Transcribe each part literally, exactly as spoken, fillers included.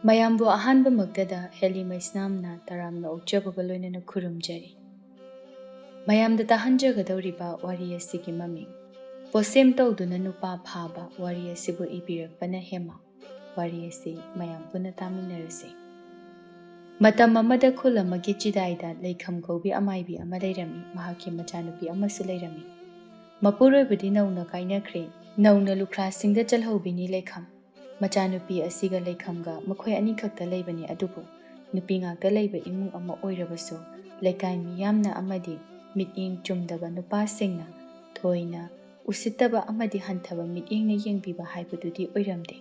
ꯃꯌꯥꯝꯕꯨ ꯑꯍꯥꯟꯕꯃꯛꯇꯗ ꯍꯦꯂꯤ ꯃꯩꯁꯅꯥꯝꯅ ꯇꯔꯥꯝꯅ ꯑꯣꯛꯆꯕꯒ ꯂꯣꯏꯅꯅ ꯈꯨꯔꯨꯝꯖꯔꯤ꯫ ꯃꯌꯥꯝꯗ ꯇꯥꯍꯟꯖꯒꯗꯧꯔꯤꯕ ꯋꯥꯔꯤ ꯑꯁꯤꯒꯤ ꯃꯃꯤꯡ ꯄꯣꯁꯦꯝ ꯇꯧꯗꯨꯅ ꯅꯨꯄꯥ ꯐꯥꯕ ꯋꯥꯔꯤ ꯑꯁꯤꯕꯨ ꯏꯕꯤꯔꯛꯄꯅ ꯍꯦꯃꯥ꯫ ꯋꯥꯔꯤ ꯑꯁꯤ ꯃꯌꯥꯝ ꯄꯨꯟꯅ ꯇꯥꯃꯤꯟꯅꯔꯁꯤ꯫ ꯃꯇꯝ ꯑꯃꯗ ꯈꯨꯜ ꯑꯃꯒꯤ ꯆꯤꯗꯥꯏꯗ ꯂꯩꯈꯝ ꯀꯧꯕꯤ ꯑꯃꯥꯏꯕꯤ ꯑꯃ ꯂꯩꯔꯝꯃꯤ꯫ ꯃꯍꯥꯛꯀꯤ ꯃꯆꯥꯅꯨꯄꯤ ꯑꯃꯁꯨ ꯂꯩꯔꯝꯃꯤ꯫ ꯃꯄꯨꯔꯣꯏꯕꯗꯤ ꯅꯧꯅ ꯀꯥꯏꯅꯈ꯭ꯔꯦ꯫ ꯅꯧꯅ ꯂꯨꯈ꯭ꯔꯥꯁꯤꯡꯗ ꯆꯜꯍꯧꯕꯤꯅꯤ ꯂꯩꯈꯝ꯫ ꯃꯆꯥꯅꯨꯄꯤ ꯑꯁꯤꯒ ꯂꯩꯈꯝꯒ ꯃꯈꯣꯏ ꯑꯅꯤꯈꯛꯇ ꯂꯩꯕꯅꯤ꯫ ꯑꯗꯨꯕꯨ ꯅꯨꯄꯤ ꯉꯥꯛꯇ ꯂꯩꯕ ꯏꯃꯨꯡ ꯑꯃ ꯑꯣꯏꯔꯕꯁꯨ ꯂꯩꯀꯥꯏ ꯃꯤꯌꯥꯝꯅ ꯑꯃꯗꯤ ꯃꯤꯠꯌꯦꯡ ꯆꯨꯝꯗꯕ ꯅꯨꯄꯥꯁꯤꯡꯅ ꯊꯣꯏꯅ ꯎꯁꯤꯠꯇꯕ ꯑꯃꯗꯤ ꯍꯟꯊꯕ ꯃꯤꯠꯌꯦꯡꯅ ꯌꯦꯡꯕꯤꯕ ꯍꯥꯏꯕꯗꯨꯗꯤ ꯑꯣꯏꯔꯝꯗꯦ꯫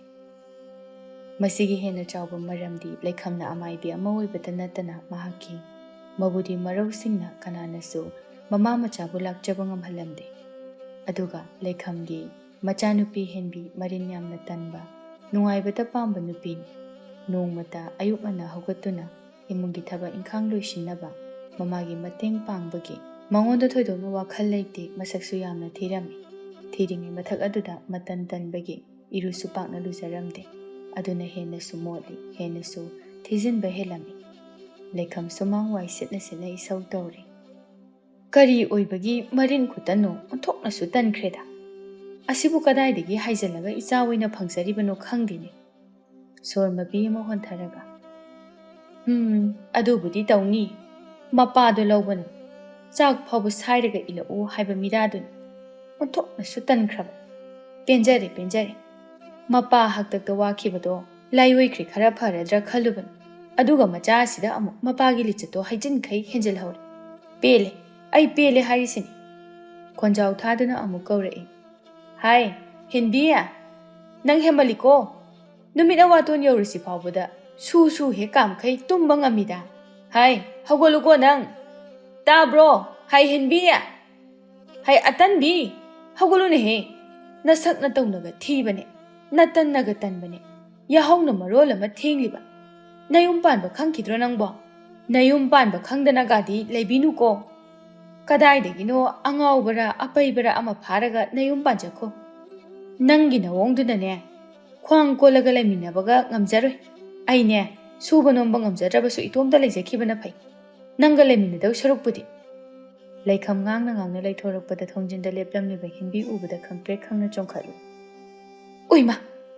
ꯃꯁꯤꯒꯤ ꯍꯦꯟꯅ ꯆꯥꯎꯕ ꯃꯔꯝꯗꯤ ꯂꯩꯈꯝꯅ ꯑꯃꯥꯏꯕꯤ ꯑꯃ ꯑꯣꯏꯕꯇ ꯅꯠꯇꯅ ꯃꯍꯥꯛꯀꯤ ꯃꯕꯨꯗꯤ ꯃꯔꯧꯁꯤꯡꯅ ꯀꯅꯥꯅꯁꯨ ꯃꯃꯥ ꯃꯆꯥꯕꯨ ꯂꯥꯛꯆꯕ ꯉꯝꯍꯜꯂꯝꯗꯦ꯫ ꯑꯗꯨꯒ ꯂꯩꯈꯝꯒꯤ ꯃꯆꯥꯅꯨꯄꯤ ꯍꯦꯟꯕꯤ ꯃꯔꯤꯟ ꯌꯥꯝꯅ ꯇꯟꯕ, ꯅꯨꯡꯉꯥꯏꯕꯇ ꯄꯥꯝꯕ ꯅꯨꯄꯤꯅꯤ꯫ ꯅꯣꯡꯃꯇ ꯑꯌꯨꯛ ꯉꯟꯅ ꯍꯧꯒꯠꯇꯨꯅ ꯏꯃꯨꯡꯒꯤ ꯊꯕꯛ ꯏꯪꯈꯥꯡ ꯂꯣꯏꯁꯤꯟꯅꯕ ꯃꯃꯥꯒꯤ ꯃꯇꯦꯡ ꯄꯥꯡꯕꯒꯤ ꯃꯉꯣꯟꯗ ꯊꯣꯏꯗꯣꯛꯅ ꯋꯥꯈꯜ ꯂꯩꯇꯦ꯫ ꯃꯁꯛꯁꯨ ꯌꯥꯝꯅ ꯊꯤꯔꯝꯃꯤ꯫ ꯊꯤꯔꯤꯉꯩ ꯃꯊꯛ ꯑꯗꯨꯗ ꯃꯇꯟ ꯇꯟꯕꯒꯤ ꯏꯔꯨꯁꯨ ꯄꯥꯛꯅ ꯂꯨꯖꯔꯝꯗꯦ꯫ ꯑꯗꯨꯅ ꯍꯦꯟꯅꯁꯨ ꯃꯣꯠꯂꯤ, ꯍꯦꯟꯅꯁꯨ ꯊꯤꯖꯤꯟꯕ ꯍꯦꯜꯂꯝꯃꯤ꯫ ꯂꯩꯈꯝ ꯁꯨꯃꯥꯡ ꯋꯥꯏ ꯁꯤꯠꯅ ꯁꯤꯠꯅ ꯏꯁꯧ ꯇꯧꯔꯤ꯫ "ꯀꯔꯤ ꯑꯣꯏꯕꯒꯤ ꯃꯔꯤꯟ ꯈꯨꯇꯟꯅꯣ? ꯑꯣꯟꯊꯣꯛꯅꯁꯨ ꯇꯟꯈ꯭ꯔꯦꯗ꯫ ꯑꯁꯤꯕꯨ ꯀꯗꯥꯏꯗꯒꯤ ꯍꯥꯏꯖꯤꯜꯂꯒ ꯏꯆꯥ ꯑꯣꯏꯅ ꯐꯪꯖꯔꯤꯕꯅꯣ ꯈꯪꯗꯦꯅꯦ꯫" ꯁꯣꯔ ꯃꯄꯤ ꯑꯃ ꯍꯣꯟꯊꯔꯒ, "ꯎꯝ, ꯑꯗꯨꯕꯨꯗꯤ ꯇꯧꯅꯤ꯫ ꯃꯄꯥꯗꯣ ꯂꯧꯕꯅ ꯆꯥꯛ ꯐꯥꯎꯕ ꯁꯥꯏꯔꯒ ꯏꯜꯂꯛꯎ ꯍꯥꯏꯕ ꯃꯤꯔꯥꯗꯨꯅꯤ꯫ ꯑꯣꯟꯊꯣꯛꯅꯁꯨ ꯇꯟꯈ꯭ꯔꯕ꯫ ꯄꯦꯟꯖꯔꯦ, ꯄꯦꯟꯖꯔꯦ꯫ ꯃꯄꯥ ꯍꯥꯛꯇꯛꯇ ꯋꯥꯈꯤꯕꯗꯣ ꯂꯥꯏꯑꯣꯏꯈ꯭ꯔꯦ ꯈꯔ ꯐꯔꯗ꯭ꯔꯥ ꯈꯜꯂꯨꯕꯅꯤ꯫ ꯑꯗꯨꯒ ꯃꯆꯥ ꯑꯁꯤꯗ ꯑꯃꯨꯛ ꯃꯄꯥꯒꯤ ꯂꯤꯆꯠꯇꯣ ꯍꯩꯖꯤꯟꯈꯩ ꯍꯦꯟꯖꯤꯜꯍꯧꯔꯦ꯫ ꯄꯦꯜꯂꯦ, ꯑꯩ ꯄꯦꯜꯂꯦ ꯍꯥꯏꯔꯤꯁꯤꯅꯤ꯫" ꯈꯣꯟꯖꯥꯎ ꯊꯥꯗꯨꯅ ꯑꯃꯨꯛ ꯀꯧꯔꯛꯏ꯫ "ꯍꯥꯏ, ꯍꯦꯟꯕꯤ, ꯅꯪ ꯍꯦꯟꯃꯜꯂꯤꯀꯣ꯫ ꯅꯨꯃꯤꯠ ꯑꯋꯥꯇꯣꯟ ꯌꯧꯔꯁꯤ ꯐꯥꯎꯕꯗ ꯁꯨ ꯁꯨ ꯍꯦꯛ ꯀꯥꯝꯈꯩ ꯇꯨꯝꯕ ꯉꯝꯃꯤꯗ꯫ ꯍꯥꯏ, ꯍꯧꯒꯠꯂꯨꯀꯣ ꯅꯪ꯫ ꯇꯥꯕ꯭ꯔꯣ? ꯍꯥꯏ, ꯍꯦꯟꯕꯤ꯫ ꯍꯥꯏ, ꯑꯇꯟꯕꯤ, ꯍꯧꯒꯠꯂꯨꯅꯦꯍꯦ꯫ ꯅꯁꯛ ꯅꯇꯧꯅꯒ ꯊꯤꯕꯅꯦ, ꯅꯇꯟꯅꯒ ꯇꯟꯕꯅꯦ, ꯌꯥꯍꯧꯅ ꯃꯔꯣꯜ ꯑꯃ ꯊꯦꯡꯂꯤꯕ꯫ ꯅꯌꯨꯝ ꯄꯥꯟꯕ ꯈꯪꯈꯤꯗ꯭ꯔꯣ ꯅꯪꯕꯣ? ꯅꯌꯨꯝ ꯄꯥꯟꯕ ꯈꯪꯗꯅꯒꯗꯤ ꯂꯩꯕꯤꯅꯨꯀꯣ꯫ ꯀꯗꯥꯏꯗꯒꯤꯅꯣ ꯑꯉꯥꯎꯕꯔ ꯑꯄꯩꯕꯔ ꯑꯃ ꯐꯥꯔꯒ ꯅꯌꯨꯝ ꯄꯥꯟꯖꯈꯣ꯫ ꯅꯪꯒꯤ ꯅꯑꯣꯡꯗꯨꯅꯅꯦ, ꯈ꯭ꯋꯥꯡ ꯀꯣꯜꯂꯒ ꯂꯩꯃꯤꯟꯅꯕꯒ ꯉꯝꯖꯔꯣꯏ꯫ "ꯑꯩꯅꯦ, ꯁꯨꯕ ꯅꯣꯝꯕ ꯉꯝꯖꯗ꯭ꯔꯕꯁꯨ ꯏꯇꯣꯝꯇ ꯂꯩꯖꯈꯤꯕꯅ ꯐꯩ, ꯅꯪꯒ ꯂꯩꯃꯤꯟꯅꯗꯧ ꯁꯔꯨꯛꯄꯨꯗꯤ"꯫ ꯂꯩꯈꯝ ꯉꯥꯡꯅ ꯉꯥꯡꯅ ꯂꯩꯊꯣꯔꯛꯄꯗ ꯊꯣꯡꯖꯤꯟꯗ ꯂꯦꯞꯂꯝꯂꯤꯕ ꯍꯦꯟꯕꯤ ꯎꯕꯗ ꯈꯪꯄ꯭ꯔꯦꯛ ꯈꯪꯅ ꯆꯣꯡꯈꯠꯂꯤ꯫ "ꯎꯏꯃꯥ,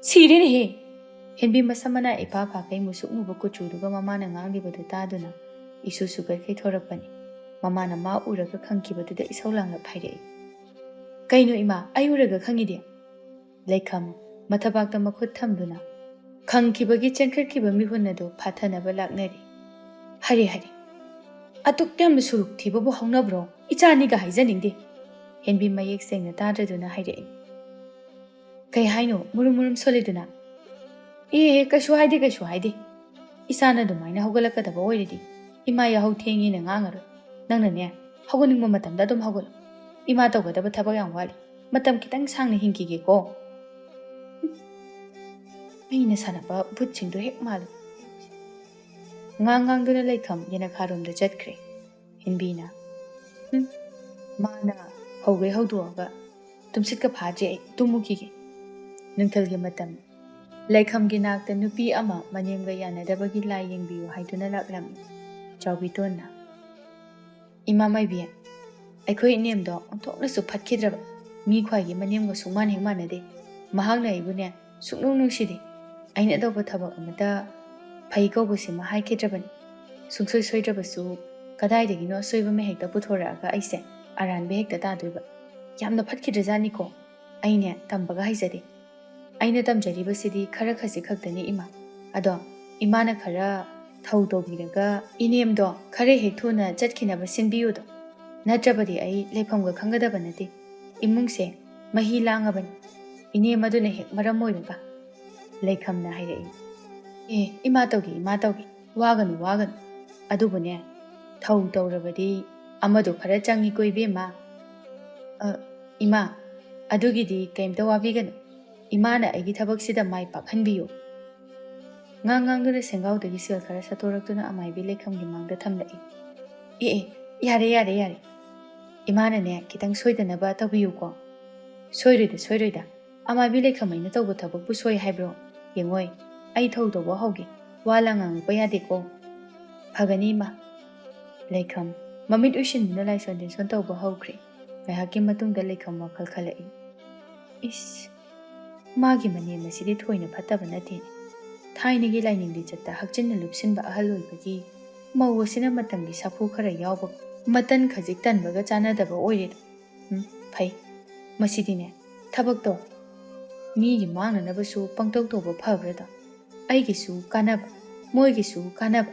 ꯁꯤꯔꯦꯅꯦꯍꯦ!" ꯍꯦꯟꯕꯤ ꯃꯁꯝ ꯃꯅꯥ ꯏꯄꯥ ꯄꯥꯈꯩ ꯃꯨꯁꯨꯛ ꯃꯨꯕ ꯀꯨꯆꯨꯗꯨꯒ ꯃꯃꯥꯅ ꯉꯥꯡꯂꯤꯕꯗꯨ ꯇꯥꯗꯨꯅ ꯏꯁꯨ ꯁꯨꯒꯠꯈꯩ ꯊꯣꯔꯛꯄꯅꯤ꯫ ꯃꯃꯥꯅ ꯃꯥ ꯎꯔꯒ ꯈꯪꯈꯤꯕꯗꯨꯗ ꯏꯁꯧ ꯂꯥꯡꯂꯞ ꯍꯥꯏꯔꯛꯏ꯫ "ꯀꯩꯅꯣ ꯏꯃꯥ, ꯑꯩ ꯎꯔꯒ ꯈꯪꯉꯤꯗꯤ?" ꯂꯩꯈꯝ ꯃꯊꯕꯥꯛꯇ ꯃꯈꯨꯠ ꯊꯝꯗꯨꯅ ꯈꯪꯈꯤꯕꯒꯤ ꯆꯦꯟꯈꯠꯈꯤꯕ ꯃꯤꯍꯨꯟ ꯑꯗꯨ ꯐꯥꯊꯅꯕ ꯂꯥꯛꯅꯔꯤ꯫ "ꯍꯥꯏꯔꯦ, ꯍꯥꯏꯔꯦ꯫ ꯑꯗꯨꯛ ꯌꯥꯝꯅ ꯁꯨꯔꯨꯛ ꯊꯤꯕꯕꯨ ꯍꯧꯅꯕ꯭ꯔꯣ? ꯏꯆꯥꯅꯤꯒ ꯍꯥꯏꯖꯅꯤꯡꯗꯦ"꯫ ꯍꯦꯟꯕꯤ ꯃꯌꯦꯛ ꯁꯦꯡꯅ ꯇꯥꯗ꯭ꯔꯗꯨꯅ ꯍꯥꯏꯔꯛꯏ꯫ "ꯀꯩ ꯍꯥꯏꯅꯣ? ꯃꯨꯔꯨꯝ ꯃꯨꯔꯨꯝ ꯁꯣꯜꯂꯤꯗꯨꯅ?" "ꯑꯦ, ꯀꯩꯁꯨ ꯍꯥꯏꯗꯦ, ꯀꯩꯁꯨ ꯍꯥꯏꯗꯦ꯫ ꯏꯆꯥꯅ ꯑꯗꯨꯃꯥꯏꯅ ꯍꯧꯒꯠꯂꯛꯀꯗꯕ ꯑꯣꯏꯔꯗꯤ ꯏꯃꯥ ꯌꯥꯍꯧ ꯊꯦꯡꯉꯦꯅ ꯉꯥꯡꯉꯔꯣꯏ꯫ ꯅꯪꯅꯅꯦ, ꯍꯧꯒꯠꯅꯤꯡꯕ ꯃꯇꯝꯗ ꯑꯗꯨꯝ ꯍꯧꯒꯠꯂꯣ꯫ ꯏꯃꯥ ꯇꯧꯒꯗꯕ ꯊꯕꯛ ꯌꯥꯝ ꯋꯥꯠꯂꯤ꯫ ꯃꯇꯝ ꯈꯤꯇꯪ ꯁꯥꯡꯅ ꯍꯤꯡꯈꯤꯒꯦꯀꯣ"꯫ ꯑꯩꯅ ꯁꯥꯟꯅꯕ ꯚꯨꯠꯁꯤꯡꯗꯣ ꯍꯦꯛ ꯃꯥꯜꯂꯤ꯫ ꯉꯥꯡ ꯉꯥꯡꯗꯨꯅ ꯂꯩꯈꯝ ꯌꯦꯅꯈꯥꯔꯣꯝꯗ ꯆꯠꯈ꯭ꯔꯦ꯫ ꯍꯦꯟꯕꯤꯅ, "ꯍꯨꯝ, ꯃꯥꯅ ꯍꯧꯒꯩ ꯍꯧꯗꯣꯛꯑꯒ ꯇꯨꯝꯁꯤꯠꯀ ꯐꯥꯗ꯭ꯔꯦ, ꯑꯩ ꯇꯨꯝꯃꯨꯈꯤꯒꯦ"꯫ ꯅꯨꯡꯊꯤꯜꯒꯤ ꯃꯇꯝ꯫ ꯂꯩꯈꯝꯒꯤ ꯅꯥꯛꯇ ꯅꯨꯄꯤ ꯑꯃ ꯃꯅꯦꯝꯒ ꯌꯥꯅꯗꯕꯒꯤ ꯂꯥꯏ ꯌꯦꯡꯕꯤꯌꯨ ꯍꯥꯏꯗꯨꯅ ꯂꯥꯛꯂꯝꯃꯤ꯫ ꯆꯥꯎꯕꯤꯇꯣꯟꯅ, "ꯏꯃꯥ ꯃꯥꯏꯕꯤ, ꯑꯩꯈꯣꯏ ꯏꯅꯦꯝꯗꯣ ꯑꯣꯟꯊꯣꯛꯅꯁꯨ ꯐꯠꯈꯤꯗ꯭ꯔꯕ꯫ ꯃꯤ ꯈ꯭ꯋꯥꯏꯒꯤ ꯃꯅꯦꯝꯒ ꯁꯨꯡꯃꯥꯟ ꯍꯦꯛ ꯃꯥꯟꯅꯗꯦ꯫ ꯃꯍꯥꯛꯅ ꯑꯩꯕꯨꯅꯦ ꯁꯨꯡꯅꯨꯡ ꯅꯨꯡꯁꯤꯗꯦ꯫ ꯑꯩꯅ ꯇꯧꯕ ꯊꯕꯛ ꯑꯃꯇ ꯐꯩ ꯀꯧꯕꯁꯤꯃ ꯍꯥꯏꯈꯤꯗ꯭ꯔꯕꯅꯤ꯫ ꯁꯨꯡꯁꯣꯏ ꯁꯣꯏꯗ꯭ꯔꯕꯁꯨ ꯀꯗꯥꯏꯗꯒꯤꯅꯣ ꯑꯁꯣꯏꯕ ꯑꯃ ꯍꯦꯛꯇ ꯄꯨꯊꯣꯔꯛꯑꯒ ꯑꯩꯁꯦ ꯑꯔꯥꯟꯕ ꯍꯦꯛꯇ ꯇꯥꯗꯣꯏꯕ꯫ ꯌꯥꯝꯅ ꯐꯠꯈꯤꯗ꯭ꯔꯖꯥꯠꯅꯤꯀꯣ꯫ ꯑꯩꯅꯦ ꯇꯝꯕꯒ ꯍꯩꯖꯗꯦ꯫ ꯑꯩꯅ ꯇꯝꯖꯔꯤꯕꯁꯤꯗꯤ ꯈꯔ ꯈꯖꯤꯛ ꯈꯛꯇꯅꯤ ꯏꯃꯥ꯫ ꯑꯗꯣ ꯏꯃꯥꯅ ꯈꯔ ꯊꯧ ꯇꯧꯕꯤꯔꯒ ꯏꯅꯦꯝꯗꯣ ꯈꯔ ꯍꯦꯛ ꯊꯨꯅ ꯆꯠꯈꯤꯅꯕ ꯁꯤꯟꯕꯤꯌꯨꯗꯣ꯫ ꯅꯠꯇ꯭ꯔꯕꯗꯤ ꯑꯩ ꯂꯩꯐꯝꯒ ꯈꯪꯒꯗꯕ ꯅꯠꯇꯦ꯫ ꯏꯃꯨꯡꯁꯦ ꯃꯍꯤ ꯂꯥꯡꯉꯕꯅꯤ꯫ ꯏꯅꯦꯝ ꯑꯗꯨꯅ ꯍꯦꯛ ꯃꯔꯝ ꯑꯣꯏꯔꯒ"꯫ ꯂꯩꯈꯝꯅ ꯍꯥꯏꯔꯛꯏ꯫ "ꯑꯦ, ꯏꯃꯥ ꯇꯧꯒꯦ, ꯏꯃꯥ ꯇꯧꯒꯦ꯫ ꯋꯥꯒꯅꯨ, ꯋꯥꯒꯅꯨ꯫ ꯑꯗꯨꯕꯨꯅꯦ, ꯊꯧ ꯇꯧꯔꯕꯗꯤ ꯑꯃꯗꯣ ꯈꯔ ꯆꯪꯉꯤꯀꯣ ꯏꯕꯦꯝꯃ"꯫ "ꯑ, ꯏꯃꯥ, ꯑꯗꯨꯒꯤꯗꯤ ꯀꯩꯝꯇ ꯋꯥꯕꯤꯒꯅꯨ꯫ ꯏꯃꯥꯅ ꯑꯩꯒꯤ ꯊꯕꯛꯁꯤꯗ ꯃꯥꯏ ꯄꯥꯛꯍꯟꯕꯤꯌꯨ"꯫ ꯉꯥꯡ ꯉꯥꯡꯗꯨꯅ ꯁꯦꯡꯒꯥꯎꯗꯒꯤ ꯁꯦꯜ ꯈꯔ ꯁꯠꯇꯣꯔꯛꯇꯨꯅ ꯑꯃꯥꯏꯕꯤ ꯂꯩꯈꯝꯒꯤ ꯃꯥꯡꯗ ꯊꯝꯂꯛꯏ꯫ "ꯑꯦ, ꯑꯦ, ꯌꯥꯔꯦ, ꯌꯥꯔꯦ, ꯌꯥꯔꯦ꯫ ꯏꯃꯥꯅꯅꯦ ꯈꯤꯇꯪ ꯁꯣꯏꯗꯅꯕ ꯇꯧꯕꯤꯌꯨꯀꯣ"꯫ "ꯁꯣꯏꯔꯣꯏꯗ, ꯁꯣꯏꯔꯣꯏꯗ꯫ ꯑꯃꯥꯏꯕꯤ ꯂꯩꯈꯝ ꯑꯩꯅ ꯇꯧꯕ ꯊꯕꯛꯄꯨ ꯁꯣꯏ ꯍꯥꯏꯕ꯭ꯔꯣ? ꯌꯦꯡꯉꯣꯏ, ꯑꯩ ꯊꯧ ꯇꯧꯕ ꯍꯧꯒꯦ"꯫ ꯋꯥ ꯂꯥꯡ ꯉꯥꯡꯉꯛꯄ ꯌꯥꯗꯦꯀꯣ꯫ ꯐꯒꯅꯤ, ꯏꯃꯥ꯫ ꯂꯩꯈꯝ ꯃꯃꯤꯠ ꯎꯏꯁꯤꯟꯗꯨꯅ ꯂꯥꯏꯁꯣꯟ ꯇꯤꯟꯁꯣꯟ ꯇꯧꯕ ꯍꯧꯈ꯭ꯔꯦ꯫ ꯉꯥꯏꯍꯥꯛꯀꯤ ꯃꯇꯨꯡꯗ ꯂꯩꯈꯝ ꯋꯥꯈꯜ ꯈꯜꯂꯛꯏ꯫ ꯏꯁ, ꯃꯥꯒꯤ ꯃꯅꯦꯝ ꯑꯁꯤꯗꯤ ꯊꯣꯏꯅ ꯐꯠꯇꯕ ꯅꯠꯇꯦꯅꯦ꯫ ꯊꯥꯏꯅꯒꯤ ꯂꯥꯏꯅꯤꯡ ꯂꯤꯆꯠꯇ ꯍꯛꯆꯤꯟꯅ ꯂꯨꯞꯁꯤꯟꯕ ꯑꯍꯜ ꯑꯣꯏꯕꯒꯤ ꯃꯧ ꯑꯁꯤꯅ ꯃꯇꯝꯒꯤ ꯁꯥꯐꯨ ꯈꯔ ꯌꯥꯎꯕ ꯃꯇꯟ ꯈꯖꯤꯛ ꯇꯟꯕꯒ ꯆꯥꯟꯅꯗꯕ ꯑꯣꯏꯔꯦꯗ꯫ ꯎꯝ, ꯐꯩ꯫ ꯃꯁꯤꯗꯤꯅꯦ, ꯊꯕꯛꯇꯣ ꯃꯤꯒꯤ ꯃꯥꯡꯅꯅꯕꯁꯨ ꯄꯪꯇꯧ ꯇꯧꯕ ꯐꯕ꯭ꯔꯥꯗꯣ? ꯑꯩꯒꯤꯁꯨ ꯀꯥꯟꯅꯕ, ꯃꯣꯏꯒꯤꯁꯨ ꯀꯥꯟꯅꯕ꯫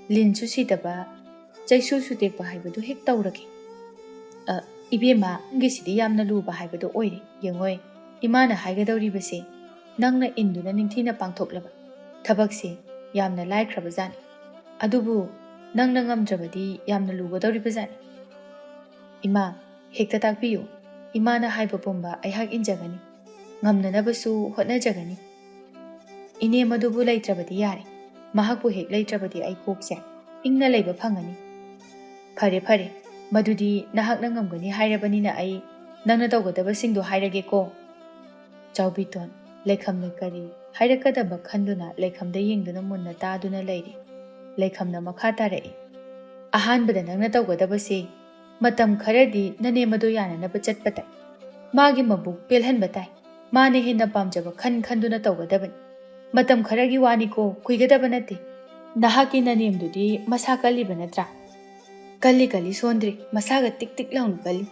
ꯂꯤꯟꯁꯨ ꯁꯤꯗꯕ, ꯆꯩꯁꯨꯁꯨ ꯇꯦꯛꯄ ꯍꯥꯏꯕꯗꯨ ꯍꯦꯛ ꯇꯧꯔꯒꯦ꯫ ꯑ, ꯏꯕꯦꯝꯃ, ꯅꯪꯒꯤꯁꯤꯗꯤ ꯌꯥꯝꯅ ꯂꯨꯕ ꯍꯥꯏꯕꯗꯨ ꯑꯣꯏꯔꯦ꯫ ꯌꯦꯡꯉꯣꯏ, ꯏꯃꯥꯅ ꯍꯥꯏꯒꯗꯧꯔꯤꯕꯁꯦ ꯅꯪꯅ ꯏꯟꯗꯨꯅ ꯅꯤꯡꯊꯤꯅ ꯄꯥꯡꯊꯣꯛꯂꯕ ꯊꯕꯛꯁꯦ ꯌꯥꯝꯅ ꯂꯥꯏꯈ꯭ꯔꯕꯖꯥꯠꯅꯤ꯫ ꯑꯗꯨꯕꯨ ꯅꯪꯅ ꯉꯝꯗ꯭ꯔꯕꯗꯤ ꯌꯥꯝꯅ ꯂꯨꯒꯗꯧꯔꯤꯕꯖꯥꯠꯅꯤ꯫ ꯏꯃꯥ, ꯍꯦꯛꯇ ꯇꯥꯛꯄꯤꯌꯨ꯫ ꯏꯃꯥꯅ ꯍꯥꯏꯕ ꯄꯨꯝꯕ ꯑꯩꯍꯥꯛ ꯏꯟꯖꯒꯅꯤ꯫ ꯉꯝꯅꯅꯕꯁꯨ ꯍꯣꯠꯅꯖꯒꯅꯤ꯫ ꯏꯅꯦꯝ ꯑꯗꯨꯕꯨ ꯂꯩꯇ꯭ꯔꯕꯗꯤ ꯌꯥꯔꯦ꯫ ꯃꯍꯥꯛꯄꯨ ꯍꯦꯛ ꯂꯩꯇ꯭ꯔꯕꯗꯤ ꯑꯩ ꯀꯣꯛꯁꯦ ꯏꯪꯅ ꯂꯩꯕ ꯐꯪꯒꯅꯤ꯫ ꯐꯔꯦ, ꯐꯔꯦ, ꯃꯗꯨꯗꯤ ꯅꯍꯥꯛꯅ ꯉꯝꯒꯅꯤ ꯍꯥꯏꯔꯕꯅꯤꯅ ꯑꯩ ꯅꯪꯅ ꯇꯧꯒꯗꯕꯁꯤꯡꯗꯣ ꯍꯥꯏꯔꯒꯦꯀꯣ꯫ ꯆꯥꯎꯕꯤꯇꯣꯟ, ꯂꯩꯈꯝꯅ ꯀꯔꯤ ꯍꯥꯏꯔꯛꯀꯗꯕ ꯈꯟꯗꯨꯅ ꯂꯩꯈꯝꯗ ꯌꯦꯡꯗꯨꯅ ꯃꯨꯟꯅ ꯇꯥꯗꯨꯅ ꯂꯩꯔꯤ꯫ ꯂꯩꯈꯝꯅ ꯃꯈꯥ ꯇꯥꯔꯛꯏ꯫ ꯑꯍꯥꯟꯕꯗ ꯅꯪꯅ ꯇꯧꯒꯗꯕꯁꯦ ꯃꯇꯝ ꯈꯔꯗꯤ ꯅꯅꯦꯝ ꯑꯗꯨ ꯌꯥꯅꯅꯕ ꯆꯠꯄ ꯇꯥꯏ꯫ ꯃꯥꯒꯤ ꯃꯕꯨꯛ ꯄꯦꯜꯍꯟꯕ ꯇꯥꯏ꯫ ꯃꯥꯅ ꯍꯦꯟꯅ ꯄꯥꯝꯖꯕ ꯈꯟ ꯈꯟꯗꯨꯅ ꯇꯧꯒꯗꯕꯅꯤ꯫ ꯃꯇꯝ ꯈꯔꯒꯤ ꯋꯥꯅꯤꯀꯣ, ꯀꯨꯏꯒꯗꯕ ꯅꯠꯇꯦ꯫ ꯅꯍꯥꯛꯀꯤ ꯅꯅꯦꯝꯗꯨꯗꯤ ꯃꯁꯥ ꯀꯜꯂꯤꯕ ꯅꯠꯇ꯭ꯔꯥ? ꯀꯜꯂꯤ, ꯀꯜꯂꯤ, ꯁꯣꯟꯗ꯭ꯔꯤ꯫ ꯃꯁꯥꯒ ꯇꯤꯛ ꯇꯤꯛ ꯂꯥꯎꯅ ꯀꯜꯂꯤ꯫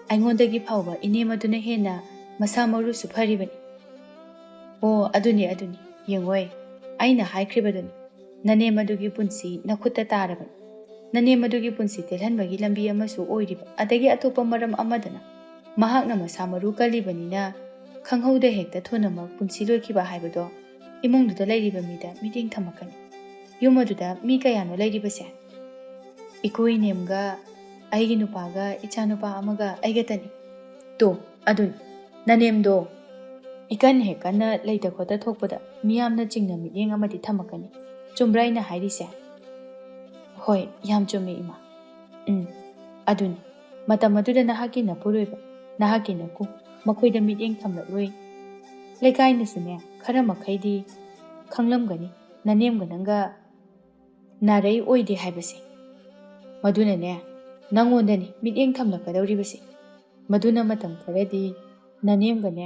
ꯑꯩꯉꯣꯟꯗꯒꯤ ꯐꯥꯎꯕ ꯏꯅꯦꯝ ꯑꯗꯨꯅ ꯍꯦꯟꯅ ꯃꯁꯥ ꯃꯎꯁꯨ ꯐꯔꯤꯕꯅꯤ꯫ ꯑꯣ, ꯑꯗꯨꯅꯤ, ꯑꯗꯨꯅꯤ꯫ ꯌꯦꯡꯉꯣꯏ, ꯑꯩꯅ ꯍꯥꯏꯈ꯭ꯔꯤꯕꯗꯨꯅꯤ꯫ ꯅꯅꯦꯝ ꯑꯗꯨꯒꯤ ꯄꯨꯟꯁꯤ ꯅꯈꯨꯠꯇ ꯇꯥꯔꯕꯅꯤ꯫ ꯅꯅꯦꯝ ꯑꯗꯨꯒꯤ ꯄꯨꯟꯁꯤ ꯇꯦꯜꯍꯟꯕꯒꯤ ꯂꯝꯕꯤ ꯑꯃꯁꯨ ꯑꯣꯏꯔꯤꯕ, ꯑꯗꯒꯤ ꯑꯇꯣꯞꯄ ꯃꯔꯝ ꯑꯃꯗꯅ ꯃꯍꯥꯛꯅ ꯃꯁꯥ ꯃꯔꯨ ꯀꯜꯂꯤꯕꯅꯤꯅ ꯈꯪꯍꯧꯗ ꯍꯦꯛꯇ ꯊꯨꯅꯃꯛ ꯄꯨꯟꯁꯤ ꯂꯣꯏꯈꯤꯕ ꯍꯥꯏꯕꯗꯣ ꯏꯃꯨꯡꯗꯨꯗ ꯂꯩꯔꯤꯕ ꯃꯤꯗ ꯃꯤꯠꯌꯦꯡ ꯊꯝꯃꯛꯀꯅꯤ꯫ ꯌꯨꯝ ꯑꯗꯨꯗ ꯃꯤ ꯀꯌꯥꯅꯣ ꯂꯩꯔꯤꯕꯁꯦ? ꯏꯀꯨ ꯏꯅꯦꯝꯒ, ꯑꯩꯒꯤ ꯅꯨꯄꯥꯒ, ꯏꯆꯥ ꯅꯨꯄꯥ ꯑꯃꯒ ꯑꯩꯒꯇꯅꯤ꯫ ꯇꯣ, ꯑꯗꯨꯅꯤ꯫ ꯅꯅꯦꯝꯗꯣ ꯏꯀꯟ ꯍꯦꯛ ꯀꯟꯅ ꯂꯩꯇ ꯈꯣꯠꯇ ꯊꯣꯛꯄꯗ ꯃꯤꯌꯥꯝꯅ ꯆꯤꯡꯅ ꯃꯤꯠꯌꯦꯡ ꯑꯃꯗꯤ ꯊꯝꯃꯛꯀꯅꯤ꯫ ꯆꯨꯝꯕ꯭ꯔꯥ ꯑꯩꯅ ꯍꯥꯏꯔꯤꯁꯦ? ꯍꯣꯏ, ꯌꯥꯝ ꯆꯨꯝꯃꯦ, ꯏꯃꯥ꯫ ꯎꯝ, ꯑꯗꯨꯅꯤ꯫ ꯃꯇꯝ ꯑꯗꯨꯗ ꯅꯍꯥꯛꯀꯤ ꯅꯄꯨꯔꯣꯏꯕ, ꯅꯍꯥꯛꯀꯤ ꯅꯀꯨ, ꯃꯈꯣꯏꯗ ꯃꯤꯠꯌꯦꯡ ꯊꯝꯂꯛꯂꯣꯏ꯫ ꯂꯩꯀꯥꯏꯅꯁꯨꯅꯦ, ꯈꯔ ꯃꯈꯩꯗꯤ ꯈꯪꯂꯝꯒꯅꯤ꯫ ꯅꯅꯦꯝꯒ ꯅꯪꯒ ꯅꯥꯔꯩ ꯑꯣꯏꯗꯦ ꯍꯥꯏꯕꯁꯦ꯫ ꯃꯗꯨꯅꯅꯦ, ꯅꯪꯉꯣꯟꯗꯅꯤ ꯃꯤꯠꯌꯦꯡ ꯊꯝꯂꯛꯀꯗꯧꯔꯤꯕꯁꯦ꯫ ꯃꯗꯨꯅ ꯃꯇꯝ ꯈꯔꯗꯤ ꯅꯅꯦꯝꯒꯅꯦ,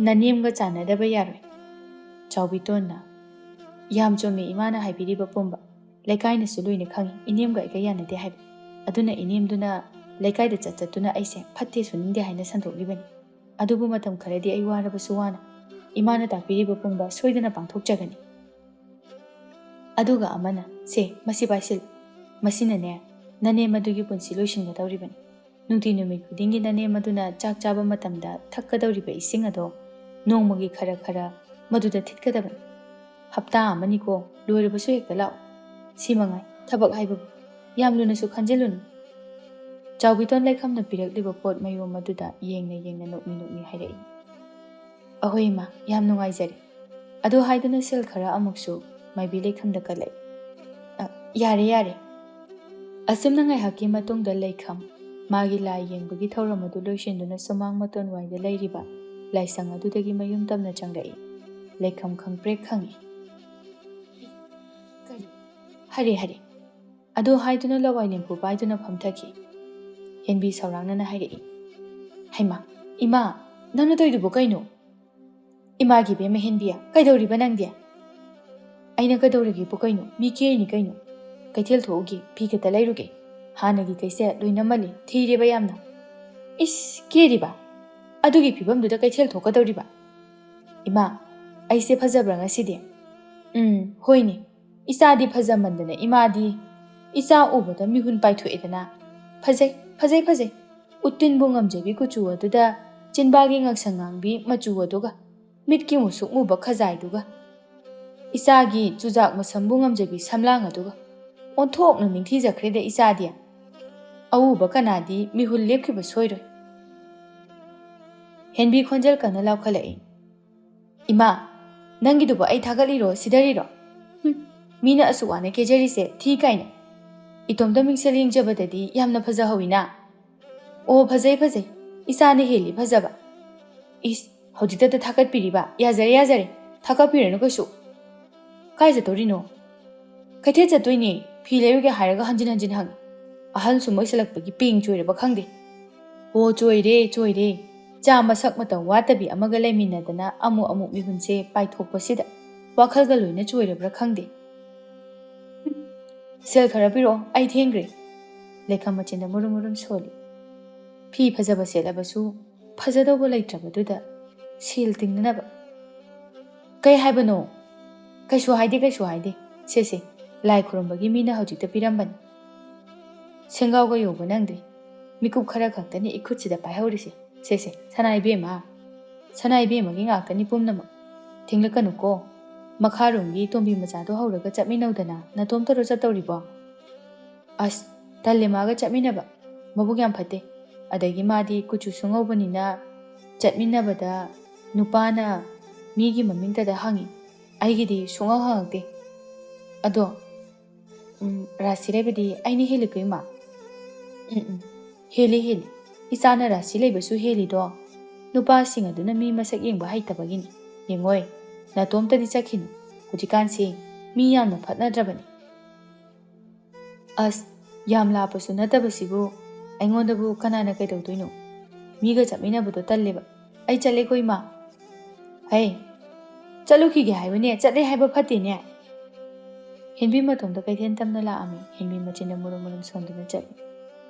ꯅꯅꯦꯝꯒ ꯆꯥꯟꯅꯗꯕ ꯌꯥꯔꯣꯏ꯫ ꯆꯥꯎꯕꯤꯇꯣꯟꯅ, "ꯌꯥꯝ ꯆꯨꯝꯃꯤ ꯏꯃꯥꯅ ꯍꯥꯏꯕꯤꯔꯤꯕ ꯄꯨꯝꯕ꯫ ꯂꯩꯀꯥꯏꯅꯁꯨ ꯂꯣꯏꯅ ꯈꯪꯏ ꯏꯅꯦꯝꯒ ꯑꯩꯒ ꯌꯥꯅꯗꯦ ꯍꯥꯏꯕ꯫ ꯑꯗꯨꯅ ꯏꯅꯦꯝꯗꯨꯅ ꯂꯩꯀꯥꯏꯗ ꯆꯠ ꯆꯠꯇꯨꯅ ꯑꯩꯁꯦ ꯐꯠꯇꯦ ꯁꯨꯅꯤꯡꯗꯦ ꯍꯥꯏꯅ ꯁꯟꯗꯣꯛꯂꯤꯕꯅꯤ꯫ ꯑꯗꯨꯕꯨ ꯃꯇꯝ ꯈꯔꯗꯤ ꯑꯩ ꯋꯥꯔꯕꯁꯨ ꯋꯥꯅ ꯏꯃꯥꯅ ꯇꯥꯛꯄꯤꯔꯤꯕ ꯄꯨꯝꯕ ꯁꯣꯏꯗꯅ ꯄꯥꯡꯊꯣꯛꯆꯒꯅꯤ꯫ ꯑꯗꯨꯒ ꯑꯃꯅ, ꯁꯦ, ꯃꯁꯤ ꯄꯥꯏꯁꯤꯜ꯫ ꯃꯁꯤꯅꯅꯦ, ꯅꯅꯦꯝ ꯑꯗꯨꯒꯤ ꯄꯨꯟꯁꯤ ꯂꯣꯏꯁꯤꯟꯒꯗꯧꯔꯤꯕꯅꯤ꯫ ꯅꯨꯡꯇꯤ ꯅꯨꯃꯤꯠ ꯈꯨꯗꯤꯡꯒꯤ ꯅꯅꯦꯝ ꯑꯗꯨꯅ ꯆꯥꯛ ꯆꯥꯕ ꯃꯇꯝꯗ ꯊꯛꯀꯗꯧꯔꯤꯕ ꯏꯁꯤꯡ ꯑꯗꯣ ꯅꯣꯡꯃꯒꯤ ꯈꯔ ꯈꯔ ꯃꯗꯨꯗ ꯊꯤꯠꯀꯗꯕꯅꯤ꯫ ꯍꯞꯇꯥ ꯑꯃꯅꯤꯀꯣ, ꯂꯣꯏꯔꯕꯁꯨ ꯍꯦꯛꯇ ꯂꯥꯛꯎ꯫ ꯁꯤ ꯃꯉꯥꯏ, ꯊꯕꯛ ꯍꯥꯏꯕꯕꯨ꯫ ꯌꯥꯝ ꯂꯨꯅꯁꯨ ꯈꯟꯖꯤꯜꯂꯨꯅꯨ꯫" ꯆꯥꯎꯕꯤꯇꯣꯟ ꯂꯩꯈꯝꯅ ꯄꯤꯔꯛꯂꯤꯕ ꯄꯣꯠ ꯃꯌꯣꯝ ꯑꯗꯨꯗ ꯌꯦꯡꯅ ꯌꯦꯡꯅ ꯅꯣꯛꯃꯤ ꯅꯣꯛꯃꯤ ꯍꯥꯏꯔꯛꯏ꯫ "ꯑꯍꯣꯏ ꯏꯃꯥ, ꯌꯥꯝ ꯅꯨꯡꯉꯥꯏꯖꯔꯦ꯫" ꯑꯗꯨ ꯍꯥꯏꯗꯨꯅ ꯁꯦꯜ ꯈꯔ ꯑꯃꯨꯛꯁꯨ ꯃꯥꯏꯕꯤ ꯂꯩꯈꯝꯗ ꯀꯜꯂꯛꯏ꯫ "ꯑ, ꯌꯥꯔꯦ, ꯌꯥꯔꯦ꯫" ꯑꯁꯨꯝꯅ ꯉꯥꯏꯍꯥꯛꯀꯤ ꯃꯇꯨꯡꯗ ꯂꯩꯈꯝ ꯃꯥꯒꯤ ꯂꯥꯏ ꯌꯦꯡꯕꯒꯤ ꯊꯧꯔꯝ ꯑꯗꯨ ꯂꯣꯏꯁꯤꯟꯗꯨꯅ ꯁꯨꯃꯥꯡ ꯃꯇꯣꯟ ꯋꯥꯏꯗ ꯂꯩꯔꯤꯕ ꯂꯥꯏꯁꯪ ꯑꯗꯨꯗꯒꯤ ꯃꯌꯨꯝ ꯇꯝꯅ ꯆꯪꯂꯛꯏ꯫ ꯂꯩꯈꯝ ꯈꯪꯄ꯭ꯔꯦꯛ ꯈꯪꯉꯤ꯫ "ꯀꯔꯤ?" "ꯍꯔꯦ, ꯍꯔꯦ꯫" ꯑꯗꯨ ꯍꯥꯏꯗꯨꯅ ꯂꯋꯥꯏ ꯂꯦꯝꯐꯨ ꯄꯥꯏꯗꯨꯅ ꯐꯝꯊꯈꯤ꯫ ꯍꯦꯟꯕꯤ ꯁꯧꯔꯥꯡꯅꯅ ꯍꯥꯏꯔꯛꯏ, "ꯍꯩꯃꯥ, ꯏꯃꯥ, ꯅꯪꯅ ꯇꯧꯔꯤꯗꯨꯕꯨ ꯀꯩꯅꯣ?" "ꯏꯃꯥꯒꯤ ꯏꯕꯦꯝꯃ ꯍꯦꯟꯕꯤ, ꯀꯩꯗꯧꯔꯤꯕ ꯅꯪꯗꯤ?" "ꯑꯩꯅ ꯀꯩꯗꯧꯔꯒꯦꯕꯨ ꯀꯩꯅꯣ? ꯃꯤ ꯀꯦꯔꯤꯅꯤ ꯀꯩꯅꯣ꯫ ꯀꯩꯊꯦꯜ ꯊꯣꯛꯎꯒꯦ, ꯐꯤ ꯈꯛꯇ ꯂꯩꯔꯨꯒꯦ꯫ ꯍꯥꯟꯅꯒꯤ ꯀꯩꯁꯦ ꯂꯣꯏꯅ ꯃꯜꯂꯦ, ꯊꯤꯔꯦꯕ ꯌꯥꯝꯅ꯫" "ꯏꯁ, ꯀꯦꯔꯤꯕ? ꯑꯗꯨꯒꯤ ꯐꯤꯕꯝꯗꯨꯗ ꯀꯩꯊꯦꯜ ꯊꯣꯛꯀꯗꯧꯔꯤꯕ?" "ꯏꯃꯥ, ꯑꯩꯁꯦ ꯐꯖꯕ꯭ꯔꯥ ꯉꯁꯤꯗꯤ?" "ꯎꯝ, ꯍꯣꯏꯅꯦ꯫ ꯏꯆꯥꯗꯤ ꯐꯖꯃꯟꯗꯅ ꯏꯃꯥꯗꯤ ꯏꯆꯥ ꯎꯕꯗ ꯃꯤꯍꯨꯟ ꯄꯥꯏꯊꯣꯛꯑꯦꯗꯅ꯫ ꯐꯖꯩ, ꯐꯖꯩ, ꯐꯖꯩ꯫ ꯎꯠꯇꯤꯟꯕꯨ ꯉꯝꯖꯕꯤ ꯀꯨꯆꯨ ꯑꯗꯨꯗ, ꯆꯤꯟꯕꯥꯜꯒꯤ ꯉꯛꯁꯪ ꯉꯥꯡꯕꯤ ꯃꯆꯨ ꯑꯗꯨꯒ, ꯃꯤꯠꯀꯤ ꯃꯨꯁꯨꯛ ꯃꯨꯕ ꯈꯖꯥꯏꯗꯨꯒ, ꯏꯆꯥꯒꯤ ꯆꯨꯖꯥꯛ ꯃꯁꯝꯕꯨ ꯉꯝꯖꯕꯤ ꯁꯝꯂꯥꯡ ꯑꯗꯨꯒ꯫ ꯑꯣꯟꯊꯣꯛꯅ ꯅꯤꯡꯊꯤꯖꯈ꯭ꯔꯦꯗ ꯏꯆꯥꯗꯤ꯫ ꯑꯎꯕ ꯀꯅꯥꯗꯤ ꯃꯤꯍꯨꯜ ꯂꯦꯞꯈꯤꯕ ꯁꯣꯏꯔꯣꯏ꯫" ꯍꯦꯟꯕꯤ ꯈꯣꯟꯖꯦꯜ ꯀꯟꯅ ꯂꯥꯎꯈꯠꯂꯛꯏ꯫ "ꯏꯃꯥ, ꯅꯪꯒꯤꯗꯨꯕꯨ ꯑꯩ ꯊꯥꯒꯠꯂꯤꯔꯣ, ꯁꯤꯗꯔꯤꯔꯣ? ꯍꯨꯝ, ꯃꯤꯅ ꯑꯁꯨꯛ ꯋꯥꯅ ꯀꯦꯖꯔꯤꯁꯦ ꯊꯤ ꯀꯥꯏꯅ꯫ ꯏꯇꯣꯝꯇ ꯃꯤꯡꯁꯦꯜ ꯌꯦꯡꯖꯕꯗꯗꯤ ꯌꯥꯝꯅ ꯐꯖꯍꯧꯋꯤꯅ꯫" "ꯑꯣ, ꯐꯖꯩ, ꯐꯖꯩ꯫ ꯏꯆꯥꯅ ꯍꯦꯜꯂꯤ ꯐꯖꯕ꯫" "ꯏꯁ, ꯍꯧꯖꯤꯛꯇꯗ ꯊꯥꯒꯠꯄꯤꯔꯤꯕ? ꯌꯥꯖꯔꯦ, ꯌꯥꯖꯔꯦ꯫ ꯊꯥꯒꯠꯄꯤꯔꯅꯨ ꯀꯩꯁꯨ꯫" "ꯀꯥꯏ ꯆꯠꯇꯣꯔꯤꯅꯣ?" "ꯀꯩꯊꯦꯜ ꯆꯠꯇꯣꯏꯅꯦ꯫ ꯐꯤ ꯂꯩꯔꯨꯒꯦ ꯍꯥꯏꯔꯒ ꯍꯟꯖꯤꯟ ꯍꯟꯖꯤꯟ ꯍꯪꯉꯤ꯫ ꯑꯍꯜꯁꯨ ꯃꯣꯏꯁꯤꯜꯂꯛꯄꯒꯤ ꯄꯦꯡ ꯆꯣꯏꯔꯕ ꯈꯪꯗꯦ꯫ ꯍꯣ, ꯆꯣꯏꯔꯦ, ꯆꯣꯏꯔꯦ꯫ ꯆꯥ ꯃꯁꯛ ꯃꯇꯧ ꯋꯥꯠꯇꯕꯤ ꯑꯃꯒ ꯂꯩꯃꯤꯟꯅꯗꯅ ꯑꯃꯨꯛ ꯑꯃꯨꯛ ꯃꯤꯍꯨꯟꯁꯦ ꯄꯥꯏꯊꯣꯛꯄꯁꯤꯗ ꯋꯥꯈꯜꯒ ꯂꯣꯏꯅ ꯆꯣꯏꯔꯕ꯭ꯔꯥ ꯈꯪꯗꯦ꯫ "ꯁꯦꯜ ꯈꯔ ꯄꯤꯔꯛꯑꯣ, ꯑꯩ ꯊꯦꯡꯈ꯭ꯔꯦ꯫" ꯂꯩꯈꯝ ꯃꯆꯤꯟꯗ ꯃꯨꯔꯨꯝ ꯃꯨꯔꯨꯝ ꯁꯣꯜꯂꯤ꯫ ꯐꯤ ꯐꯖꯕ ꯁꯦꯠꯂꯕꯁꯨ ꯐꯖꯗꯧꯕ ꯂꯩꯇ꯭ꯔꯕꯗꯨꯗ ꯁꯦꯜ ꯇꯤꯡꯅꯅꯕ꯫ "ꯀꯩ ꯍꯥꯏꯕꯅꯣ?" "ꯀꯩꯁꯨ ꯍꯥꯏꯗꯦ, ꯀꯩꯁꯨ ꯍꯥꯏꯗꯦ꯫ ꯁꯦ, ꯁꯦ, ꯂꯥꯏ ꯈꯨꯔꯨꯝꯕꯒꯤ ꯃꯤꯅ ꯍꯧꯖꯤꯛꯇ ꯄꯤꯔꯝꯕꯅꯤ꯫" ꯁꯦꯡꯒꯥꯎꯒ ꯌꯧꯕ ꯅꯪꯗ꯭ꯔꯤ꯫ ꯃꯤꯀꯨꯞ ꯈꯔ ꯈꯛꯇꯅꯤ ꯏꯈꯨꯠꯁꯤꯗ ꯄꯥꯏꯍꯧꯔꯤꯁꯦ꯫ "ꯁꯦ, ꯁꯦ, ꯁꯅꯥ ꯏꯕꯦꯝꯃ꯫ ꯁꯅꯥ ꯏꯕꯦꯝꯃꯒꯤ ꯉꯥꯛꯇꯅꯤ ꯄꯨꯝꯅꯃꯛ꯫ ꯊꯦꯡꯂꯛꯀꯅꯨꯀꯣ꯫ ꯃꯈꯥꯔꯣꯝꯒꯤ ꯇꯣꯝꯕꯤ ꯃꯆꯥꯗꯣ ꯍꯧꯔꯒ ꯆꯠꯃꯤꯟꯅꯧꯗꯅ꯫ ꯅꯇꯣꯝꯇꯔꯣ ꯆꯠꯇꯧꯔꯤꯕꯣ?" "ꯑꯁ, ꯇꯜꯂꯦ ꯃꯥꯒ ꯆꯠꯃꯤꯟꯅꯕ꯫ ꯃꯕꯨꯛ ꯌꯥꯝ ꯐꯠꯇꯦ꯫ ꯑꯗꯒꯤ ꯃꯥꯗꯤ ꯀꯨꯆꯨꯁꯨ ꯉꯧꯕꯅꯤꯅ ꯆꯠꯃꯤꯟꯅꯕꯗ ꯅꯨꯄꯥꯅ ꯃꯤꯒꯤ ꯃꯃꯤꯡꯇꯗ ꯍꯪꯉꯤ꯫ ꯑꯩꯒꯤꯗꯤ ꯁꯨꯡꯍꯪ ꯍꯪꯉꯛꯇꯦ꯫ ꯑꯗꯣ, ꯎꯝ, ꯔꯥꯁꯤ ꯂꯩꯕꯗꯤ ꯑꯩꯅ ꯍꯦꯜꯂꯤꯀꯣ, ꯏꯃꯥ?" "ꯎꯝ, ꯎꯝ, ꯍꯦꯜꯂꯤ, ꯍꯦꯜꯂꯤ꯫ ꯏꯆꯥꯅ ꯔꯥꯁꯤ ꯂꯩꯕꯁꯨ ꯍꯦꯜꯂꯤꯗꯣ꯫ ꯅꯨꯄꯥꯁꯤꯡ ꯑꯗꯨꯅ ꯃꯤ ꯃꯁꯛ ꯌꯦꯡꯕ ꯍꯩꯇꯕꯒꯤꯅꯤ꯫ ꯌꯦꯡꯉꯣꯏ, ꯅꯇꯣꯝꯇꯗꯤ ꯆꯠꯈꯤꯅꯨ꯫ ꯍꯧꯖꯤꯛꯀꯥꯟꯁꯤ ꯃꯤ ꯌꯥꯝꯅ ꯐꯠꯅꯗ꯭ꯔꯕꯅꯤ꯫" "ꯑꯁ, ꯌꯥꯝ ꯂꯥꯞꯄꯁꯨ ꯅꯠꯇꯕꯁꯤꯕꯨ ꯑꯩꯉꯣꯟꯗꯕꯨ ꯀꯅꯥꯅ ꯀꯩꯗꯧꯗꯣꯏꯅꯣ? ꯃꯤꯒ ꯆꯠꯃꯤꯟꯅꯕꯗꯣ ꯇꯜꯂꯦꯕ꯫ ꯑꯩ ꯆꯠꯂꯦꯀꯣ, ꯏꯃꯥ꯫" "ꯍꯩ, ꯆꯠꯂꯨꯈꯤꯒꯦ ꯍꯥꯏꯕꯅꯦ, ꯆꯠꯂꯦ ꯍꯥꯏꯕ ꯐꯠꯇꯦꯅꯦ꯫" ꯍꯦꯟꯕꯤ ꯃꯇꯣꯝꯗ ꯀꯩꯊꯦꯜ ꯇꯝꯅ ꯂꯥꯛꯑꯝꯃꯤ꯫ ꯍꯦꯟꯕꯤ ꯃꯆꯤꯟꯗ ꯃꯨꯔꯨꯝ ꯃꯨꯔꯨꯝ ꯁꯣꯟꯗꯨꯅ ꯆꯠꯂꯤ꯫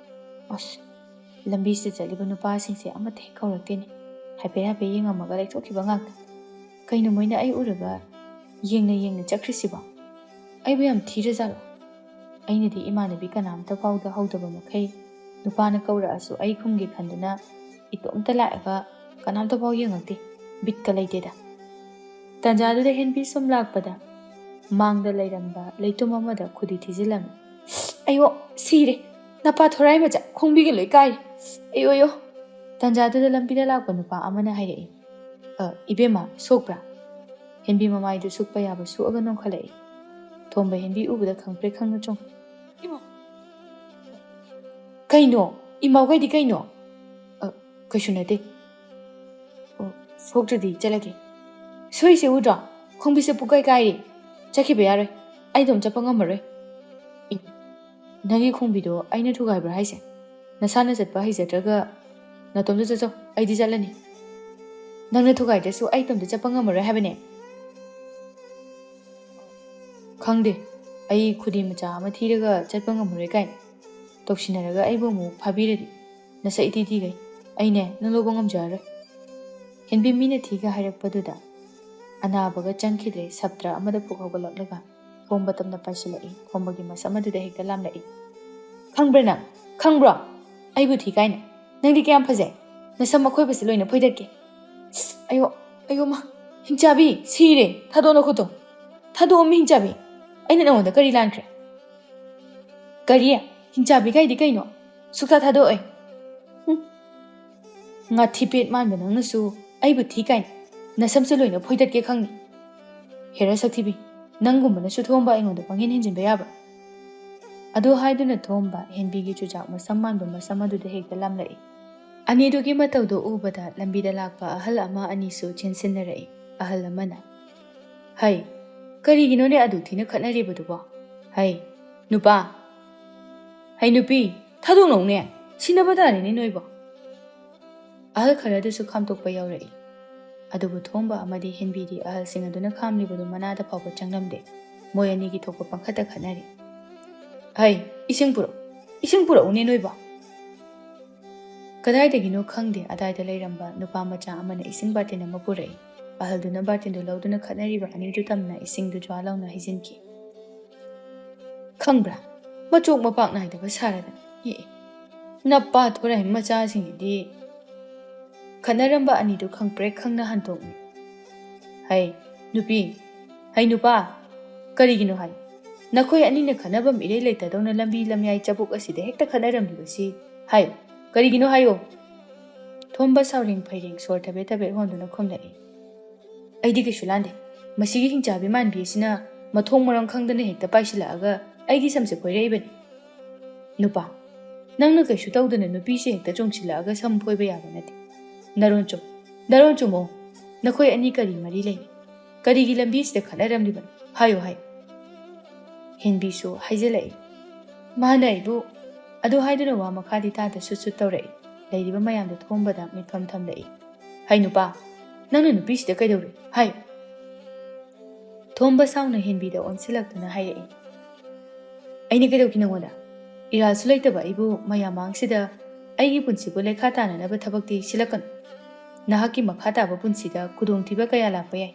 "ꯑꯁ, ꯂꯝꯕꯤꯁꯤꯗ ꯆꯠꯂꯤꯕ ꯅꯨꯄꯥꯁꯤꯡꯁꯦ ꯑꯃꯠꯇ ꯍꯦꯛ ꯀꯧꯔꯛꯇꯦꯅꯦ꯫ ꯍꯥꯏꯐꯦꯠ ꯍꯥꯏꯐꯦꯠ ꯌꯦꯡꯉꯝꯃꯒ ꯂꯩꯊꯣꯛꯈꯤꯕ ꯉꯥꯛꯇ꯫ ꯀꯩꯅꯣ ꯃꯣꯏꯅ ꯑꯩ ꯎꯔꯒ ꯌꯦꯡꯅ ꯌꯦꯡꯅ ꯆꯠꯈ꯭ꯔꯤꯁꯤꯕꯣ? ꯑꯩꯕꯨ ꯌꯥꯝ ꯊꯤꯔꯖꯥꯠꯂꯣ? ꯑꯩꯅꯗꯤ ꯏꯃꯥꯟꯅꯕꯤ ꯀꯅꯥꯝꯇ ꯐꯥꯎꯗ ꯍꯧꯗꯕ ꯃꯈꯩ ꯅꯨꯄꯥꯅ ꯀꯧꯔꯛꯑꯁꯨ ꯑꯩ ꯈꯨꯝꯒꯦ ꯈꯟꯗꯨꯅ ꯏꯇꯣꯝꯇ ꯂꯥꯛꯑꯒ ꯀꯅꯥꯝꯇ ꯐꯥꯎ ꯌꯦꯡꯉꯛꯇꯦ꯫ ꯕꯤꯠꯀ ꯂꯩꯇꯦꯗ꯫" ꯇꯟꯖꯥꯗꯨꯗ ꯍꯦꯟꯕꯤ ꯁꯨꯝ ꯂꯥꯛꯄꯗ ꯃꯥꯡꯗ ꯂꯩꯔꯝꯕ ꯂꯩꯇꯨꯝ ꯑꯃꯗ ꯈꯨꯗꯤ ꯊꯤꯖꯤꯜꯂꯝꯃꯤ꯫ "ꯑꯌꯣ, ꯁꯤꯔꯦ! ꯅꯄꯥ ꯊꯣꯔꯥꯏ ꯃꯆꯥ, ꯈꯣꯡꯕꯤꯒ ꯂꯣꯏ ꯀꯥꯏꯔꯦ꯫ ꯑꯌꯣ, ꯑꯌꯣ!" ꯇꯟꯖꯥꯗꯨꯗ ꯂꯝꯕꯤꯗ ꯂꯥꯛꯄ ꯅꯨꯄꯥ ꯑꯃꯅ ꯍꯥꯏꯔꯛꯏ꯫ "ꯑ, ꯏꯕꯦꯝꯃ, ꯁꯣꯛꯄ꯭ꯔꯥ?" ꯍꯦꯟꯕꯤ ꯃꯃꯥꯏꯗꯨ ꯁꯨꯛꯄ ꯌꯥꯕ ꯁꯣꯛꯑꯒ ꯅꯣꯡꯈꯠꯂꯛꯏ꯫ ꯊꯣꯝꯕ ꯍꯦꯟꯕꯤ ꯎꯕꯗ ꯈꯪꯄ꯭ꯔꯦꯛ ꯈꯪꯅ ꯆꯣꯡ꯫ "ꯏꯃꯥ!" "ꯀꯩꯅꯣ? ꯏꯃꯥ ꯀꯩꯗꯤ ꯀꯩꯅꯣ?" "ꯑ, ꯀꯩꯁꯨ ꯅꯠꯇꯦ꯫" "ꯑꯣ, ꯁꯣꯛꯇ꯭ꯔꯗꯤ ꯆꯠꯂꯒꯦ꯫" "ꯁꯣꯏꯁꯦ ꯎꯗ꯭ꯔꯣ? ꯈꯣꯡꯕꯤꯁꯦ ꯄꯨꯀꯥꯏ ꯀꯥꯏꯔꯦ꯫" ꯆꯠꯈꯤꯕ ꯌꯥꯔꯣꯏ꯫ ꯑꯩ ꯑꯗꯨꯝ ꯆꯠꯄ ꯉꯝꯃꯔꯣꯏ꯫ ꯏ, ꯅꯪꯒꯤ ꯈꯣꯡꯕꯤꯗꯣ ꯑꯩꯅ ꯊꯨꯒꯥꯏꯕ꯭ꯔꯥ ꯍꯥꯏꯁꯦ? ꯅꯁꯥꯅ ꯆꯠꯄ ꯍꯩꯖꯗ꯭ꯔꯒ ꯅꯇꯣꯝꯇ ꯆꯠꯆꯧ, ꯑꯩꯗꯤ ꯆꯠꯂꯅꯤ꯫ ꯅꯪꯅ ꯊꯨꯒꯥꯏꯗ꯭ꯔꯁꯨ ꯑꯩ ꯏꯇꯣꯝꯇ ꯆꯠꯄ ꯉꯝꯃꯔꯣꯏ ꯍꯥꯏꯕꯅꯦ꯫ ꯈꯪꯗꯦ, ꯑꯩ ꯈꯨꯗꯤ ꯃꯆꯥ ꯑꯃ ꯊꯤꯔꯒ ꯆꯠꯄ ꯉꯝꯃꯔꯣꯏ ꯀꯥꯏꯅ ꯇꯧꯁꯤꯟꯅꯔꯒ ꯑꯩꯕꯨ ꯑꯃꯨꯛ ꯐꯥꯕꯤꯔꯗꯤ ꯅꯁꯛ ꯏꯊꯤ ꯊꯤꯈꯩ꯫ ꯑꯩꯅꯦ ꯅꯪ ꯂꯧꯕ ꯉꯝꯖꯔꯔꯣꯏ꯫ ꯍꯦꯟꯕꯤ ꯃꯤꯅ ꯊꯤꯒ ꯍꯥꯏꯔꯛꯄꯗꯨꯗ ꯑꯅꯥꯕꯒ ꯆꯪꯈꯤꯗ꯭ꯔꯦ꯫ ꯁꯞꯇ꯭ꯔ ꯑꯃꯗ ꯐꯨꯛ ꯍꯧꯒꯠꯂꯛꯂꯒ ꯈꯣꯝꯕ ꯇꯞꯅ ꯄꯥꯏꯁꯤꯜꯂꯛꯏ꯫ ꯈꯣꯝꯕꯒꯤ ꯃꯁꯝ ꯑꯗꯨꯗ ꯍꯦꯛꯇ ꯂꯥꯝꯂꯛꯏ꯫ "ꯈꯪꯕ꯭ꯔꯥ ꯅꯪ? ꯈꯪꯕ꯭ꯔꯣ? ꯑꯩꯕꯨ ꯊꯤ ꯀꯥꯏꯅ? ꯅꯪꯗꯤ ꯀꯌꯥꯝ ꯐꯖꯩ? ꯅꯁꯝ ꯑꯈꯣꯏꯕꯁꯦ ꯂꯣꯏꯅ ꯐꯣꯏꯗꯠꯀꯦ꯫ ꯑꯌꯣ, ꯑꯌꯣ ꯃꯥ, ꯍꯤꯡꯆꯥꯕꯤ, ꯁꯤꯔꯦ꯫ ꯊꯥꯗꯣꯛꯑꯣ ꯅꯈꯨꯠꯇꯣ꯫ ꯊꯥꯗꯣꯛꯑꯣ ꯃꯤ ꯍꯤꯡꯆꯥꯕꯤ꯫ ꯑꯩꯅ ꯅꯉꯣꯟꯗ ꯀꯔꯤ ꯂꯥꯟꯈ꯭ꯔꯦ?" "ꯀꯔꯤ? ꯍꯤꯡꯆꯥꯕꯤ ꯀꯥꯏꯗꯤ ꯀꯩꯅꯣ? ꯁꯨꯛꯊꯥ ꯊꯥꯗꯣꯛꯑꯣꯏ꯫" ꯍꯨꯝ꯫ "ꯉꯥꯊꯤ ꯄꯦꯠ ꯃꯥꯟꯕ ꯅꯪꯅꯁꯨ ꯑꯩꯕꯨ ꯊꯤ ꯀꯥꯏꯅ ꯅꯁꯝꯁꯨ ꯂꯣꯏꯅ ꯐꯣꯏꯗꯠꯀꯦ ꯈꯪꯅꯤ꯫ ꯍꯦꯔꯥ ꯁꯛꯊꯤꯕꯤ, ꯅꯪꯒꯨꯝꯕꯅꯁꯨ ꯊꯣꯝꯕ ꯑꯩꯉꯣꯟꯗ ꯄꯪꯍꯦꯟ ꯍꯦꯟꯖꯤꯟꯕ ꯌꯥꯕ꯭ꯔꯥ?" ꯑꯗꯨ ꯍꯥꯏꯗꯨꯅ ꯊꯣꯝꯕ ꯍꯦꯟꯕꯤꯒꯤ ꯆꯨꯖꯥꯛ ꯃꯁꯝ ꯃꯥꯟꯕ ꯃꯁꯝ ꯑꯗꯨꯗ ꯍꯦꯛꯇ ꯂꯥꯝꯂꯛꯏ꯫ ꯑꯅꯤꯗꯨꯒꯤ ꯃꯇꯧꯗꯨ ꯎꯕꯗ ꯂꯝꯕꯤꯗ ꯂꯥꯛꯄ ꯑꯍꯜ ꯑꯃ ꯑꯅꯤꯁꯨ ꯆꯦꯟꯁꯤꯟꯅꯔꯛꯏ꯫ ꯑꯍꯜ ꯑꯃꯅ, "ꯍꯩ, ꯀꯔꯤꯒꯤꯅꯣꯅꯦ ꯑꯗꯨ ꯊꯤꯅ ꯈꯠꯅꯔꯤꯕꯗꯨꯕꯣ? ꯍꯩ, ꯅꯨꯄꯥ! ꯍꯩ, ꯅꯨꯄꯤ! ꯊꯥꯗꯣꯛꯅꯧꯅꯦ! ꯁꯤꯅꯕ ꯇꯥꯔꯦꯅꯦ ꯅꯣꯏꯕꯣ!" ꯑꯍꯜ ꯈꯔꯗꯨꯁꯨ ꯈꯥꯝꯇꯣꯛꯄ ꯌꯥꯎꯔꯛꯏ꯫ ꯑꯗꯨꯕꯨ ꯊꯣꯝꯕ ꯑꯃꯗꯤ ꯍꯦꯟꯕꯤꯗꯤ ꯑꯍꯜꯁꯤꯡ ꯑꯗꯨꯅ ꯈꯥꯝꯂꯤꯕꯗꯨ ꯃꯅꯥꯗ ꯐꯥꯎꯕ ꯆꯪꯂꯝꯗꯦ꯫ ꯃꯣꯏ ꯑꯅꯤꯒꯤ ꯊꯣꯛꯄ ꯄꯪꯈꯠꯇ ꯈꯠꯅꯔꯤ꯫ "ꯍꯩ, ꯏꯁꯤꯡ ꯄꯨꯔꯛꯎ! ꯏꯁꯤꯡ ꯄꯨꯔꯛꯎꯅꯦ ꯅꯣꯏꯕꯣ!" ꯀꯗꯥꯏꯗꯒꯤꯅꯣ ꯈꯪꯗꯦ, ꯑꯗꯥꯏꯗ ꯂꯩꯔꯝꯕ ꯅꯨꯄꯥ ꯃꯆꯥ ꯑꯃꯅ ꯏꯁꯤꯡ ꯕꯥꯔꯇꯤꯟ ꯑꯃ ꯄꯨꯔꯛꯏ꯫ ꯑꯍꯜꯗꯨꯅ ꯕꯥꯔꯇꯤꯟꯗꯨ ꯂꯧꯗꯨꯅ ꯈꯠꯅꯔꯤꯕ ꯑꯅꯤꯗꯨ ꯇꯝꯅ ꯏꯁꯤꯡꯗꯨ ꯖ꯭ꯋꯥ ꯂꯥꯎꯅ ꯍꯩꯖꯤꯟꯈꯤ꯫ "ꯈꯪꯕ꯭ꯔꯥ? ꯃꯆꯣꯛ ꯃꯄꯥꯛ ꯅꯥꯏꯗꯕ ꯁꯥꯔꯗꯅ꯫ ꯑꯦ, ꯑꯦ, ꯅꯄꯥ ꯊꯣꯔꯥꯏ ꯃꯆꯥꯁꯤꯡꯁꯤꯗꯤ!" ꯈꯠꯅꯔꯝꯕ ꯑꯅꯤꯗꯨ ꯈꯪꯄ꯭ꯔꯦꯛ ꯈꯪꯅ ꯍꯟꯗꯣꯛꯂꯤ꯫ "ꯍꯩ, ꯅꯨꯄꯤ! ꯍꯩ, ꯅꯨꯄꯥ! ꯀꯔꯤꯒꯤꯅꯣ ꯍꯥꯏ? ꯅꯈꯣꯏ ꯑꯅꯤꯅ ꯈꯠꯅꯐꯝ ꯏꯔꯩ ꯂꯩꯇꯗꯧꯅ ꯂꯝꯕꯤ ꯂꯝꯌꯥꯏ ꯆꯕꯨꯛ ꯑꯁꯤꯗ ꯍꯦꯛꯇ ꯈꯠꯅꯔꯝꯂꯤꯕꯁꯤ ꯍꯥꯏꯌꯨ꯫ ꯀꯔꯤꯒꯤꯅꯣ ꯍꯥꯏꯌꯣ?" ꯊꯣꯝꯕ ꯁꯥꯎꯔꯦꯡ ꯐꯩꯔꯦꯡ ꯁꯣꯔ ꯊꯕꯦꯠ ꯊꯕꯦꯠ ꯍꯣꯟꯗꯨꯅ ꯈꯨꯝꯂꯛꯏ꯫ "ꯑꯩꯗꯤ ꯀꯩꯁꯨ ꯂꯥꯟꯗꯦ꯫ ꯃꯁꯤꯒꯤ ꯍꯤꯡꯆꯥꯕꯤ ꯃꯥꯟꯕꯤ ꯑꯁꯤꯅ ꯃꯊꯣꯡ ꯃꯔꯝ ꯈꯪꯗꯅ ꯍꯦꯛꯇ ꯄꯥꯏꯁꯤꯜꯂꯛꯑꯒ ꯑꯩꯒꯤ ꯁꯝꯁꯦ ꯐꯣꯏꯔꯛꯏꯕꯅꯤ꯫ ꯅꯨꯄꯥ, ꯅꯪꯅ ꯀꯩꯁꯨ ꯇꯧꯗꯅ ꯅꯨꯄꯤꯁꯦ ꯍꯦꯛꯇ ꯆꯣꯡꯁꯤꯜꯂꯛꯑꯒ ꯁꯝ ꯐꯣꯏꯕ ꯌꯥꯕ ꯅꯠꯇꯦ꯫ ꯅꯔꯣꯟ ꯆꯨꯝ, ꯅꯔꯣꯟ ꯆꯨꯝꯃꯣ꯫ ꯅꯈꯣꯏ ꯑꯅꯤ ꯀꯔꯤ ꯃꯔꯤ ꯂꯩꯅꯩ? ꯀꯔꯤꯒꯤ ꯂꯝꯕꯤꯁꯤꯗ ꯈꯠꯅꯔꯝꯂꯤꯕꯅꯣ? "ꯍꯥꯏꯌꯨ, ꯍꯥꯏꯌꯨ꯫" ꯍꯦꯟꯕꯤꯁꯨ ꯍꯥꯏꯖꯤꯜꯂꯛꯏ꯫ ꯃꯥꯅ ꯑꯩꯕꯨ ꯑꯗꯨ ꯍꯥꯏꯗꯨꯅ ꯋꯥ ꯃꯈꯥꯗꯤ ꯇꯥꯗ ꯁꯨꯠ ꯁꯨꯠ ꯇꯧꯔꯛꯏ꯫ ꯂꯩꯔꯤꯕ ꯃꯌꯥꯝꯗꯣ ꯊꯣꯝꯕꯗ ꯃꯤꯠꯐꯝ ꯊꯝꯂꯛꯏ꯫ "ꯍꯩ ꯅꯨꯄꯥ, ꯅꯪꯅ ꯅꯨꯄꯤꯁꯤꯗ ꯀꯩꯗꯧꯔꯦ? ꯍꯥꯏꯌꯨ꯫" ꯊꯣꯝꯕ ꯁꯥꯎꯅ ꯍꯦꯟꯕꯤꯗ ꯑꯣꯟꯁꯤꯜꯂꯛꯇꯨꯅ ꯍꯥꯏꯔꯛꯏ꯫ "ꯑꯩꯅ ꯀꯩꯗꯧꯈꯤ ꯅꯪꯉꯣꯟꯗ? ꯏꯔꯥꯜꯁꯨ ꯂꯩꯇꯕ ꯑꯩꯕꯨ ꯃꯌꯥꯝ ꯃꯥꯡꯁꯤꯗ ꯑꯩꯒꯤ ꯄꯨꯟꯁꯤꯕꯨ ꯂꯩꯈꯥ ꯇꯥꯅꯅꯕ ꯊꯕꯛꯇꯤ ꯁꯤꯜꯂꯛꯀꯅꯨ꯫ ꯅꯍꯥꯛꯀꯤ ꯃꯈꯥ ꯇꯥꯕ ꯄꯨꯟꯁꯤꯗ ꯈꯨꯗꯣꯡꯊꯤꯕ ꯀꯌꯥ ꯂꯥꯛꯄ ꯌꯥꯏ꯫"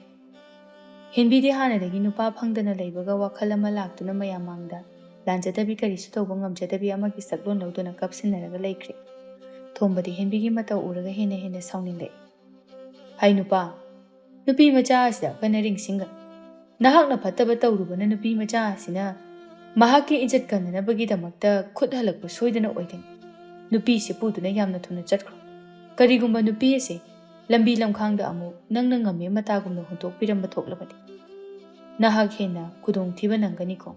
ꯍꯦꯟꯕꯤꯗꯤ ꯍꯥꯟꯅꯗꯒꯤ ꯅꯨꯄꯥ ꯐꯪꯗꯅ ꯂꯩꯕꯒ ꯋꯥꯈꯜ ꯑꯃ ꯂꯥꯛꯇꯨꯅ ꯃꯌꯥꯝ ꯃꯥꯡꯗ ꯂꯥꯟꯖꯗꯕꯤ ꯀꯔꯤꯁꯨ ꯇꯧꯕ ꯉꯝꯖꯗꯕꯤ ꯑꯃꯒꯤ ꯁꯛꯂꯣꯟ ꯂꯧꯗꯨꯅ ꯀꯞꯁꯤꯟꯅꯔꯒ ꯂꯩꯈ꯭ꯔꯦ꯫ ꯊꯣꯝꯕꯗꯤ ꯍꯦꯟꯕꯤꯒꯤ ꯃꯇꯧ ꯎꯔꯒ ꯍꯦꯟꯅ ꯍꯦꯟꯅ ꯁꯥꯎꯅꯤꯡꯂꯛꯏ꯫ "ꯍꯩ ꯅꯨꯄꯥ, ꯅꯨꯄꯤ ꯃꯆꯥ ꯑꯁꯤꯗ ꯑꯀꯟ ꯑꯔꯤꯡ ꯁꯤꯡꯒꯅꯨ꯫ ꯅꯍꯥꯛꯅ ꯐꯠꯇꯕ ꯇꯧꯔꯨꯕꯅ ꯅꯨꯄꯤ ꯃꯆꯥ ꯑꯁꯤꯅ ꯃꯍꯥꯛꯀꯤ ꯏꯖꯠ ꯀꯟꯅꯅꯕꯒꯤꯗꯃꯛꯇ ꯈꯨꯠ ꯍꯜꯂꯛꯄ ꯁꯣꯏꯗꯅ ꯑꯣꯏꯒꯅꯤ꯫ ꯅꯨꯄꯤꯁꯤ ꯄꯨꯗꯨꯅ ꯌꯥꯝꯅ ꯊꯨꯅ ꯆꯠꯈ꯭ꯔꯣ꯫ ꯀꯔꯤꯒꯨꯝꯕ ꯅꯨꯄꯤ ꯑꯁꯤ ꯂꯝꯕꯤ ꯂꯝꯈꯥꯡꯗ ꯑꯃꯨꯛ ꯅꯪꯅ ꯉꯝꯃꯦ ꯃꯇꯥꯒꯨꯝꯅ ꯍꯨꯟꯗꯣꯛꯄꯤꯔꯝꯕ ꯊꯣꯛꯂꯕꯗꯤ, ꯅꯍꯥꯛ ꯍꯦꯟꯅ ꯈꯨꯗꯣꯡꯊꯤꯕ ꯅꯪꯒꯅꯤꯀꯣ꯫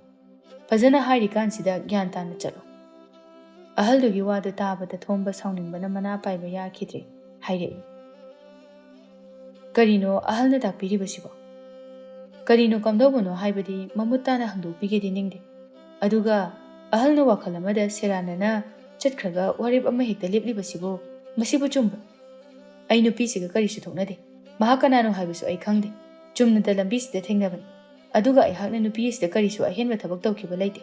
ꯐꯖꯅ ꯍꯥꯏꯔꯤꯀꯥꯟꯁꯤꯗ ꯒ꯭ꯌꯥꯟ ꯇꯥꯅ ꯆꯠꯂꯣ꯫" ꯑꯍꯜꯗꯨꯒꯤ ꯋꯥꯗꯨ ꯇꯥꯕꯗ ꯊꯣꯝꯕ ꯁꯥꯎꯅꯤꯡꯕꯅ ꯃꯅꯥ ꯄꯥꯏꯕ ꯌꯥꯈꯤꯗ꯭ꯔꯦ꯫ ꯍꯥꯏꯔꯛꯏ꯫ "ꯀꯔꯤꯅꯣ ꯑꯍꯜꯅ ꯇꯥꯛꯄꯤꯔꯤꯕꯁꯤꯕꯣ? ꯀꯔꯤꯅꯣ ꯀꯝꯗꯧꯕꯅꯣ ꯍꯥꯏꯕꯗꯤ ꯃꯃꯨꯠ ꯇꯥꯅ ꯍꯪꯗꯣꯛꯄꯤꯒꯦꯗꯤ ꯅꯤꯡꯗꯦ꯫ ꯑꯗꯨꯒ ꯑꯍꯜꯅ ꯋꯥꯈꯜ ꯑꯃꯗ ꯁꯦꯔꯥꯟꯅꯅ ꯆꯠꯈ꯭ꯔꯒ ꯋꯥꯔꯦꯞ ꯑꯃ ꯍꯦꯛꯇ ꯂꯦꯞꯂꯤꯕꯁꯤꯕꯨ, ꯃꯁꯤꯕꯨ ꯆꯨꯝꯕ꯭ꯔꯣ? ꯑꯩ ꯅꯨꯄꯤꯁꯤꯒ ꯀꯔꯤꯁꯨ ꯊꯣꯛꯅꯗꯦ꯫ ꯃꯍꯥꯛ ꯀꯅꯥꯅꯣ ꯍꯥꯏꯕꯁꯨ ꯑꯩ ꯈꯪꯗꯦ꯫ ꯆꯨꯝꯅꯇ ꯂꯝꯕꯤꯁꯤꯗ ꯊꯦꯡꯅꯕꯅꯤ꯫ ꯑꯗꯨꯒ ꯑꯩꯍꯥꯛꯅ ꯅꯨꯄꯤ ꯑꯁꯤꯗ ꯀꯔꯤꯁꯨ ꯑꯍꯦꯟꯕ ꯊꯕꯛ ꯇꯧꯈꯤꯕ ꯂꯩꯇꯦ꯫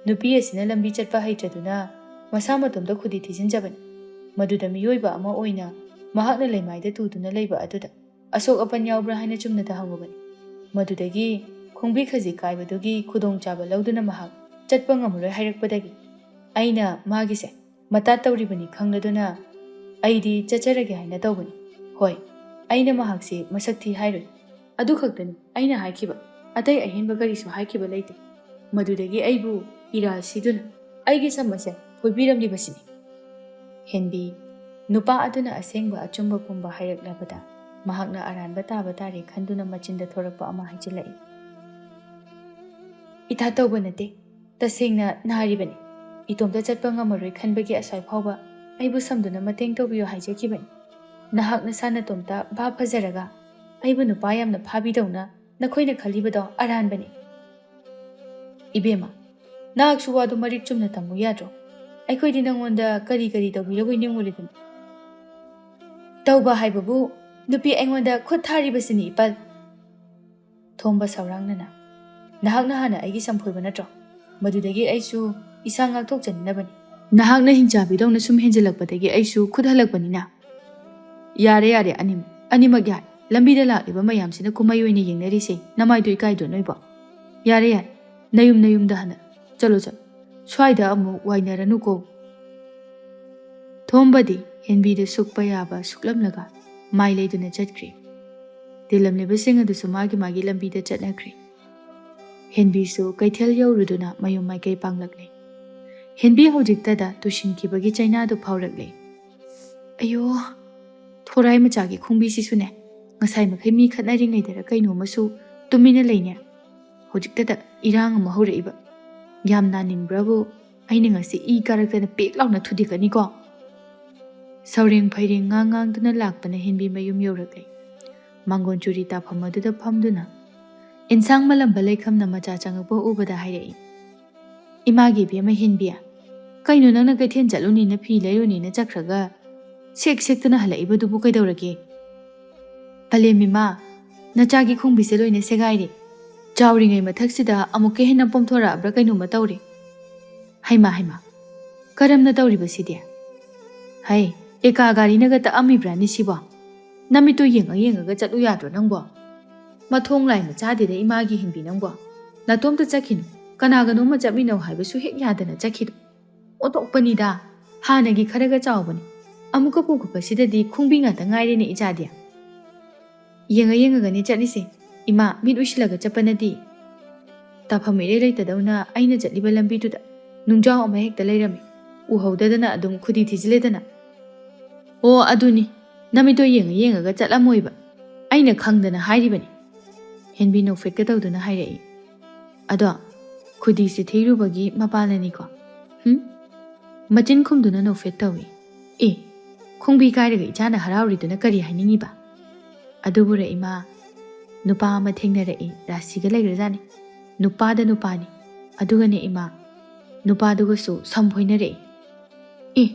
ꯅꯨꯄꯤ ꯑꯁꯤꯅ ꯂꯝꯕꯤ ꯆꯠꯄ ꯍꯩꯇ꯭ꯔꯗꯨꯅ ꯃꯁꯥ ꯃꯇꯣꯝꯇ ꯈꯨꯗꯤ ꯊꯤꯖꯤꯟꯖꯕꯅꯤ꯫ ꯃꯗꯨꯗ ꯃꯤꯑꯣꯏꯕ ꯑꯃ ꯑꯣꯏꯅ ꯃꯍꯥꯛꯅ ꯂꯩꯃꯥꯏꯗ ꯇꯨꯗꯨꯅ ꯂꯩꯕ ꯑꯗꯨꯗ ꯑꯁꯣꯛ ꯑꯄꯟ ꯌꯥꯎꯕ꯭ꯔꯥ ꯍꯥꯏꯅ ꯆꯨꯝꯅꯇ ꯍꯪꯉꯨꯕꯅꯤ꯫ ꯃꯗꯨꯗꯒꯤ ꯈꯣꯡꯕꯤ ꯈꯖꯤꯛ ꯀꯥꯏꯕꯗꯨꯒꯤ ꯈꯨꯗꯣꯡꯆꯥꯕ ꯂꯧꯗꯨꯅ ꯃꯍꯥꯛ ꯆꯠꯄ ꯉꯝꯃꯔꯣꯏ ꯍꯥꯏꯔꯛꯄꯗꯒꯤ ꯑꯩꯅ ꯃꯥꯒꯤꯁꯦ ꯃꯇꯥ ꯇꯧꯔꯤꯕꯅꯤ ꯈꯪꯂꯗꯨꯅ ꯑꯩꯗꯤ ꯆꯠꯆꯔꯒꯦ ꯍꯥꯏꯅ ꯇꯧꯕꯅꯤ꯫ ꯍꯣꯏ, ꯑꯩꯅ ꯃꯍꯥꯛꯁꯤ ꯃꯁꯛ ꯊꯤ ꯍꯥꯏꯔꯣꯏ꯫ ꯑꯗꯨ ꯈꯛꯇꯅꯤ ꯑꯩꯅ ꯍꯥꯏꯈꯤꯕ꯫ ꯑꯇꯩ ꯑꯍꯦꯟꯕ ꯀꯔꯤꯁꯨ ꯍꯥꯏꯈꯤꯕ ꯂꯩꯇꯦ꯫ ꯃꯗꯨꯗꯒꯤ ꯑꯩꯕꯨ ꯏꯔꯥꯜ ꯁꯤꯗꯨꯅ ꯑꯩꯒꯤ ꯁꯝ ꯑꯁꯦ ꯐꯣꯏꯕꯤꯔꯝꯂꯤꯕꯁꯤꯅꯤ꯫" ꯍꯦꯟꯕꯤ, ꯅꯨꯄꯥ ꯑꯗꯨꯅ ꯑꯁꯦꯡꯕ ꯑꯆꯨꯝꯕ ꯄꯨꯝꯕ ꯍꯥꯏꯔꯛꯂꯕꯗ ꯃꯍꯥꯛꯅ ꯑꯔꯥꯟꯕ ꯇꯥꯕ ꯇꯥꯔꯦ ꯈꯟꯗꯨꯅ ꯃꯆꯤꯟꯗ ꯊꯣꯔꯛꯄ ꯑꯃ ꯍꯥꯏꯖꯤꯜꯂꯛꯏ꯫ "ꯏꯊꯥ ꯇꯧꯕ ꯅꯠꯇꯦ, ꯇꯁꯦꯡꯅ ꯅꯥꯔꯤꯕꯅꯤ꯫ ꯏꯇꯣꯝꯇ ꯆꯠꯄ ꯉꯝꯃꯔꯣꯏ ꯈꯟꯕꯒꯤ ꯑꯁ꯭ꯋꯥꯏ ꯐꯥꯎꯕ ꯑꯩꯕꯨ ꯁꯝꯗꯨꯅ ꯃꯇꯦꯡ ꯇꯧꯕꯤꯌꯨ ꯍꯥꯏꯖꯈꯤꯕꯅꯤ꯫ ꯅꯍꯥꯛ ꯅꯁꯥ ꯅꯇꯣꯝꯇ ꯚꯥꯞ ꯐꯖꯔꯒ ꯑꯩꯕꯨ ꯅꯨꯄꯥ ꯌꯥꯝꯅ ꯐꯥꯕꯤꯗꯧꯅ ꯅꯈꯣꯏꯅ ꯈꯜꯂꯤꯕꯗꯣ ꯑꯔꯥꯟꯕꯅꯤ꯫ ꯏꯕꯦꯝꯃ, ꯅꯍꯥꯛꯁꯨ ꯋꯥꯗꯨ ꯃꯔꯤꯛ ꯆꯨꯝꯅ ꯇꯝꯃꯨ ꯌꯥꯗ꯭ꯔꯣ? ꯑꯩꯈꯣꯏꯗꯤ ꯅꯪꯉꯣꯟꯗ ꯀꯔꯤ ꯀꯔꯤ ꯇꯧꯕꯤꯔꯕꯣꯏ ꯅꯤꯡꯉꯨꯔꯤꯕꯅꯤ? ꯇꯧꯕ ꯍꯥꯏꯕꯕꯨ ꯅꯨꯄꯤ ꯑꯩꯉꯣꯟꯗ ꯈꯨꯠ ꯊꯥꯔꯤꯕꯁꯤꯅꯤ, ꯏꯄꯜ꯫ ꯊꯣꯝꯕ ꯁꯧꯔꯥꯡꯅꯅ, "ꯅꯍꯥꯛꯅ ꯍꯥꯟꯅ ꯑꯩꯒꯤ ꯁꯝꯐꯣꯏꯕ ꯅꯠꯇ꯭ꯔꯣ? ꯃꯗꯨꯗꯒꯤ ꯑꯩꯁꯨ ꯏꯁꯥ ꯉꯥꯛꯊꯣꯛꯆꯅꯤꯡꯂꯕꯅꯤ꯫ ꯅꯍꯥꯛꯅ ꯍꯤꯡꯆꯥꯕꯤꯗꯧꯅ ꯁꯨꯝ ꯍꯦꯟꯖꯤꯜꯂꯛꯄꯗꯒꯤ ꯑꯩꯁꯨ ꯈꯨꯠ ꯍꯜꯂꯛꯄꯅꯤꯅ꯫" "ꯌꯥꯔꯦ, ꯌꯥꯔꯦ, ꯑꯅꯤꯃꯛ, ꯑꯅꯤꯃꯛ ꯌꯥꯔꯦ꯫ ꯂꯝꯕꯤꯗ ꯂꯥꯛꯂꯤꯕ ꯃꯌꯥꯝꯁꯤꯅ ꯀꯨꯝꯍꯩ ꯑꯣꯏꯅ ꯌꯦꯡꯅꯔꯤꯁꯦ, ꯅꯃꯥꯏꯗꯨ ꯏꯀꯥꯏꯗ꯭ꯔꯣ ꯅꯣꯏꯕꯣ? ꯌꯥꯔꯦ, ꯌꯥꯔꯦ, ꯅꯌꯨꯝ ꯅꯌꯨꯝꯗ ꯍꯥꯟꯅ ꯆꯠꯂꯣ, ꯆꯠꯂꯣ꯫ ꯁ꯭ꯋꯥꯏꯗ ꯑꯃꯨꯛ ꯋꯥꯏꯅꯔꯅꯨꯀꯣ꯫" ꯊꯣꯝꯕꯗꯤ ꯍꯦꯟꯕꯤꯗ ꯁꯨꯛꯄ ꯌꯥꯕ ꯁꯨꯛꯂꯝꯂꯒ ꯃꯥꯏ ꯂꯩꯗꯨꯅ ꯆꯠꯈ꯭ꯔꯦ꯫ ꯇꯤꯜꯂꯝꯂꯤꯕꯁꯤꯡ ꯑꯗꯨꯁꯨ ꯃꯥꯒꯤ ꯃꯥꯒꯤ ꯂꯝꯕꯤꯗ ꯆꯠꯅꯈ꯭ꯔꯦ꯫ ꯍꯦꯟꯕꯤꯁꯨ ꯀꯩꯊꯦꯜ ꯌꯧꯔꯨꯗꯨꯅ ꯃꯌꯨꯝ ꯃꯥꯏꯀꯩ ꯄꯥꯡꯂꯛꯂꯦ꯫ ꯍꯦꯟꯕꯤ ꯍꯧꯖꯤꯛꯇꯗ ꯇꯨꯁꯤꯟꯈꯤꯕꯒꯤ ꯆꯩꯅꯥꯗꯨ ꯐꯥꯎꯔꯛꯂꯦ꯫ "ꯑꯌꯣ, ꯊꯣꯔꯥꯏ ꯃꯆꯥꯒꯤ ꯈꯣꯡꯕꯤꯁꯤꯁꯨꯅꯦ, ꯉꯁꯥꯏ ꯃꯈꯩ ꯃꯤ ꯈꯠꯅꯔꯤꯉꯩꯗꯔ ꯀꯩꯅꯣꯃꯁꯨ ꯇꯨꯃꯤꯟꯅ ꯂꯩꯅꯦ꯫ ꯍꯧꯖꯤꯛꯇꯗ ꯏꯔꯥꯡ ꯑꯃ ꯍꯧꯔꯛꯏꯕ꯫ ꯌꯥꯝ ꯅꯥꯅꯤꯡꯕ꯭ꯔꯕꯨ ꯑꯩꯅ ꯉꯁꯤ ꯏ ꯀꯥꯔꯛꯇꯅ ꯄꯦꯛ ꯂꯥꯎꯅ ꯊꯨꯗꯦꯛꯀꯅꯤꯀꯣ꯫" ꯁꯧꯔꯦꯡ ꯐꯩꯔꯦꯡ ꯉꯥꯡ ꯉꯥꯡꯗꯨꯅ ꯂꯥꯛꯇꯨꯅ ꯍꯦꯟꯕꯤ ꯃꯌꯨꯝ ꯌꯧꯔꯛꯂꯦ꯫ ꯃꯥꯡꯒꯣꯟ ꯆꯨꯔꯤ ꯇꯥꯐꯝ ꯑꯗꯨꯗ ꯐꯝꯗꯨꯅ ꯏꯟꯁꯥꯡ ꯃꯜꯂꯝꯕ ꯂꯩꯈꯝꯅ ꯃꯆꯥ ꯆꯪꯉꯛꯄ ꯎꯕꯗ ꯍꯥꯏꯔꯛꯏ, "ꯏꯃꯥꯒꯤ ꯏꯕꯦꯝꯃ ꯍꯦꯟꯕꯤ, ꯀꯩꯅꯣ ꯅꯪꯅ ꯀꯩꯊꯦꯜ ꯆꯠꯂꯨꯅꯤꯅ ꯐꯤ ꯂꯩꯔꯨꯅꯤꯅ ꯆꯠꯈ꯭ꯔꯒ ꯁꯦꯛ ꯁꯦꯛꯇꯅ ꯍꯜꯂꯛꯏꯕꯗꯨꯕꯨ ꯀꯩꯗꯧꯔꯒꯦ?" "ꯀꯂꯦꯝ ꯏꯃꯥ, ꯅꯆꯥꯒꯤ ꯈꯣꯡꯕꯤꯁꯦ ꯂꯣꯏꯅ ꯁꯦꯒꯥꯏꯔꯦ꯫ ꯆꯥꯎꯔꯤꯉꯩ ꯃꯊꯛꯁꯤꯗ ꯑꯃꯨꯛꯀ ꯍꯦꯟꯅ ꯄꯣꯝꯊꯣꯔꯛꯑꯕ꯭ꯔꯥ ꯀꯩꯅꯣꯝꯃ ꯇꯧꯔꯦ꯫ ꯍꯩꯃꯥ, ꯍꯩꯃꯥ, ꯀꯔꯝꯅ ꯇꯧꯔꯤꯕꯁꯤꯗꯤ? ꯍꯩ, ꯑꯦꯀꯥ ꯒꯥꯔꯤꯅꯒ ꯇꯛꯑꯝꯃꯤꯕ꯭ꯔꯥꯅꯦ ꯁꯤꯕꯣ? ꯅꯃꯤꯠꯇꯨ ꯌꯦꯡꯉ ꯌꯦꯡꯉꯒ ꯆꯠꯂꯨ ꯌꯥꯗ꯭ꯔꯣ ꯅꯪꯕꯣ? ꯃꯊꯣꯡ ꯂꯥꯏ ꯃꯆꯥꯗꯦꯗ ꯏꯃꯥꯒꯤ ꯍꯦꯟꯕꯤ ꯅꯪꯕꯣ꯫ ꯅꯇꯣꯝꯇ ꯆꯠꯈꯤꯅꯨ, ꯀꯅꯥꯒꯅꯣꯝꯃ ꯆꯠꯃꯤꯟꯅꯧ ꯍꯥꯏꯕꯁꯨ ꯍꯦꯛ ꯌꯥꯗꯅ ꯆꯠꯈꯤꯗꯣ꯫ ꯑꯣꯟꯊꯣꯛꯄꯅꯤꯗ, ꯍꯥꯟꯅꯒꯤ ꯈꯔꯒ ꯆꯥꯎꯕꯅꯤ꯫ ꯑꯃꯨꯛꯀ ꯄꯨꯈꯠꯄꯁꯤꯗꯗꯤ ꯈꯣꯡꯕꯤ ꯉꯥꯛꯇ ꯉꯥꯏꯔꯦꯅꯦ ꯏꯆꯥꯗꯤ꯫" "ꯌꯦꯡꯉ ꯌꯦꯡꯉꯒꯅꯤ ꯆꯠꯂꯤꯁꯦ꯫ ꯏꯃꯥ, ꯃꯤꯠ ꯎꯏꯁꯤꯜꯂꯒ ꯆꯠꯄꯅꯗꯤ꯫" ꯇꯥꯐꯝ ꯏꯔꯩ ꯂꯩꯇꯗꯧꯅ ꯑꯩꯅ ꯆꯠꯂꯤꯕ ꯂꯝꯕꯤꯗꯨꯗ ꯅꯨꯡꯖꯥꯎ ꯑꯃ ꯍꯦꯛꯇ ꯂꯩꯔꯝꯃꯤ꯫ ꯎꯍꯧꯗꯗꯅ ꯑꯗꯨꯝ ꯈꯨꯗꯤ ꯊꯤꯖꯤꯜꯂꯦꯗꯅ꯫ "ꯑꯣ, ꯑꯗꯨꯅꯤ, ꯅꯃꯤꯠꯇꯣ ꯌꯦꯡꯉ ꯌꯦꯡꯉꯒ ꯆꯠꯂꯝꯃꯣꯏꯕ꯫ ꯑꯩꯅ ꯈꯪꯗꯅ ꯍꯥꯏꯔꯤꯕꯅꯤ꯫" ꯍꯦꯟꯕꯤ ꯅꯣꯛꯐꯦꯠꯀ ꯇꯧꯗꯨꯅ ꯍꯥꯏꯔꯛꯏ꯫ "ꯑꯗꯣ, ꯈꯨꯗꯤꯁꯦ ꯊꯤꯔꯨꯕꯒꯤ ꯃꯄꯥꯜꯅꯅꯤꯀꯣ?" "ꯍꯨꯝ?" ꯃꯆꯤꯟ ꯈꯨꯝꯗꯨꯅ ꯅꯣꯛꯐꯦꯠ ꯇꯧꯏ꯫ "ꯑꯦ, ꯈꯣꯡꯕꯤ ꯀꯥꯏꯔꯒ ꯏꯆꯥꯅ ꯍꯔꯥꯎꯔꯤꯗꯨꯅ ꯀꯔꯤ ꯍꯥꯏꯅꯤꯡꯉꯤꯕ?" "ꯑꯗꯨꯕꯨꯔ ꯏꯃꯥ, ꯅꯨꯄꯥ ꯑꯃ ꯊꯦꯡꯅꯔꯛꯏ, ꯔꯥꯁꯤꯒ ꯂꯩꯈ꯭ꯔꯖꯥꯠꯅꯤ꯫ ꯅꯨꯄꯥꯗ ꯅꯨꯄꯥꯅꯤ꯫ ꯑꯗꯨꯒꯅꯦ ꯏꯃꯥ, ꯅꯨꯄꯥꯗꯨꯒꯁꯨ ꯁꯝ ꯐꯣꯏꯅꯔꯛꯏ꯫ "ꯑꯦ,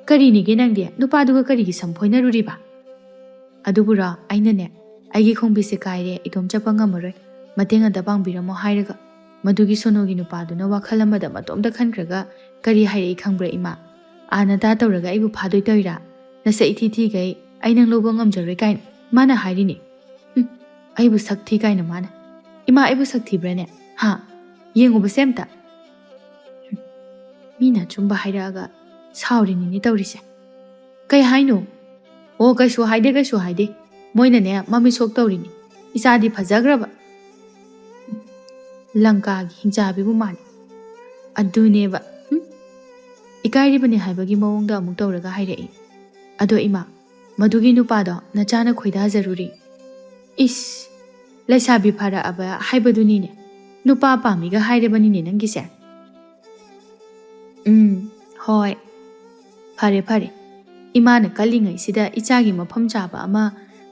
ꯀꯔꯤꯅꯤꯒꯦ ꯅꯪꯗꯤ? ꯅꯨꯄꯥꯗꯨꯒ ꯀꯔꯤꯒꯤ ꯁꯝ ꯐꯣꯏꯅꯔꯨꯔꯤꯕ?" "ꯑꯗꯨꯕꯨꯔꯣ, ꯑꯩꯅꯅꯦ, ꯑꯩꯒꯤ ꯈꯣꯡꯕꯤꯁꯦ ꯀꯥꯏꯔꯦ, ꯏꯇꯣꯝ ꯆꯠꯄ ꯉꯝꯃꯔꯣꯏ, ꯃꯇꯦꯡ ꯑꯝꯇ ꯄꯥꯡꯕꯤꯔꯝꯃꯣ" ꯍꯥꯏꯔꯒ, ꯃꯗꯨꯒꯤ ꯁꯣꯅꯣꯒꯤ ꯅꯨꯄꯥꯗꯨꯅ ꯋꯥꯈꯜ ꯑꯃꯗ ꯃꯇꯣꯝꯇ ꯈꯟꯈ꯭ꯔꯒ ꯀꯔꯤ ꯍꯥꯏꯔꯛꯏ ꯈꯪꯕ꯭ꯔꯥ ꯏꯃꯥ? "ꯑꯥ ꯅꯇꯥ ꯇꯧꯔꯒ ꯑꯩꯕꯨ ꯐꯥꯗꯣꯏ ꯇꯧꯏꯔꯥ? ꯅꯁꯛ ꯏꯊꯤ ꯊꯤꯈꯩ ꯑꯩ ꯅꯪ ꯂꯧꯕ ꯉꯝꯖꯔꯣꯏ" ꯀꯥꯏꯅ ꯃꯥꯅ ꯍꯥꯏꯔꯤꯅꯤ꯫ ꯎꯝ, ꯑꯩꯕꯨ ꯁꯛ ꯊꯤ ꯀꯥꯏꯅ ꯃꯥꯅ꯫ ꯏꯃꯥ, ꯑꯩꯕꯨ ꯁꯛ ꯊꯤꯕ꯭ꯔꯥꯅꯦ? ꯍꯥ? ꯌꯦꯡꯉꯨꯕꯁꯦ ꯑꯝꯇ꯫ ꯎꯝ, ꯃꯤꯅ ꯑꯆꯨꯝꯕ ꯍꯥꯏꯔꯛꯑꯒ ꯁꯥꯎꯔꯤꯅꯤꯅꯦ ꯇꯧꯔꯤꯁꯦ꯫ "ꯀꯩ ꯍꯥꯏꯅꯣ?" "ꯑꯣ, ꯀꯩꯁꯨ ꯍꯥꯏꯗꯦ, ꯀꯩꯁꯨ ꯍꯥꯏꯗꯦ꯫ ꯃꯣꯏꯅꯅꯦ ꯃꯃꯤꯠ ꯁꯣꯛ ꯇꯧꯔꯤꯅꯤ꯫ ꯏꯆꯥꯗꯤ ꯐꯖꯈ꯭ꯔꯕ꯫ ꯂꯪꯀꯥꯒꯤ ꯍꯤꯡꯆꯥꯕꯤꯕꯨ ꯃꯥꯜꯂꯤ꯫ ꯑꯗꯨꯅꯦꯕ꯫ ꯎꯝ?" ꯏꯀꯥꯏꯔꯤꯕꯅꯤ ꯍꯥꯏꯕꯒꯤ ꯃꯑꯣꯡꯗ ꯑꯃꯨꯛ ꯇꯧꯔꯒ ꯍꯥꯏꯔꯛꯏ꯫ "ꯑꯗꯣ ꯏꯃꯥ, ꯃꯗꯨꯒꯤ ꯅꯨꯄꯥꯗꯣ ꯅꯆꯥꯅ ꯈꯣꯏꯗꯥꯖꯔꯨꯔꯤ?" "ꯏꯁ, ꯂꯩꯁꯥꯕꯤ ꯐꯥꯔꯛꯑꯕ ꯍꯥꯏꯕꯗꯨꯅꯤꯅꯦ꯫ ꯅꯨꯄꯥ ꯄꯥꯝꯃꯤꯒ ꯍꯥꯏꯔꯕꯅꯤꯅꯦ ꯅꯪꯒꯤꯁꯦ?" "ꯎꯝ, ꯍꯣꯏ꯫ ꯐꯔꯦ, ꯐꯔꯦ꯫ ꯏꯃꯥꯅ ꯀꯜꯂꯤꯉꯩꯁꯤꯗ ꯏꯆꯥꯒꯤ ꯃꯐꯝ ꯆꯥꯕ ꯑꯃ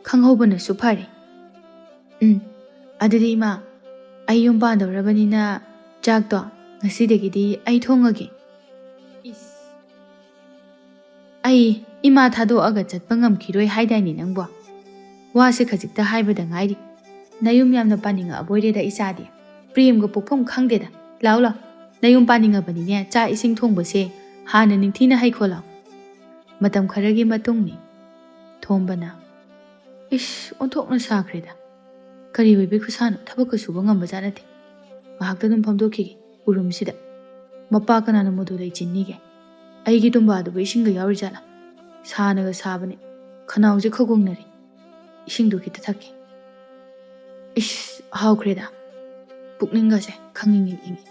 ꯈꯪꯍꯧꯕꯅꯁꯨ ꯐꯔꯦ꯫ ꯎꯝ, ꯑꯗꯨꯗꯤ ꯏꯃꯥ, ꯑꯩ ꯌꯨꯝ ꯄꯥꯟꯗꯧꯔꯕꯅꯤꯅ ꯆꯥꯛꯇꯣ ꯉꯁꯤꯗꯒꯤꯗꯤ ꯑꯩ ꯊꯣꯡꯉꯒꯦ꯫" "ꯏꯁ, ꯑꯩ ꯏꯃꯥ ꯊꯥꯗꯣꯛꯑꯒ ꯆꯠꯄ ꯉꯝꯈꯤꯔꯣꯏ ꯍꯥꯏꯗꯥꯏꯅꯦ ꯅꯪꯕꯣ? ꯋꯥꯁꯦ ꯈꯖꯤꯛꯇ ꯍꯥꯏꯕꯗ ꯉꯥꯏꯔꯤ꯫ ꯅꯌꯨꯝ ꯌꯥꯝꯅ ꯄꯥꯅꯤꯡꯉꯛꯑꯕꯣꯏꯔꯦꯗ ꯏꯆꯥꯗꯤ꯫ ꯄ꯭ꯔꯦꯝꯒ ꯄꯣꯛꯐꯝ ꯈꯪꯗꯦꯗ꯫ ꯂꯥꯎ, ꯂꯥꯎ꯫ ꯅꯌꯨꯝ ꯄꯥꯅꯤꯡꯉꯕꯅꯤꯅꯦ, ꯆꯥꯛ ꯏꯁꯤꯡ ꯊꯣꯡꯕꯁꯦ ꯍꯥꯟꯅ ꯅꯤꯡꯊꯤꯅ ꯍꯩꯈꯣ ꯂꯥꯎ꯫ ꯃꯇꯝ ꯈꯔꯒꯤ ꯃꯇꯨꯡꯅꯤ꯫ ꯊꯣꯝꯕꯅ, "ꯏꯁ, ꯑꯣꯟꯊꯣꯛꯅ ꯁꯥꯈ꯭ꯔꯦꯗ꯫ ꯀꯔꯤ ꯑꯣꯏꯕꯩ ꯈꯨꯁꯥꯅꯣ? ꯊꯕꯛꯀ ꯁꯨꯕ ꯉꯝꯕꯖꯥꯠ ꯅꯠꯇꯦ꯫ ꯉꯥꯏꯍꯥꯛꯇ ꯑꯗꯨꯝ ꯐꯝꯗꯣꯛꯈꯤꯒꯦ ꯎꯔꯨꯝꯁꯤꯗ꯫ ꯃꯄꯥ ꯀꯅꯥꯅ ꯃꯣꯗꯣ ꯂꯩꯆꯤꯟꯅꯤꯒꯦ? ꯑꯩꯒꯤ ꯇꯨꯝꯕꯥꯗꯨꯕꯨ ꯏꯁꯤꯡꯒ ꯌꯥꯎꯔꯤꯖꯥꯠꯂꯥ? ꯁꯥꯅꯒ ꯁꯥꯕꯅꯦ꯫ ꯈꯅꯥꯎꯁꯦ ꯈꯧꯒꯣꯡꯅꯔꯦ꯫ ꯏꯁꯤꯡꯗꯣ ꯈꯤꯇ ꯊꯛꯀꯦ꯫ ꯏꯁ, ꯍꯥꯎꯈ꯭ꯔꯦꯗ꯫ ꯄꯨꯛꯅꯤꯡꯒꯁꯦ ꯈꯪꯏꯪ ꯏꯪꯏ꯫"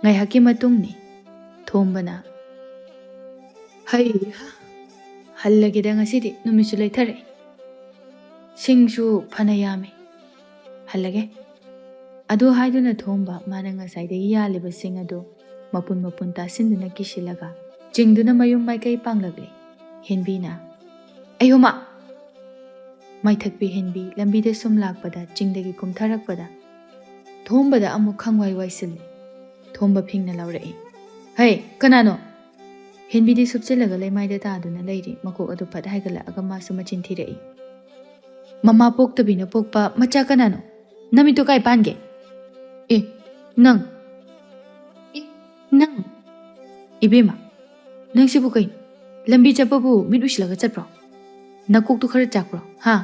ꯉꯥꯏꯍꯥꯛꯀꯤ ꯃꯇꯨꯡꯅꯤ꯫ ꯊꯣꯝꯕꯅ, "ꯍꯩ ꯍꯥ, ꯍꯜꯂꯒꯦꯗ ꯉꯁꯤꯗꯤ, ꯅꯨꯃꯤꯠꯁꯨ ꯂꯩꯊꯔꯛꯑꯦ꯫ ꯁꯤꯡꯁꯨ ꯐꯅ ꯌꯥꯝꯃꯦ꯫ ꯍꯜꯂꯒꯦ꯫" ꯑꯗꯨ ꯍꯥꯏꯗꯨꯅ ꯊꯣꯝꯕ ꯃꯥꯅ ꯉꯁꯥꯏꯗꯒꯤ ꯌꯥꯜꯂꯤꯕ ꯁꯤꯡ ꯑꯗꯨ ꯃꯄꯨꯟ ꯃꯄꯨꯟ ꯇꯥꯁꯤꯟꯗꯨꯅ ꯀꯤꯁꯤꯜꯂꯒ ꯆꯤꯡꯗꯨꯅ ꯃꯌꯨꯝ ꯃꯥꯏꯀꯩ ꯄꯥꯡꯂꯛꯂꯦ꯫ ꯍꯦꯟꯕꯤꯅ, "ꯑꯩ ꯍꯨꯃꯥ!" ꯃꯥꯏꯊꯛꯄꯤ ꯍꯦꯟꯕꯤ ꯂꯝꯕꯤꯗ ꯁꯨꯝ ꯂꯥꯛꯄꯗ ꯆꯤꯡꯗꯒꯤ ꯀꯨꯝꯊꯔꯛꯄꯗ ꯊꯣꯝꯕꯗ ꯑꯃꯨꯛ ꯈꯪꯋꯥꯏ ꯋꯥꯏꯁꯤꯜꯂꯤ꯫ ꯊꯣꯝꯕ ꯐꯤꯡꯅ ꯂꯥꯎꯔꯛꯏ, "ꯍꯩ, ꯀꯅꯥꯅꯣ?" ꯍꯦꯟꯕꯤꯗꯤ ꯁꯨꯞꯆꯤꯜꯂꯒ ꯂꯩꯃꯥꯏꯗ ꯇꯥꯗꯨꯅ ꯂꯩꯔꯤ꯫ ꯃꯀꯣꯛ ꯑꯗꯨ ꯐꯠ ꯍꯥꯏꯒꯠꯂꯛꯑꯒ ꯃꯥꯁꯨ ꯃꯆꯤꯟ ꯊꯤꯔꯛꯏ, "ꯃꯃꯥ ꯄꯣꯛꯇꯕꯤꯅ ꯄꯣꯛꯄ ꯃꯆꯥ ꯀꯅꯥꯅꯣ? ꯅꯃꯤꯠꯇꯣ ꯀꯥꯏ ꯄꯥꯟꯒꯦ?" "ꯑꯦ, ꯅꯪ! ꯑꯦ, ꯅꯪ!" "ꯏꯕꯦꯝꯃ, ꯅꯪꯁꯤꯕꯨ ꯀꯩꯅꯣ? ꯂꯝꯕꯤ ꯆꯠꯄꯕꯨ ꯃꯤꯠ ꯎꯏꯁꯤꯜꯂꯒ ꯆꯠꯄ꯭ꯔꯣ? ꯅꯀꯣꯛꯇꯨ ꯈꯔ ꯆꯥꯛꯄ꯭ꯔꯣ, ꯍꯥ?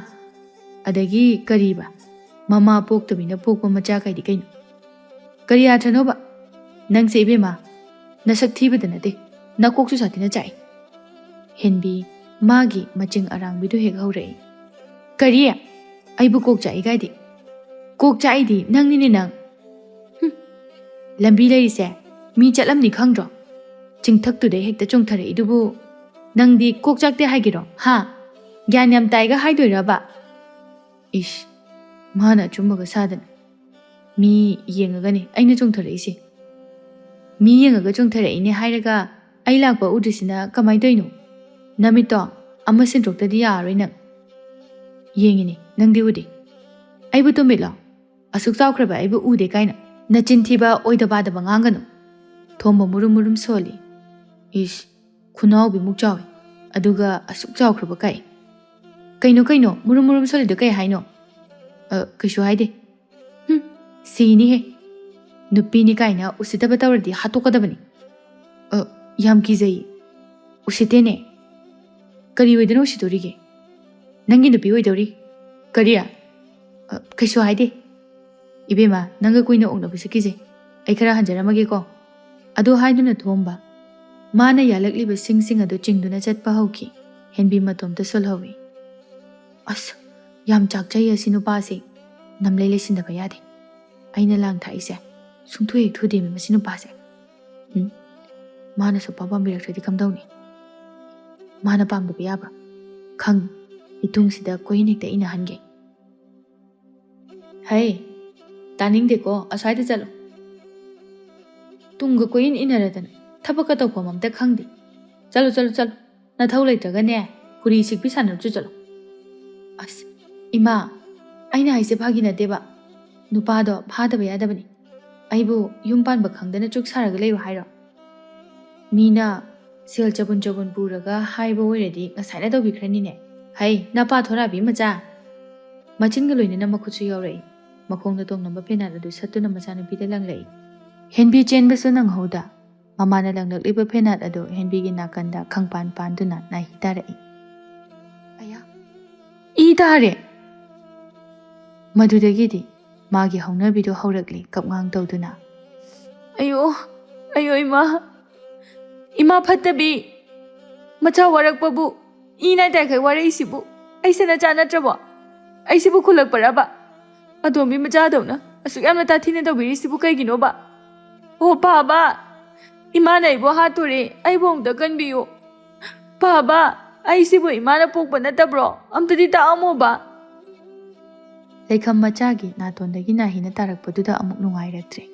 ꯑꯗꯒꯤ ꯀꯔꯤꯕ? ꯃꯃꯥ ꯄꯣꯛꯇꯕꯤꯅ ꯄꯣꯛꯄ ꯃꯆꯥ ꯀꯥꯏꯗꯤ ꯀꯩꯅꯣ? ꯀꯔꯤ ꯑꯥꯔꯊꯅꯣꯕ? ꯅꯪꯁꯦ ꯏꯕꯦꯝꯃ, ꯅꯁꯛ ꯊꯤꯕꯗ ꯅꯠꯇꯦ, ꯅꯀꯣꯛꯁꯨ ꯁꯥꯊꯤꯅ ꯆꯥꯛꯏ꯫" ꯍꯦꯟꯕꯤ ꯃꯥꯒꯤ ꯃꯆꯤꯡ ꯑꯔꯥꯡꯕꯤꯗꯨ ꯍꯦꯛ ꯍꯧꯔꯛꯏ꯫ "ꯀꯔꯤ? ꯑꯩꯕꯨ ꯀꯣꯛ ꯆꯥꯛꯏ ꯀꯥꯏꯗꯤ? ꯀꯣꯛ ꯆꯥꯛꯏꯗꯤ ꯅꯪꯅꯤꯅꯦ ꯅꯪ꯫ ꯍꯨꯝ, ꯂꯝꯕꯤ ꯂꯩꯔꯤꯁꯦ ꯃꯤ ꯆꯠꯂꯝꯅꯤ ꯈꯪꯗ꯭ꯔꯣ? ꯆꯤꯡꯊꯛꯇꯨꯗꯩ ꯍꯦꯛꯇ ꯆꯣꯡꯊꯔꯛꯏꯗꯨꯕꯨ ꯅꯪꯗꯤ ꯀꯣꯛ ꯆꯥꯛꯇꯦ ꯍꯥꯏꯒꯤꯔꯣ, ꯍꯥ? ꯒ꯭ꯌꯥꯟ ꯌꯥꯝ ꯇꯥꯏꯒ ꯍꯥꯏꯗꯣꯏꯔꯕ?" ꯏꯁ, ꯃꯥꯅ ꯑꯆꯨꯝꯕꯒ ꯁꯥꯗꯅ꯫ "ꯃꯤ ꯌꯦꯡꯉꯒꯅꯤ ꯑꯩꯅ ꯆꯣꯡꯊꯔꯛꯏꯁꯦ꯫ ꯃꯤ ꯌꯦꯡꯉꯒ ꯆꯣꯡꯊꯔꯛꯏꯅꯦ ꯍꯥꯏꯔꯒ ꯑꯩ ꯂꯥꯛꯄ ꯎꯗ꯭ꯔꯤꯁꯤꯅ ꯀꯃꯥꯏ ꯇꯧꯔꯤꯅꯣ? ꯅꯃꯤꯠꯇꯣ ꯑꯃ ꯁꯤꯟꯗꯣꯛꯇꯗꯤ ꯌꯥꯔꯔꯣꯏ ꯅꯪ꯫ ꯌꯦꯡꯉꯤꯅꯦ, ꯅꯪꯗꯤ ꯎꯗꯦ꯫ ꯑꯩꯕꯨ ꯇꯨꯃꯤꯠꯂꯣ? ꯑꯁꯨꯛ ꯆꯥꯎꯈ꯭ꯔꯕ ꯑꯩꯕꯨ ꯎꯗꯦ ꯀꯥꯏꯅ ꯅꯆꯤꯟ ꯊꯤꯕ ꯑꯣꯏꯗ ꯄꯥꯗꯕ ꯉꯥꯡꯒꯅꯨ꯫" ꯊꯣꯝꯕ ꯃꯨꯔꯨꯝ ꯃꯨꯔꯨꯝ ꯁꯣꯜꯂꯤ꯫ "ꯏꯁ, ꯈꯨꯅꯥꯎꯕꯤꯃꯨꯛ ꯆꯥꯎꯏ, ꯑꯗꯨꯒ ꯑꯁꯨꯛ ꯆꯥꯎꯈ꯭ꯔꯕ ꯀꯥꯏ? ꯀꯩꯅꯣ, ꯀꯩꯅꯣ, ꯃꯨꯔꯨꯝ ꯃꯨꯔꯨꯝ ꯁꯣꯜꯂꯤꯗꯣ ꯀꯩ ꯍꯥꯏꯅꯣ?" "ꯑ, ꯀꯩꯁꯨ ꯍꯥꯏꯗꯦ꯫" "ꯍꯨꯝ, ꯁꯤꯅꯤꯍꯦ꯫ ꯅꯨꯄꯤꯅꯤ ꯀꯥꯏꯅ ꯎꯁꯤꯠꯇꯕ ꯇꯧꯔꯗꯤ ꯍꯥꯠꯇꯣꯛꯀꯗꯕꯅꯤ꯫" "ꯑ, ꯌꯥꯝ ꯀꯤꯖꯩ꯫" "ꯎꯁꯤꯠꯇꯦꯅꯦ꯫ ꯀꯔꯤ ꯑꯣꯏꯗꯅ ꯎꯁꯤꯠꯇꯣꯔꯤꯒꯦ? ꯅꯪꯒꯤ ꯅꯨꯄꯤ ꯑꯣꯏꯗꯧꯔꯤ꯫" "ꯀꯔꯤ?" "ꯑ, ꯀꯩꯁꯨ ꯍꯥꯏꯗꯦ꯫" "ꯏꯕꯦꯝꯃ, ꯅꯪꯒ ꯀꯨꯏꯅ ꯑꯣꯛꯅꯕꯁꯨ ꯀꯤꯖꯩ꯫ ꯑꯩ ꯈꯔ ꯍꯟꯖꯔꯝꯃꯒꯦꯀꯣ꯫" ꯑꯗꯨ ꯍꯥꯏꯗꯨꯅ ꯊꯣꯝꯕ ꯃꯥꯅ ꯌꯥꯜꯂꯛꯂꯤꯕ ꯁꯤꯡꯁꯤꯡ ꯑꯗꯨ ꯆꯤꯡꯗꯨꯅ ꯆꯠꯄ ꯍꯧꯈꯤ꯫ ꯍꯦꯟꯕꯤ ꯃꯇꯣꯝꯇ ꯁꯣꯜꯍꯧꯏ꯫ "ꯑꯁ, ꯌꯥꯝ ꯆꯥꯛꯆꯩ ꯑꯁꯤ ꯅꯨꯄꯥꯁꯦ꯫ ꯅꯝꯂꯩ ꯂꯩꯁꯤꯟꯗꯕ ꯌꯥꯗꯦ꯫ ꯑꯩꯅ ꯂꯥꯡ ꯊꯥꯛꯏꯁꯦ ꯁꯨꯡꯊꯨ ꯍꯦꯛ ꯊꯨꯗꯦꯃꯤ ꯃꯁꯤ ꯅꯨꯄꯥꯁꯦ꯫ ꯎꯝ, ꯃꯥꯅ ꯁꯨꯛꯄꯥꯝ ꯄꯥꯝꯕꯤꯔꯛꯇ꯭ꯔꯗꯤ ꯀꯝꯗꯧꯅꯤ? ꯃꯥꯅ ꯄꯥꯝꯗꯕ ꯌꯥꯕ꯭ꯔꯥ? ꯈꯪ, ꯏꯇꯨꯡꯁꯤꯗ ꯀꯣꯏꯍꯟ ꯍꯦꯛꯇ ꯏꯟꯅꯍꯟꯒꯦ꯫" "ꯍꯩ, ꯇꯥꯅꯤꯡꯗꯦꯀꯣ, ꯑꯁ꯭ꯋꯥꯏꯗ ꯆꯠꯂꯣ꯫ ꯇꯨꯡꯒ ꯀꯣꯏꯏꯟ ꯏꯟꯅꯔꯗꯅ ꯊꯕꯛꯀ ꯇꯧꯐꯝ ꯑꯝꯇ ꯈꯪꯗꯦ꯫ ꯆꯠꯂꯣ, ꯆꯠꯂꯣ, ꯆꯠꯂꯣ꯫ ꯅꯊꯧ ꯂꯩꯇ꯭ꯔꯒꯅꯦ, ꯍꯨꯔꯤ ꯁꯤꯛꯄꯤ ꯁꯥꯟꯅꯔꯨꯆꯣ ꯆꯠꯂꯣ꯫" "ꯑꯁ, "ꯏꯃꯥ, ꯑꯩꯅ ꯍꯥꯏꯁꯦ ꯐꯥꯒꯤ ꯅꯠꯇꯦꯕ꯫ ꯅꯨꯄꯥꯗꯣ ꯐꯥꯗꯕ ꯌꯥꯗꯕꯅꯤ꯫ ꯑꯩꯕꯨ ꯌꯨꯝ ꯄꯥꯟꯕ ꯈꯪꯗꯅ ꯆꯨꯛ ꯁꯥꯔꯒ ꯂꯩꯔꯣ ꯍꯥꯏꯔꯣ? ꯃꯤꯅ ꯁꯦꯜ ꯆꯕꯨꯟ ꯆꯕꯨꯟ ꯄꯨꯔꯒ ꯍꯥꯏꯕ ꯑꯣꯏꯔꯗꯤ ꯉꯁꯥꯏꯅ ꯇꯧꯕꯤꯈ꯭ꯔꯅꯤꯅꯦ꯫ ꯍꯩ, ꯅꯄꯥ ꯊꯣꯔꯥꯕꯤ ꯃꯆꯥ!" ꯃꯆꯤꯟꯒ ꯂꯣꯏꯅꯅ ꯃꯈꯨꯠꯁꯨ ꯌꯥꯎꯔꯛꯏ꯫ ꯃꯈꯣꯡꯗ ꯇꯣꯡꯂꯝꯕ ꯐꯦꯅꯥꯠ ꯑꯗꯨ ꯁꯠꯇꯨꯅ ꯃꯆꯥꯅꯨꯄꯤꯗ ꯂꯪꯂꯛꯏ꯫ ꯍꯦꯟꯕꯤ ꯆꯦꯟꯕꯁꯨ ꯅꯪꯍꯧꯗ꯫ ꯃꯃꯥꯅ ꯂꯪꯂꯛꯂꯤꯕ ꯐꯦꯅꯥꯠ ꯑꯗꯨ ꯍꯦꯟꯕꯤꯒꯤ ꯅꯥꯀꯟꯗ ꯈꯪꯄꯥꯟ ꯄꯥꯟꯗꯨꯅ ꯅꯥꯍꯤ ꯇꯥꯔꯛꯏ꯫ "ꯑꯌꯥ, ꯏ ꯇꯥꯔꯦ!" ꯃꯗꯨꯗꯒꯤꯗꯤ ꯃꯥꯒꯤ ꯍꯧꯅꯕꯤꯗꯨ ꯍꯧꯔꯛꯂꯤ, ꯀꯞꯉꯥꯡ ꯇꯧꯗꯨꯅ꯫ "ꯑꯌꯣ, ꯑꯌꯣ ꯏꯃꯥ, ꯏꯃꯥ ꯐꯠꯇꯕꯤ! ꯃꯆꯥ ꯋꯥꯔꯛꯄꯕꯨ ꯏ ꯅꯥꯏ ꯇꯥꯏꯈꯩ ꯋꯥꯔꯛꯏꯁꯤꯕꯨ ꯑꯩꯁꯦ ꯅꯆꯥ ꯅꯠꯇ꯭ꯔꯕꯣ? ꯑꯩꯁꯤꯕꯨ ꯈꯨꯜꯂꯛꯄꯔꯕ? ꯑꯇꯣꯝꯕꯤ ꯃꯆꯥꯗꯧꯅ ꯑꯁꯨꯛ ꯌꯥꯝꯅ ꯇꯥꯊꯤꯅ ꯇꯧꯕꯤꯔꯤꯁꯤꯕꯨ ꯀꯩꯒꯤꯅꯣꯕ? ꯑꯣ ꯄꯥꯕ, ꯏꯃꯥꯅ ꯑꯩꯕꯨ ꯍꯥꯠꯇꯣꯔꯦ, ꯑꯩꯕꯨ ꯑꯃꯨꯛꯇ ꯀꯟꯕꯤꯌꯨ꯫ ꯄꯥꯕ, ꯑꯩꯁꯤꯕꯨ ꯏꯃꯥꯅ ꯄꯣꯛꯄ ꯅꯠꯇꯕ꯭ꯔꯣ? ꯑꯝꯇꯗꯤ ꯇꯥꯛꯑꯝꯃꯣꯕ꯫" ꯂꯩꯈꯝ ꯃꯆꯥꯒꯤ ꯅꯥꯇꯣꯟꯗꯒꯤ ꯅꯥꯍꯤꯅ ꯇꯥꯔꯛꯄꯗꯨꯗ ꯑꯃꯨꯛ ꯅꯨꯡꯉꯥꯏꯔꯛꯇ꯭ꯔꯦ꯫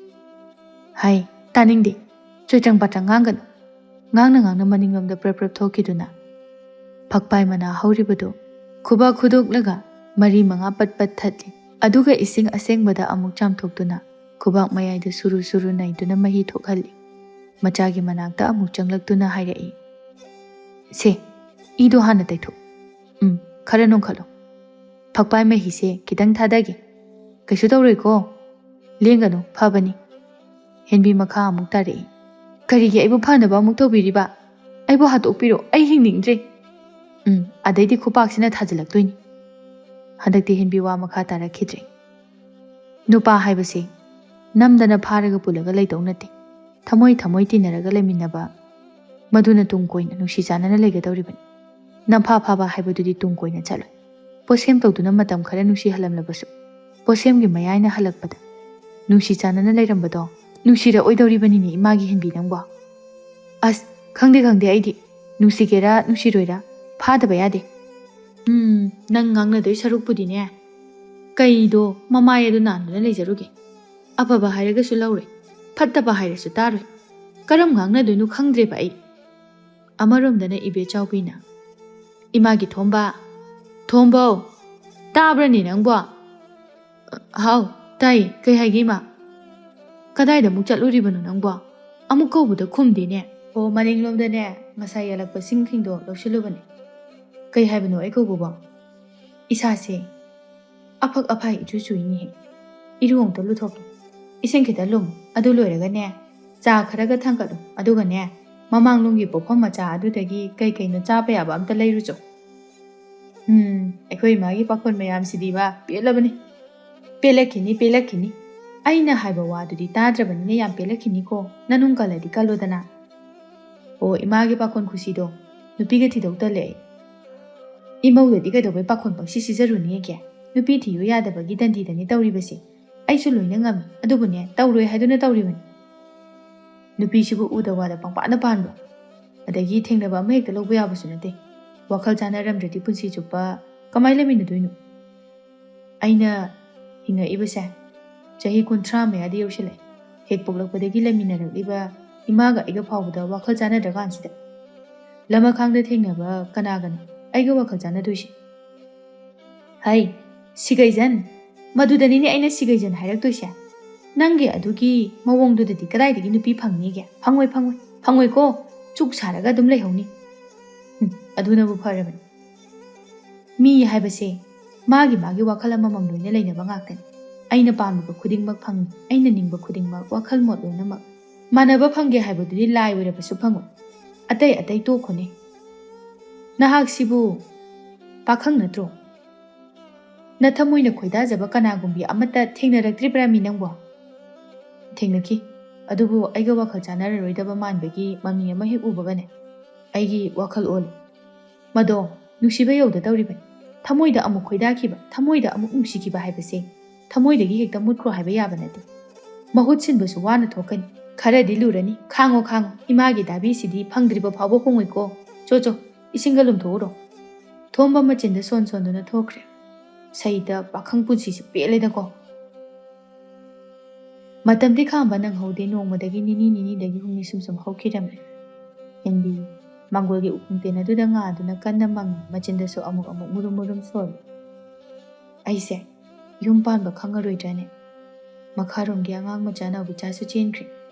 "ꯍꯥꯏ, ꯇꯥꯅꯤꯡꯗꯦ꯫ ꯆꯣꯏꯇ꯭ꯔꯪ ꯄꯥꯇ꯭ꯔꯪ ꯉꯥꯡꯒꯅꯨ꯫" ꯉꯥꯡꯅ ꯉꯥꯡꯅ ꯃꯅꯤꯡꯂꯣꯝꯗ ꯄ꯭ꯔꯞ ꯄ꯭ꯔꯞ ꯊꯣꯛꯈꯤꯗꯨꯅ ꯐꯛꯄꯥꯏ ꯃꯅꯥ ꯍꯧꯔꯤꯕꯗꯨ ꯈꯨꯕꯥꯛ ꯈꯨꯗꯣꯛꯂꯒ ꯃꯔꯤ ꯃꯉꯥ ꯄꯠ ꯄꯠ ꯊꯠꯂꯤ꯫ ꯑꯗꯨꯒ ꯏꯁꯤꯡ ꯑꯁꯦꯡꯕꯗ ꯑꯃꯨꯛ ꯆꯥꯝꯊꯣꯛꯇꯨꯅ ꯈꯨꯕꯥꯛ ꯃꯌꯥꯏꯗ ꯁꯨꯔꯨ ꯁꯨꯔꯨ ꯅꯩꯗꯨꯅ ꯃꯍꯤ ꯊꯣꯛꯍꯜꯂꯤ꯫ ꯃꯆꯥꯒꯤ ꯃꯅꯥꯛꯇ ꯑꯃꯨꯛ ꯆꯪꯂꯛꯇꯨꯅ ꯍꯥꯏꯔꯛꯏ, "ꯁꯦ, ꯏꯗꯣ ꯍꯥꯟꯅ ꯇꯩꯊꯣꯛ꯫ ꯎꯝ, ꯈꯔ ꯅꯣꯡꯈꯠꯂꯣ꯫ ꯐꯛꯄꯥꯏ ꯃꯍꯤꯁꯦ ꯈꯤꯇꯪ ꯊꯥꯗꯒꯦ꯫ ꯀꯩꯁꯨ ꯇꯧꯔꯣꯏꯀꯣ꯫ ꯂꯦꯡꯒꯅꯨ, ꯐꯕꯅꯤ꯫" ꯍꯦꯟꯕꯤ ꯃꯈꯥ ꯑꯃꯨꯛ ꯇꯥꯔꯛꯏ, "ꯀꯔꯤꯒꯤ ꯑꯩꯕꯨ ꯐꯅꯕ ꯑꯃꯨꯛ ꯇꯧꯕꯤꯔꯤꯕ? ꯑꯩꯕꯨ ꯍꯥꯠꯇꯣꯛꯄꯤꯔꯣ, ꯑꯩ ꯍꯤꯡꯅꯤꯡꯗ꯭ꯔꯦ꯫" ꯎꯝ, ꯑꯗꯩꯗꯤ ꯈꯨꯄꯥꯛꯁꯤꯅ ꯊꯥꯖꯤꯜꯂꯛꯇꯣꯏꯅꯤ꯫ ꯍꯟꯗꯛꯇꯤ ꯍꯦꯟꯕꯤ ꯋꯥ ꯃꯈꯥ ꯇꯥꯔꯛꯈꯤꯗ꯭ꯔꯦ꯫ ꯅꯨꯄꯥ ꯍꯥꯏꯕꯁꯤ ꯅꯝꯗꯅ ꯐꯥꯔꯒ ꯄꯨꯜꯂꯒ ꯂꯩꯗꯧ ꯅꯠꯇꯦ꯫ ꯊꯃꯣꯏ ꯊꯃꯣꯏ ꯇꯤꯟꯅꯔꯒ ꯂꯩꯃꯤꯟꯅꯕ, ꯃꯗꯨꯅ ꯇꯨꯡ ꯀꯣꯏꯅ ꯅꯨꯡꯁꯤ ꯆꯥꯟꯅꯅ ꯂꯩꯒꯗꯧꯔꯤꯕꯅꯤ꯫ ꯅꯝꯐꯥ ꯐꯥꯕ ꯍꯥꯏꯕꯗꯨꯗꯤ ꯇꯨꯡ ꯀꯣꯏꯅ ꯆꯠꯂꯣꯏ꯫ ꯄꯣꯠꯁꯦꯝ ꯇꯧꯗꯨꯅ ꯃꯇꯝ ꯈꯔ ꯅꯨꯡꯁꯤꯍꯜꯂꯝꯂꯕꯁꯨ, ꯄꯣꯠꯁꯦꯝꯒꯤ ꯃꯌꯥꯏꯅ ꯍꯜꯂꯛꯄꯗ ꯅꯨꯡꯁꯤ ꯆꯥꯟꯅꯅ ꯂꯩꯔꯝꯕꯗꯣ ꯅꯨꯡꯁꯤꯔꯛꯑꯣꯏꯗꯧꯔꯤꯕꯅꯤꯅꯦ ꯏꯃꯥꯒꯤ ꯍꯦꯟꯕꯤ ꯅꯪꯕꯣ꯫ ꯑꯁ, ꯈꯪꯗꯦ ꯈꯪꯗꯦ, ꯑꯩꯗꯤ ꯅꯨꯡꯁꯤꯒꯦꯔꯥ ꯅꯨꯡꯁꯤꯔꯣꯏꯔꯥ ꯐꯥꯗꯕ ꯌꯥꯗꯦ꯫ ꯎꯝ, ꯅꯪ ꯉꯥꯡꯅꯗꯣꯏ ꯁꯔꯨꯛꯄꯨꯗꯤꯅꯦ, ꯀꯩꯗꯣ ꯃꯃꯥꯏ ꯑꯗꯨ ꯅꯥꯟꯗꯨꯅ ꯂꯩꯖꯔꯨꯒꯦ꯫ ꯑꯐꯕ ꯍꯥꯏꯔꯒꯁꯨ ꯂꯧꯔꯣꯏ, ꯐꯠꯇꯕ ꯍꯥꯏꯔꯁꯨ ꯇꯥꯔꯣꯏ꯫ ꯀꯔꯝ ꯉꯥꯡꯅꯗꯣꯏꯅꯣ ꯈꯪꯗ꯭ꯔꯦꯕ ꯑꯩ꯫ ꯑꯃꯔꯣꯝꯗꯅ ꯏꯕꯦꯆꯥꯎꯕꯤꯅ, "ꯏꯃꯥꯒꯤ ꯊꯣꯝꯕ, ꯊꯣꯝꯕꯧ, ꯇꯥꯕ꯭ꯔꯅꯦ ꯅꯪꯕꯣ? ꯍꯥꯎ, ꯇꯥꯏ꯫ ꯀꯩ ꯍꯥꯏꯒꯦ, ꯏꯃꯥ? ꯀꯗꯥꯏꯗ ꯑꯃꯨꯛ ꯆꯠꯂꯨꯔꯤꯕꯅꯣ ꯅꯪꯕꯣ? ꯑꯃꯨꯛ ꯀꯧꯕꯗ ꯈꯨꯝꯗꯦꯅꯦ꯫ ꯑꯣ, ꯃꯅꯤꯡꯂꯣꯝꯗꯅꯦ, ꯉꯁꯥꯏ ꯌꯥꯜꯂꯛꯄ ꯁꯤꯡꯁꯤꯡꯗꯣ ꯂꯧꯁꯤꯜꯂꯨꯕꯅꯦ꯫ ꯀꯩ ꯍꯥꯏꯕꯅꯣ ꯑꯩ ꯀꯧꯕꯕꯣ? ꯏꯁꯥꯁꯦ ꯑꯐꯛ ꯑꯐꯥꯏ ꯏꯆꯨ ꯆꯨꯏꯅꯦꯍꯦ꯫ ꯏꯔꯨ ꯑꯃꯨꯛꯇ ꯂꯨꯊꯣꯛꯀꯦ꯫ ꯏꯁꯤꯡ ꯈꯤꯇ ꯂꯨꯝꯃꯨ꯫ ꯑꯗꯨ ꯂꯣꯏꯔꯒꯅꯦ, ꯆꯥ ꯈꯔꯒ ꯊꯥꯡꯒꯠꯂꯨ꯫ ꯑꯗꯨꯒꯅꯦ, ꯃꯃꯥꯡꯂꯣꯝꯒꯤ ꯄꯣꯠꯐꯝ ꯃꯆꯥ ꯑꯗꯨꯗꯒꯤ ꯀꯩ ꯀꯩꯅꯣ ꯆꯥꯕ ꯌꯥꯕ ꯑꯝꯇ ꯂꯩꯔꯨꯆꯣ꯫ ꯎꯝ, ꯑꯩꯈꯣꯏ ꯏꯃꯥꯒꯤ ꯄꯥꯈꯣꯟ ꯃꯌꯥꯝꯁꯤꯗꯤꯕ ꯄꯦꯜꯂꯕꯅꯤ꯫ ꯄꯦꯜꯂꯛꯈꯤꯅꯤ, ꯄꯦꯜꯂꯛꯈꯤꯅꯤ꯫ ꯑꯩꯅ ꯍꯥꯏꯕ ꯋꯥꯗꯨꯗꯤ ꯇꯥꯗ꯭ꯔꯕꯅꯤꯅ ꯌꯥꯝ ꯄꯦꯜꯂꯛꯈꯤꯅꯤꯀꯣ꯫ ꯅꯅꯨꯡ ꯀꯜꯂꯗꯤ ꯀꯜꯂꯣꯗꯅ꯫ ꯑꯣ, ꯏꯃꯥꯒꯤ ꯄꯥꯈꯣꯟ ꯈꯨꯁꯤꯗꯣ ꯅꯨꯄꯤꯒ ꯊꯤꯗꯧ ꯇꯜꯂꯦ ꯑꯩ꯫ ꯏꯃꯧꯗꯗꯤ ꯀꯩꯗꯧꯕꯩ ꯄꯥꯈꯣꯟ ꯄꯪꯁꯤ ꯁꯤꯖꯔꯨꯅꯤꯒꯦ? ꯅꯨꯄꯤ ꯊꯤꯌꯨ ꯌꯥꯗꯕꯒꯤ ꯗꯟꯗꯤꯗꯅꯤ ꯇꯧꯔꯤꯕꯁꯦ꯫ ꯑꯩꯁꯨ ꯂꯣꯏꯅ ꯉꯝꯃꯤ꯫ ꯑꯗꯨꯕꯨꯅꯦ, ꯇꯧꯔꯣꯏ ꯍꯥꯏꯗꯨꯅ ꯇꯧꯔꯤꯕꯅꯤ꯫ ꯅꯨꯄꯤꯁꯤꯕꯨ ꯎꯗ ꯋꯥꯗ ꯄꯪꯄꯥꯟꯗ ꯄꯥꯟꯕ꯭ꯔꯣ? ꯑꯗꯒꯤ ꯊꯦꯡꯅꯕ ꯑꯃ ꯍꯦꯛꯇ ꯂꯧꯕ ꯌꯥꯕꯁꯨ ꯅꯠꯇꯦ꯫ ꯋꯥꯈꯜ ꯆꯥꯟꯅꯔꯝꯗ꯭ꯔꯗꯤ ꯄꯨꯟꯁꯤ ꯆꯨꯞꯄ ꯀꯃꯥꯏ ꯂꯩꯃꯤꯟꯅꯗꯣꯏꯅꯣ? ꯑꯩꯅ ꯍꯤꯡꯉꯛꯏꯕꯁꯦ ꯆꯍꯤ ꯀꯨꯟꯊ꯭ꯔꯥ ꯃꯌꯥꯗꯤ ꯌꯧꯁꯤꯜꯂꯛꯑꯦ꯫ ꯍꯦꯛ ꯄꯣꯛꯂꯛꯄꯗꯒꯤ ꯂꯩꯃꯤꯟꯅꯔꯛꯂꯤꯕ ꯏꯃꯥꯒ ꯑꯩꯒ ꯐꯥꯎꯕꯗ ꯋꯥꯈꯜ ꯆꯥꯟꯅꯗ꯭ꯔꯀꯥꯟꯁꯤꯗ꯫ ꯂꯃꯈꯥꯡꯗ ꯊꯦꯡꯅꯕ ꯀꯅꯥꯒꯅꯣ ꯑꯩꯒ ꯋꯥꯈꯜ ꯆꯥꯟꯅꯗꯣꯏꯁꯦ? ꯍꯩ, ꯁꯤꯒꯩꯖꯟ! ꯃꯗꯨꯗꯅꯤꯅꯦ ꯑꯩꯅ ꯁꯤꯒꯩꯖꯟ ꯍꯥꯏꯔꯛꯇꯣꯏꯁꯦ꯫ ꯅꯪꯒꯤ ꯑꯗꯨꯒꯤ ꯃꯑꯣꯡꯗꯨꯗꯗꯤ ꯀꯗꯥꯏꯗꯒꯤ ꯅꯨꯄꯤ ꯐꯪꯅꯤꯒꯦ? ꯐꯪꯉꯣꯏ, ꯐꯪꯉꯣꯏ, ꯐꯪꯉꯣꯏꯀꯣ꯫ ꯆꯨꯛ ꯁꯥꯔꯒ ꯑꯗꯨꯝ ꯂꯩꯍꯧꯅꯤ꯫ ꯎꯝ, ꯑꯗꯨꯅꯕꯨ ꯐꯔꯕꯅꯤ꯫ ꯃꯤ ꯍꯥꯏꯕꯁꯦ ꯃꯥꯒꯤ ꯃꯥꯒꯤ ꯋꯥꯈꯜ ꯑꯃꯃꯝ ꯂꯣꯏꯅ ꯂꯩꯅꯕ ꯉꯥꯛꯇꯅꯤ꯫ ꯑꯩꯅ ꯄꯥꯝꯂꯤꯕ ꯈꯨꯗꯤꯡꯃꯛ ꯐꯪꯏ, ꯑꯩꯅ ꯅꯤꯡꯕ ꯈꯨꯗꯤꯡꯃꯛ, ꯋꯥꯈꯜ ꯃꯣꯠ ꯂꯣꯏꯅꯃꯛ꯫ ꯃꯥꯟꯅꯕ ꯐꯪꯒꯦ ꯍꯥꯏꯕꯗꯨꯗꯤ ꯂꯥꯏ ꯑꯣꯏꯔꯕꯁꯨ ꯐꯪꯉꯣꯏ꯫ ꯑꯇꯩ ꯑꯇꯩ ꯇꯣꯛꯈꯣꯅꯦ꯫ ꯅꯍꯥꯛꯁꯤꯕꯨ ꯄꯥꯈꯪ ꯅꯠꯇ꯭ꯔꯣ? ꯅꯊꯃꯣꯏꯅ ꯈꯣꯏꯗꯥꯖꯕ ꯀꯅꯥꯒꯨꯝꯕꯤ ꯑꯃꯠꯇ ꯊꯦꯡꯅꯔꯛꯇ꯭ꯔꯤꯕ꯭ꯔꯥꯃꯤ ꯅꯪꯕꯣ? ꯊꯦꯡꯅꯈꯤ꯫ ꯑꯗꯨꯕꯨ ꯑꯩꯒ ꯋꯥꯈꯜ ꯆꯥꯟꯅꯔꯔꯣꯏꯗꯕ ꯃꯥꯟꯕꯒꯤ ꯃꯃꯤ ꯑꯃ ꯍꯦꯛ ꯎꯕꯒꯅꯦ, ꯑꯩꯒꯤ ꯋꯥꯈꯜ ꯑꯣꯜꯂꯤ꯫ ꯃꯗꯣ ꯅꯨꯡꯁꯤꯕ ꯌꯧꯗ ꯇꯧꯔꯤꯕꯅꯤ꯫ ꯊꯃꯣꯏꯗ ꯑꯃꯨꯛ ꯈꯣꯏꯗꯥꯈꯤꯕ, ꯊꯃꯣꯏꯗ ꯑꯃꯨꯛ ꯅꯨꯡꯁꯤꯈꯤꯕ ꯍꯥꯏꯕꯁꯦ ꯊꯃꯣꯏꯗꯒꯤ ꯍꯦꯛꯇ ꯃꯨꯠꯈ꯭ꯔꯣ ꯍꯥꯏꯕ ꯌꯥꯕ ꯅꯠꯇꯦ꯫ ꯃꯍꯨꯠ ꯁꯤꯟꯕꯁꯨ ꯋꯥꯅ ꯊꯣꯛꯀꯅꯤ꯫ ꯈꯔꯗꯤ ꯂꯨꯔꯅꯤ꯫ ꯈꯥꯡꯉꯣ, ꯈꯥꯡꯉꯣ꯫ ꯏꯃꯥꯒꯤ ꯗꯥꯕꯤꯁꯤꯗꯤ ꯐꯪꯗ꯭ꯔꯤꯕ ꯐꯥꯎꯕ ꯍꯣꯡꯉꯣꯏꯀꯣ꯫ ꯆꯣ, ꯆꯣ, ꯏꯁꯤꯡꯒ ꯂꯨꯝꯊꯣꯛꯎꯔꯣ꯫ ꯊꯣꯝꯕ ꯃꯆꯤꯟꯗ ꯁꯣꯟ ꯁꯣꯟꯗꯨꯅ ꯊꯣꯛꯈ꯭ꯔꯦ꯫ ꯁꯩꯇ ꯄꯥꯈꯪ ꯄꯨꯟꯁꯤꯁꯦ ꯄꯦꯜꯂꯦꯗꯀꯣ꯫ ꯃꯇꯝꯗꯤ ꯈꯥꯝꯕ ꯅꯪꯍꯧꯗꯦ, ꯅꯣꯡꯃꯗꯒꯤ ꯅꯤꯅꯤ, ꯅꯤꯅꯤꯗꯒꯤ ꯍꯨꯝꯅꯤ ꯁꯨꯝ ꯁꯨꯝ ꯍꯧꯈꯤꯔꯝꯃꯤ꯫ ꯍꯦꯟꯕꯤ ꯃꯥꯡꯒꯣꯜꯒꯤ ꯎꯈꯣꯡ ꯇꯦꯟ ꯑꯗꯨꯗ ꯉꯥꯗꯨꯅ ꯀꯟꯅ ꯃꯪꯉꯤ, ꯃꯆꯤꯟꯗꯁꯨ ꯑꯃꯨꯛ ꯑꯃꯨꯛ ꯃꯨꯔꯨꯝ ꯃꯨꯔꯨꯝ ꯁꯣꯜꯂꯤ꯫ ꯑꯩꯁꯦ ꯌꯨꯝ ꯄꯥꯟꯕ ꯈꯪꯉꯔꯣꯏꯗ꯭ꯔꯅꯦ? ꯃꯈꯥꯔꯣꯝꯒꯤ ꯑꯉꯥꯡ ꯃꯆꯥ ꯅꯥꯎꯕꯤꯆꯥꯁꯨ ꯆꯦꯟꯈ꯭ꯔꯦ꯫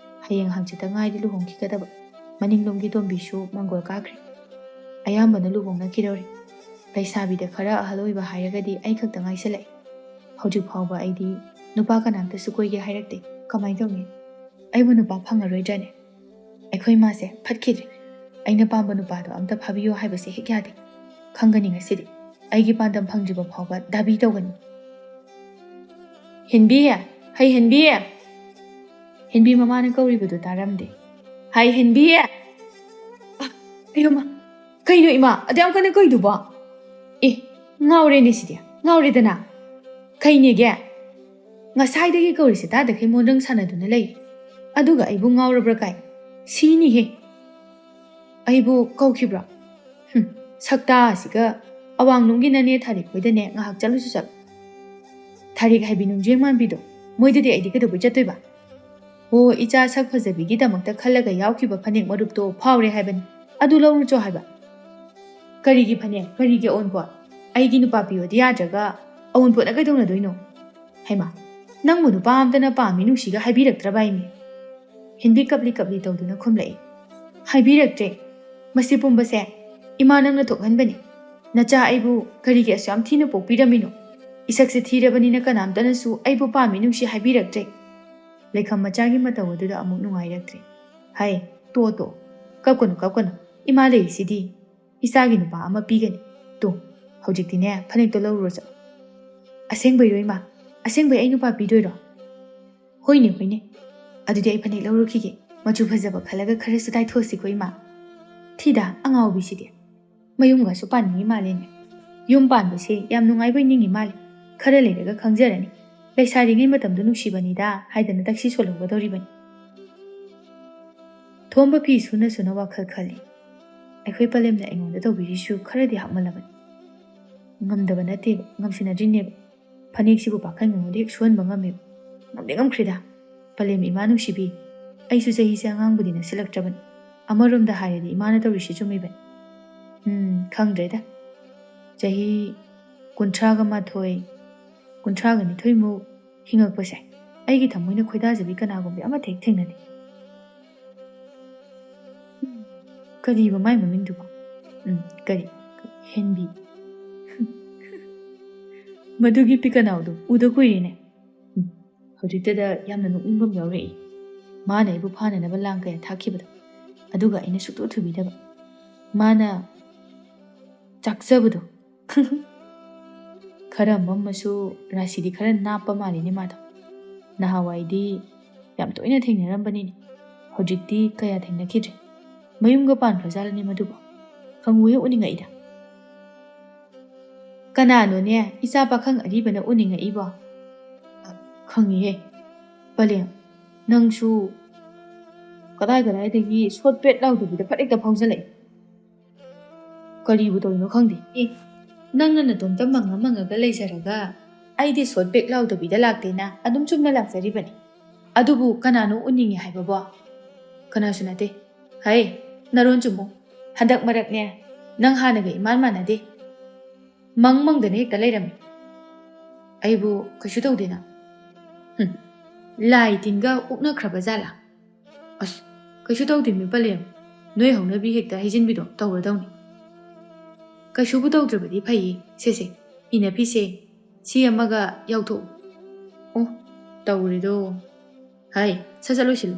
ꯍꯌꯦꯡ ꯍꯪꯆꯤꯠꯇ ꯉꯥꯏꯔꯤ ꯂꯨꯍꯣꯡꯈꯤꯒꯗꯕ꯫ ꯃꯅꯤꯡꯂꯣꯝꯒꯤ ꯇꯣꯝꯕꯤꯁꯨ ꯃꯪꯒꯣꯜ ꯀꯥꯈ꯭ꯔꯦ꯫ ꯑꯌꯥꯝꯕꯅ ꯂꯨꯍꯣꯡꯅꯈꯤꯗꯧꯔꯦ꯫ ꯂꯩꯁꯥꯕꯤꯗ ꯈꯔ ꯑꯍꯜ ꯑꯣꯏꯕ ꯍꯥꯏꯔꯒꯗꯤ ꯑꯩ ꯈꯛꯇ ꯉꯥꯏꯁꯜꯂꯛꯑꯦ꯫ ꯍꯧꯖꯤꯛ ꯐꯥꯎꯕ ꯑꯩꯗꯤ ꯅꯨꯄꯥ ꯀꯅꯥꯝꯇꯁꯨ ꯀꯣꯏꯒꯦ ꯍꯥꯏꯔꯛꯇꯦ꯫ ꯀꯃꯥꯏꯅ ꯇꯧꯅꯤ? ꯑꯩꯕꯨ ꯅꯨꯄꯥ ꯐꯪꯉꯔꯣꯏꯗ꯭ꯔꯅꯦ? ꯑꯩꯈꯣꯏ ꯃꯥꯁꯦ ꯐꯠꯈꯤꯗ꯭ꯔꯦ꯫ ꯑꯩꯅ ꯄꯥꯝꯕ ꯅꯨꯄꯥꯗꯣ ꯑꯝꯇ ꯐꯥꯕꯤꯌꯣ ꯍꯥꯏꯕꯁꯦ ꯍꯦꯛ ꯌꯥꯗꯦ꯫ ꯈꯪꯒꯅꯤ ꯉꯁꯤꯗꯤ꯫ ꯑꯩꯒꯤ ꯄꯥꯟꯗꯝ ꯐꯪꯗ꯭ꯔꯤꯕ ꯐꯥꯎꯕ ꯗꯥꯕꯤ ꯇꯧꯒꯅꯤ꯫ "ꯍꯦꯟꯕꯤ! ꯍꯩ ꯍꯦꯟꯕꯤ!" ꯍꯦꯟꯕꯤ ꯃꯃꯥꯅ ꯀꯧꯔꯤꯕꯗꯨ ꯇꯥꯔꯝꯗꯦ꯫ "ꯍꯩ ꯍꯦꯟꯕꯤ!" ꯑ, ꯑꯌꯣ ꯃꯥ! ꯀꯩꯅꯣ ꯏꯃꯥ? ꯑꯗꯨ ꯌꯥꯝ ꯀꯟꯅ ꯀꯧꯏꯗꯨꯕꯣ? ꯑꯦ, ꯉꯥꯎꯔꯦꯅꯦ ꯁꯤꯗꯤ꯫ ꯉꯥꯎꯔꯦꯗꯅ꯫ ꯀꯩꯅꯦꯒꯦ? ꯉꯁꯥꯏꯗꯒꯤ ꯀꯧꯔꯤꯁꯦ ꯇꯥꯗꯈꯩ ꯃꯣꯟꯗ꯭ꯔꯪ ꯁꯥꯟꯅꯗꯨꯅ ꯂꯩ꯫ ꯑꯗꯨꯒ ꯑꯩꯕꯨ ꯉꯥꯎꯔꯕ꯭ꯔꯥ ꯀꯥꯏ? ꯁꯤꯅꯤꯍꯦ꯫ ꯑꯩꯕꯨ ꯀꯧꯈꯤꯕ꯭ꯔꯣ? ꯍꯨꯝ, ꯁꯛꯇꯥ ꯑꯁꯤꯒ꯫ ꯑꯋꯥꯡꯂꯣꯝꯒꯤ ꯅꯅꯦ ꯊꯥꯔꯤꯛ ꯈꯣꯏꯗꯅꯦ ꯉꯥꯏꯍꯥꯛ ꯆꯠꯂꯨꯁꯨ ꯆꯠꯂꯨ꯫ ꯊꯥꯔꯤꯛ ꯍꯥꯏꯕꯤ ꯅꯨꯡꯖꯦꯡ ꯃꯥꯟꯕꯤꯗꯣ, ꯃꯣꯏꯗꯗꯤ ꯑꯩꯗꯤ ꯀꯩꯗꯧꯕꯩ ꯆꯠꯇꯣꯏꯕ? ꯑꯣ, ꯏꯆꯥ ꯁꯛ ꯐꯖꯕꯤꯒꯤꯗꯃꯛꯇ ꯈꯜꯂꯒ ꯌꯥꯎꯈꯤꯕ ꯐꯅꯦꯛ ꯃꯔꯨꯞꯇꯣ ꯐꯥꯎꯔꯦ ꯍꯥꯏꯕꯅꯤ꯫ ꯑꯗꯨ ꯂꯧꯔꯨꯆꯣ ꯍꯥꯏꯕ꯫ ꯀꯔꯤꯒꯤ ꯐꯅꯦꯛ? ꯀꯔꯤꯒꯤ ꯑꯑꯣꯟꯄꯣꯠ? ꯑꯩꯒꯤ ꯅꯨꯄꯥ ꯄꯤꯌꯣꯗꯤ ꯌꯥꯗ꯭ꯔꯒ ꯑꯑꯣꯟꯄꯣꯠꯅ ꯀꯩꯗꯧꯅꯗꯣꯏꯅꯣ? ꯍꯩꯃꯥ, ꯅꯪꯕꯨ ꯅꯨꯄꯥ ꯑꯝꯇꯅ ꯄꯥꯝꯃꯤ ꯅꯨꯡꯁꯤꯒ ꯍꯥꯏꯕꯤꯔꯛꯇ꯭ꯔꯕ ꯍꯥꯏꯃꯤ? ꯍꯤꯟꯗꯤ ꯀꯞꯂꯤ ꯀꯞꯂꯤ ꯇꯧꯗꯨꯅ ꯈꯨꯝꯂꯛꯏ꯫ ꯍꯥꯏꯕꯤꯔꯛꯇ꯭ꯔꯦ꯫ ꯃꯁꯤ ꯄꯨꯝꯕꯁꯦ ꯏꯃꯥ ꯅꯪꯅ ꯊꯣꯛꯍꯟꯕꯅꯤ꯫ ꯅꯆꯥ ꯑꯩꯕꯨ ꯀꯔꯤꯒꯤ ꯑꯁꯨꯛ ꯌꯥꯝ ꯊꯤꯅ ꯄꯣꯛꯄꯤꯔꯝꯃꯤꯅꯣ? ꯏꯁꯛꯁꯦ ꯊꯤꯔꯕꯅꯤꯅ ꯀꯅꯥꯝꯇꯅꯁꯨ ꯑꯩꯕꯨ ꯄꯥꯝꯃꯤ ꯅꯨꯡꯁꯤ ꯍꯥꯏꯕꯤꯔꯛꯇ꯭ꯔꯦ꯫ ꯂꯩꯈꯝ ꯃꯆꯥꯒꯤ ꯃꯇꯧ ꯑꯗꯨꯗ ꯑꯃꯨꯛ ꯅꯨꯡꯉꯥꯏꯔꯛꯇ꯭ꯔꯦ꯫ ꯍꯩ, ꯇꯣꯛꯑꯣ, ꯇꯣꯛꯑꯣ꯫ ꯀꯞꯀꯅꯨ, ꯀꯞꯀꯅꯨ꯫ ꯏꯃꯥ ꯂꯩꯔꯤꯁꯤꯗꯤ꯫ ꯏꯆꯥꯒꯤ ꯅꯨꯄꯥ ꯑꯃ ꯄꯤꯒꯅꯤ꯫ ꯇꯣ, ꯍꯧꯖꯤꯛꯇꯤꯅꯦ, ꯐꯅꯦꯛꯇꯣ ꯂꯧꯔꯨꯔꯣ ꯆꯠꯂꯣ꯫ ꯑꯁꯦꯡꯕꯩꯔꯣ ꯏꯃꯥ? ꯑꯁꯦꯡꯕꯩ ꯑꯩ ꯅꯨꯄꯥ ꯄꯤꯗꯣꯏꯔꯣ? ꯍꯣꯏꯅꯦ, ꯍꯣꯏꯅꯦ꯫ ꯑꯗꯨꯗꯤ ꯑꯩ ꯐꯅꯦꯛ ꯂꯧꯔꯨꯈꯤꯒꯦ꯫ ꯃꯆꯨ ꯐꯖꯕ ꯈꯜꯂꯒ ꯈꯔꯁꯨ ꯇꯥꯏꯊꯣꯛꯁꯤꯀꯣ ꯏꯃꯥ꯫ ꯊꯤꯗ, ꯑꯉꯥꯎꯕꯤꯁꯤꯗꯤ꯫ ꯃꯌꯨꯝꯒꯁꯨ ꯄꯥꯟꯅꯤꯡꯉꯤ ꯃꯥꯜꯂꯦꯅꯦ꯫ ꯌꯨꯝ ꯄꯥꯟꯕꯁꯦ ꯌꯥꯝ ꯅꯨꯡꯉꯥꯏꯕꯣꯏ ꯅꯤꯡꯉꯤ ꯃꯥꯜꯂꯦ꯫ ꯈꯔ ꯂꯩꯔꯒ ꯈꯪꯖꯔꯅꯤ꯫ ꯂꯩꯁꯥꯔꯤꯉꯩ ꯃꯇꯝꯗꯣ ꯅꯨꯡꯁꯤꯕꯅꯤꯗ ꯍꯥꯏꯗꯅ ꯇꯛꯁꯤ ꯁꯣꯜꯍꯧꯒꯗꯧꯔꯤꯕꯅꯤ꯫ ꯊꯣꯝꯕ ꯐꯤ ꯁꯨꯅ ꯁꯨꯅ ꯋꯥꯈꯜ ꯈꯜꯂꯤ꯫ ꯑꯩꯈꯣꯏ ꯄꯂꯦꯝꯅ ꯑꯩꯉꯣꯟꯗ ꯇꯧꯕꯤꯔꯤꯁꯨ ꯈꯔꯗꯤ ꯍꯥꯞꯃꯜꯂꯕꯅꯤ꯫ ꯉꯝꯗꯕ ꯅꯠꯇꯦꯕ, ꯉꯝꯁꯤꯟꯅꯗ꯭ꯔꯤꯅꯦꯕ꯫ ꯐꯅꯦꯛꯁꯤꯕꯨ ꯄꯥꯈꯪ ꯃꯉꯣꯟꯗ ꯍꯦꯛ ꯁꯨꯍꯟꯕ ꯉꯝꯃꯦꯕ꯫ ꯉꯝꯗꯤ ꯉꯝꯈ꯭ꯔꯦꯗ꯫ ꯄꯂꯦꯝ ꯏꯃꯥ ꯅꯨꯡꯁꯤꯕꯤ, ꯑꯩꯁꯨ ꯆꯍꯤꯁꯦ ꯑꯉꯥꯡꯕꯨꯗꯤ ꯅꯠꯁꯤꯜꯂꯛꯇ꯭ꯔꯕꯅꯤ꯫ ꯑꯃꯔꯣꯝꯗ ꯍꯥꯏꯔꯗꯤ ꯏꯃꯥꯅ ꯇꯧꯔꯤꯁꯤ ꯆꯨꯝꯃꯤꯕꯅꯤ꯫ ꯎꯝ, ꯈꯪꯗ꯭ꯔꯦꯗ꯫ ꯆꯍꯤ ꯀꯨꯟꯊ꯭ꯔꯥꯒ ꯃꯥꯊꯣꯏ, ꯀꯨꯟꯊ꯭ꯔꯥꯒ ꯅꯤꯊꯣꯏꯃꯨꯛ ꯍꯤꯡꯉꯛꯄꯁꯦ ꯑꯩꯒꯤ ꯊꯃꯣꯏꯅ ꯈꯣꯏꯗꯥꯖꯕꯤ ꯀꯅꯥꯒꯨꯝꯕꯤ ꯑꯃꯠꯇ ꯍꯦꯛ ꯊꯦꯡꯅꯗꯦ꯫ ꯀꯔꯤꯕ ꯃꯥꯏ ꯃꯃꯤꯡꯗꯨꯕꯣ? ꯎꯝ, ꯀꯔꯤ? ꯍꯦꯟꯕꯤ꯫ ꯃꯗꯨꯒꯤ ꯄꯤꯀꯅꯥꯎꯗꯣ ꯎꯗ ꯀꯨꯏꯔꯦꯅꯦ꯫ ꯎꯝ, ꯍꯧꯖꯤꯛꯇꯗ ꯌꯥꯝꯅ ꯅꯣꯛꯅꯤꯡꯕ ꯑꯃ ꯌꯥꯎꯔꯛꯏ꯫ ꯃꯥꯅ ꯑꯩꯕꯨ ꯐꯥꯅꯅꯕ ꯂꯥꯡ ꯀꯌꯥ ꯊꯥꯛꯈꯤꯕꯗꯣ, ꯑꯗꯨꯒ ꯑꯩꯅ ꯁꯨꯛꯇꯨ ꯊꯨꯕꯤꯗꯕ꯫ ꯃꯥꯅ ꯆꯥꯛꯆꯕꯗꯣ꯫ ꯈꯔ ꯃꯝꯃꯁꯨ ꯔꯥꯁꯤꯗꯤ ꯈꯔ ꯅꯥꯞꯄ ꯃꯥꯜꯂꯤꯅꯦ ꯃꯥꯗꯣ꯫ ꯅꯍꯥꯟꯋꯥꯏꯗꯤ ꯌꯥꯝ ꯇꯣꯏꯅ ꯊꯦꯡꯅꯔꯝꯕꯅꯤꯅꯦ꯫ ꯍꯧꯖꯤꯛꯇꯤ ꯀꯌꯥ ꯊꯦꯡꯅꯈꯤꯗ꯭ꯔꯦ꯫ ꯃꯌꯨꯝꯒ ꯄꯥꯟꯈ꯭ꯔꯖꯥꯠꯂꯅꯦ ꯃꯗꯨꯕꯣ? ꯈꯪꯉꯨ ꯍꯦꯛ ꯎꯅꯤꯡꯉꯛꯏꯗ꯫ ꯀꯅꯥꯅꯣꯅꯦ ꯏꯆꯥ ꯄꯥꯈꯪ ꯑꯔꯤꯕꯅ ꯎꯅꯤꯡꯉꯛꯏꯕꯣ? ꯈꯪꯉꯤꯍꯦ꯫ ꯄꯂꯦꯝ, ꯅꯪꯁꯨ ꯀꯗꯥꯏ ꯀꯗꯥꯏꯗꯒꯤ ꯁꯣꯠ ꯄꯦꯠ ꯂꯥꯎꯗꯕꯤꯗ ꯐꯠ ꯍꯦꯛꯇ ꯐꯥꯎꯖꯜꯂꯛꯏ꯫ ꯀꯔꯤꯕꯨ ꯇꯧꯔꯤꯅꯣ ꯈꯪꯗꯦ꯫ ꯑꯦ, ꯅꯪꯅ ꯅꯇꯣꯝꯇ ꯃꯪꯉ ꯃꯪꯉꯒ ꯂꯩꯖꯔꯒ ꯑꯩꯗꯤ ꯁꯣꯠ ꯄꯦꯛ ꯂꯥꯎꯗꯕꯤꯗ ꯂꯥꯛꯇꯦꯅ ꯑꯗꯨꯝ ꯆꯨꯝꯅ ꯂꯥꯛꯆꯔꯤꯕꯅꯤ꯫ ꯑꯗꯨꯕꯨ ꯀꯅꯥꯅꯣ ꯎꯅꯤꯡꯉꯤ ꯍꯥꯏꯕꯕꯣ? ꯀꯅꯥꯁꯨ ꯅꯠꯇꯦ꯫ ꯍꯩ, ꯅꯔꯣꯟ ꯆꯨꯝꯃꯨ꯫ ꯍꯟꯗꯛ ꯃꯔꯛꯅꯦ ꯅꯪ ꯍꯥꯟꯅꯒ ꯏꯃꯥꯟ ꯃꯥꯟꯅꯗꯦ꯫ ꯃꯪ ꯃꯪꯗꯅ ꯍꯦꯛꯇ ꯂꯩꯔꯝꯃꯤ꯫ ꯑꯩꯕꯨ ꯀꯩꯁꯨ ꯇꯧꯗꯦꯅ꯫ ꯍꯨꯝ, ꯂꯥꯏ ꯇꯤꯟꯒ ꯑꯣꯛꯅꯈ꯭ꯔꯕ ꯖꯥꯠꯂꯥ? ꯑꯁ, ꯀꯩꯁꯨ ꯇꯧꯗꯦ ꯃꯤ ꯄꯂꯦꯝ꯫ ꯅꯣꯏ ꯍꯧꯅꯕꯤ ꯍꯦꯛꯇ ꯍꯩꯖꯤꯟꯕꯤꯗꯣ ꯇꯧꯔꯗꯧꯅꯤ꯫ ꯀꯩꯁꯨꯕꯨ ꯇꯧꯗ꯭ꯔꯕꯗꯤ ꯐꯩꯌꯦ꯫ ꯁꯦ ꯁꯦ, ꯏꯟꯅꯐꯤꯁꯦ꯫ ꯁꯤ ꯑꯃꯒ ꯌꯥꯎꯊꯣꯛꯎ꯫ ꯑꯣ, ꯇꯧꯔꯦꯗꯣ꯫ ꯍꯥꯏ, ꯁꯠ ꯁꯠ ꯂꯣꯏꯁꯤꯜꯂꯨ꯫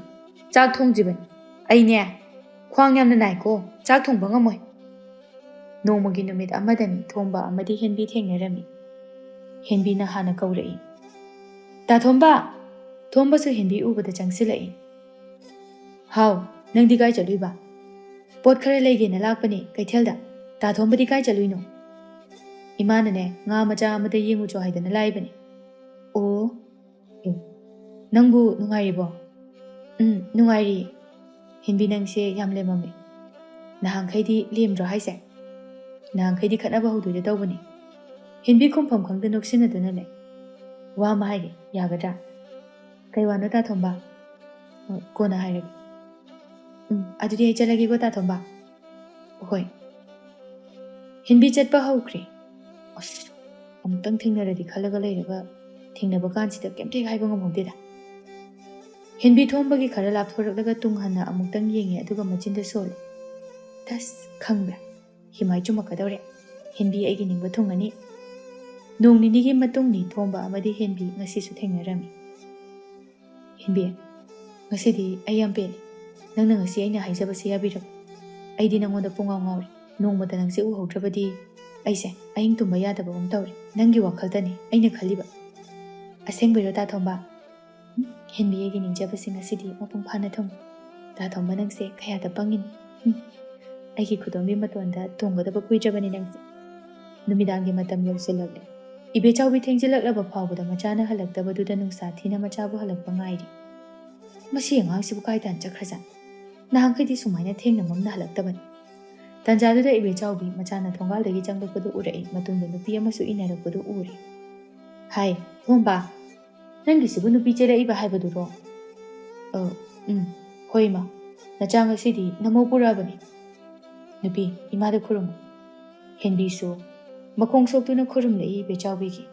ꯆꯥꯛ ꯊꯣꯡꯗ꯭ꯔꯤꯕꯅꯤ꯫ ꯑꯩꯅꯦ, ꯈ꯭ꯋꯥꯡ ꯌꯥꯝꯅ ꯅꯥꯏꯀꯣ, ꯆꯥꯛ ꯊꯣꯡꯕ ꯉꯝꯃꯣꯏ꯫ ꯅꯣꯡꯃꯒꯤ ꯅꯨꯃꯤꯠ ꯑꯃꯗꯅꯤ ꯊꯣꯝꯕ ꯑꯃꯗꯤ ꯍꯦꯟꯕꯤ ꯊꯦꯡꯅꯔꯝꯃꯤ꯫ ꯍꯦꯟꯕꯤꯅ ꯍꯥꯟꯅ ꯀꯧꯔꯛꯏ꯫ "ꯇꯥ ꯊꯣꯝꯕ!" ꯊꯣꯝꯕꯁꯨ ꯍꯦꯟꯕꯤ ꯎꯕꯗ ꯆꯪꯁꯤꯜꯂꯛꯏ꯫ "ꯍꯥꯎ, ꯅꯪꯗꯤ ꯀꯥꯏ ꯆꯠꯂꯨꯏꯕ?" "ꯄꯣꯠ ꯈꯔ ꯂꯩꯒꯦꯅ ꯂꯥꯛꯄꯅꯦ ꯀꯩꯊꯦꯜꯗ꯫ ꯇꯥ ꯊꯣꯝꯕꯗꯤ ꯀꯥꯏ ꯆꯠꯂꯨꯏꯅꯣ?" "ꯏꯃꯥꯅꯅꯦ, ꯉꯥ ꯃꯆꯥ ꯑꯃꯗ ꯌꯦꯡꯉꯨꯆꯣ ꯍꯥꯏꯗꯅ ꯂꯥꯛꯏꯕꯅꯦ꯫" "ꯑꯣ, ꯑꯦ, ꯅꯪꯕꯨ ꯅꯨꯡꯉꯥꯏꯔꯤꯕꯣ?" "ꯎꯝ, ꯅꯨꯡꯉꯥꯏꯔꯤ꯫" "ꯍꯦꯟꯕꯤ, ꯅꯪꯁꯦ ꯌꯥꯝ ꯂꯦꯝꯃꯝꯃꯦ꯫ ꯅꯍꯥꯟꯈꯩꯗꯤ ꯂꯦꯝꯗ꯭ꯔꯣ ꯍꯥꯏꯁꯦ? ꯅꯍꯥꯟꯈꯩꯗꯤ ꯈꯠꯅꯕ ꯍꯧꯗꯣꯏꯗ ꯇꯧꯕꯅꯦ꯫" ꯍꯦꯟꯕꯤ ꯈꯨꯝꯐꯝ ꯈꯪꯗ ꯅꯣꯛꯁꯤꯟꯅꯗꯨꯅ ꯂꯩ꯫ "ꯋꯥ ꯑꯃ ꯍꯥꯏꯒꯦ, ꯌꯥꯒꯗ꯭ꯔꯥ?" "ꯀꯩ ꯋꯥꯅꯣ, ꯇꯥ ꯊꯣꯝꯕ?" "ꯑ, ꯀꯣꯟꯅ ꯍꯥꯏꯔꯒꯦ꯫" "ꯎꯝ, ꯑꯗꯨꯗꯤ ꯑꯩ ꯆꯠꯂꯒꯦꯀꯣ, ꯇꯥ ꯊꯣꯝꯕ꯫" "ꯍꯣꯏ꯫" ꯍꯦꯟꯕꯤ ꯆꯠꯄ ꯍꯧꯈ꯭ꯔꯦ꯫ ꯑꯁ, ꯑꯃꯨꯛꯇꯪ ꯊꯦꯡꯅꯔꯗꯤ ꯈꯜꯂꯒ ꯂꯩꯔꯒ, ꯊꯦꯡꯅꯕ ꯀꯥꯟꯁꯤꯗ ꯀꯩꯝꯇ ꯍꯦꯛ ꯍꯥꯏꯕ ꯉꯝꯍꯧꯗꯦꯗ꯫ ꯍꯦꯟꯕꯤ ꯊꯣꯝꯕꯒꯤ ꯈꯔ ꯂꯥꯞꯊꯣꯔꯛꯂꯒ ꯇꯨꯡ ꯍꯟꯅ ꯑꯃꯨꯛꯇꯪ ꯌꯦꯡꯉꯦ, ꯑꯗꯨꯒ ꯃꯆꯤꯟꯗ ꯁꯣꯜꯂꯦ꯫ "ꯇꯁ, ꯈꯪꯕ꯭ꯔꯥ? ꯍꯤꯃꯥꯏ ꯆꯨꯝꯃꯛꯀꯗꯧꯔꯦ꯫ ꯍꯦꯟꯕꯤ ꯑꯩꯒꯤ ꯅꯤꯡꯕ ꯊꯨꯡꯉꯅꯤ꯫" ꯅꯣꯡ ꯅꯤꯅꯤꯒꯤ ꯃꯇꯨꯡꯅꯤ꯫ ꯊꯣꯝꯕ ꯑꯃꯗꯤ ꯍꯦꯟꯕꯤ ꯉꯁꯤꯁꯨ ꯊꯦꯡꯅꯔꯝꯃꯤ꯫ "ꯍꯦꯟꯕꯤ, ꯉꯁꯤꯗꯤ ꯑꯩ ꯌꯥꯝ ꯄꯦꯜꯂꯦ꯫ ꯅꯪꯅ ꯉꯁꯤ ꯑꯩꯅ ꯍꯥꯏꯖꯕꯁꯦ ꯌꯥꯕꯤꯔꯕ? ꯑꯩꯗꯤ ꯅꯪꯉꯣꯟꯗ ꯄꯨꯡꯉꯥꯎ ꯉꯥꯎꯔꯦ꯫ ꯅꯣꯡꯃꯇ ꯅꯪꯁꯦ ꯎꯍꯧꯗ꯭ꯔꯕꯗꯤ ꯑꯩꯁꯦ ꯑꯍꯤꯡ ꯇꯨꯝꯕ ꯌꯥꯗꯕꯒꯨꯝ ꯇꯧꯔꯦ꯫ ꯅꯪꯒꯤ ꯋꯥꯈꯜꯗꯅꯦ ꯑꯩꯅ ꯈꯜꯂꯤꯕ꯫" "ꯑꯁꯦꯡꯕꯩꯔꯣ, ꯇꯥ ꯊꯣꯝꯕ?" "ꯎꯝ, ꯍꯦꯟꯕꯤ, ꯑꯩꯒꯤ ꯅꯤꯡꯖꯕꯁꯦ ꯉꯁꯤꯗꯤ ꯃꯄꯨꯡ ꯐꯥꯅ ꯊꯨꯡꯉꯦ꯫ ꯇꯥ ꯊꯣꯝꯕ, ꯅꯪꯁꯦ ꯀꯌꯥꯗ ꯄꯪꯉꯤꯅꯣ꯫ ꯎꯝ, ꯑꯩꯒꯤ ꯈꯨꯗꯣꯝꯕꯤ ꯃꯇꯣꯟꯗ ꯇꯣꯡꯒꯗꯕ ꯀꯨꯏꯗ꯭ꯔꯕꯅꯤ ꯅꯪꯁꯦ꯫" ꯅꯨꯃꯤꯗꯥꯡꯒꯤ ꯃꯇꯝ ꯌꯧꯁꯤꯜꯂꯛꯂꯦ꯫ ꯏꯕꯦꯆꯥꯎꯕꯤ ꯊꯦꯡꯖꯤꯜꯂꯛꯂꯕ ꯐꯥꯎꯕꯗ ꯃꯆꯥꯅ ꯍꯜꯂꯛꯇꯕꯗꯨꯗ ꯅꯨꯡꯁꯥ ꯊꯤꯅ ꯃꯆꯥꯕꯨ ꯍꯜꯂꯛꯄ ꯉꯥꯏꯔꯤ꯫ "ꯃꯁꯤ ꯑꯉꯥꯡꯁꯤꯕꯨ ꯀꯥꯏꯗ ꯆꯠꯈ꯭ꯔꯖꯥꯠꯅꯣ? ꯅꯍꯥꯟꯈꯩꯗꯤ ꯁꯨꯃꯥꯏꯅ ꯊꯦꯡꯅ ꯃꯝꯅ ꯍꯜꯂꯛꯇꯕꯅꯤ꯫" ꯇꯥꯟꯖꯥꯗꯨꯗ ꯏꯕꯦꯆꯥꯎꯕꯤ ꯃꯆꯥꯅ ꯊꯣꯡꯒꯥꯜꯗꯒꯤ ꯆꯪꯂꯛꯄꯗꯨ ꯎꯔꯛꯏ꯫ ꯃꯇꯨꯡꯗ ꯅꯨꯄꯤ ꯑꯃꯁꯨ ꯏꯟꯅꯔꯛꯄꯗꯨ ꯎꯔꯦ꯫ "ꯍꯥꯏ, ꯊꯣꯝꯕ, ꯅꯪꯒꯤꯁꯤꯕꯨ ꯅꯨꯄꯤ ꯆꯦꯜꯂꯛꯏꯕ ꯍꯥꯏꯕꯗꯨꯔꯣ?" "ꯑ, ꯎꯝ, ꯍꯣꯏ ꯏꯃꯥ, ꯅꯆꯥ ꯉꯁꯤꯗꯤ ꯅꯃꯧ ꯄꯨꯔꯛꯑꯕꯅꯤ꯫" "ꯅꯨꯄꯤ, ꯏꯃꯥꯗ ꯈꯨꯔꯨꯝꯃꯨ꯫" ꯍꯦꯟꯕꯤꯁꯨ ꯃꯈꯣꯡ ꯁꯣꯛꯇꯨꯅ ꯈꯨꯔꯨꯝꯂꯛꯏ ꯏꯕꯦꯆꯥꯎꯕꯤꯒꯤ꯫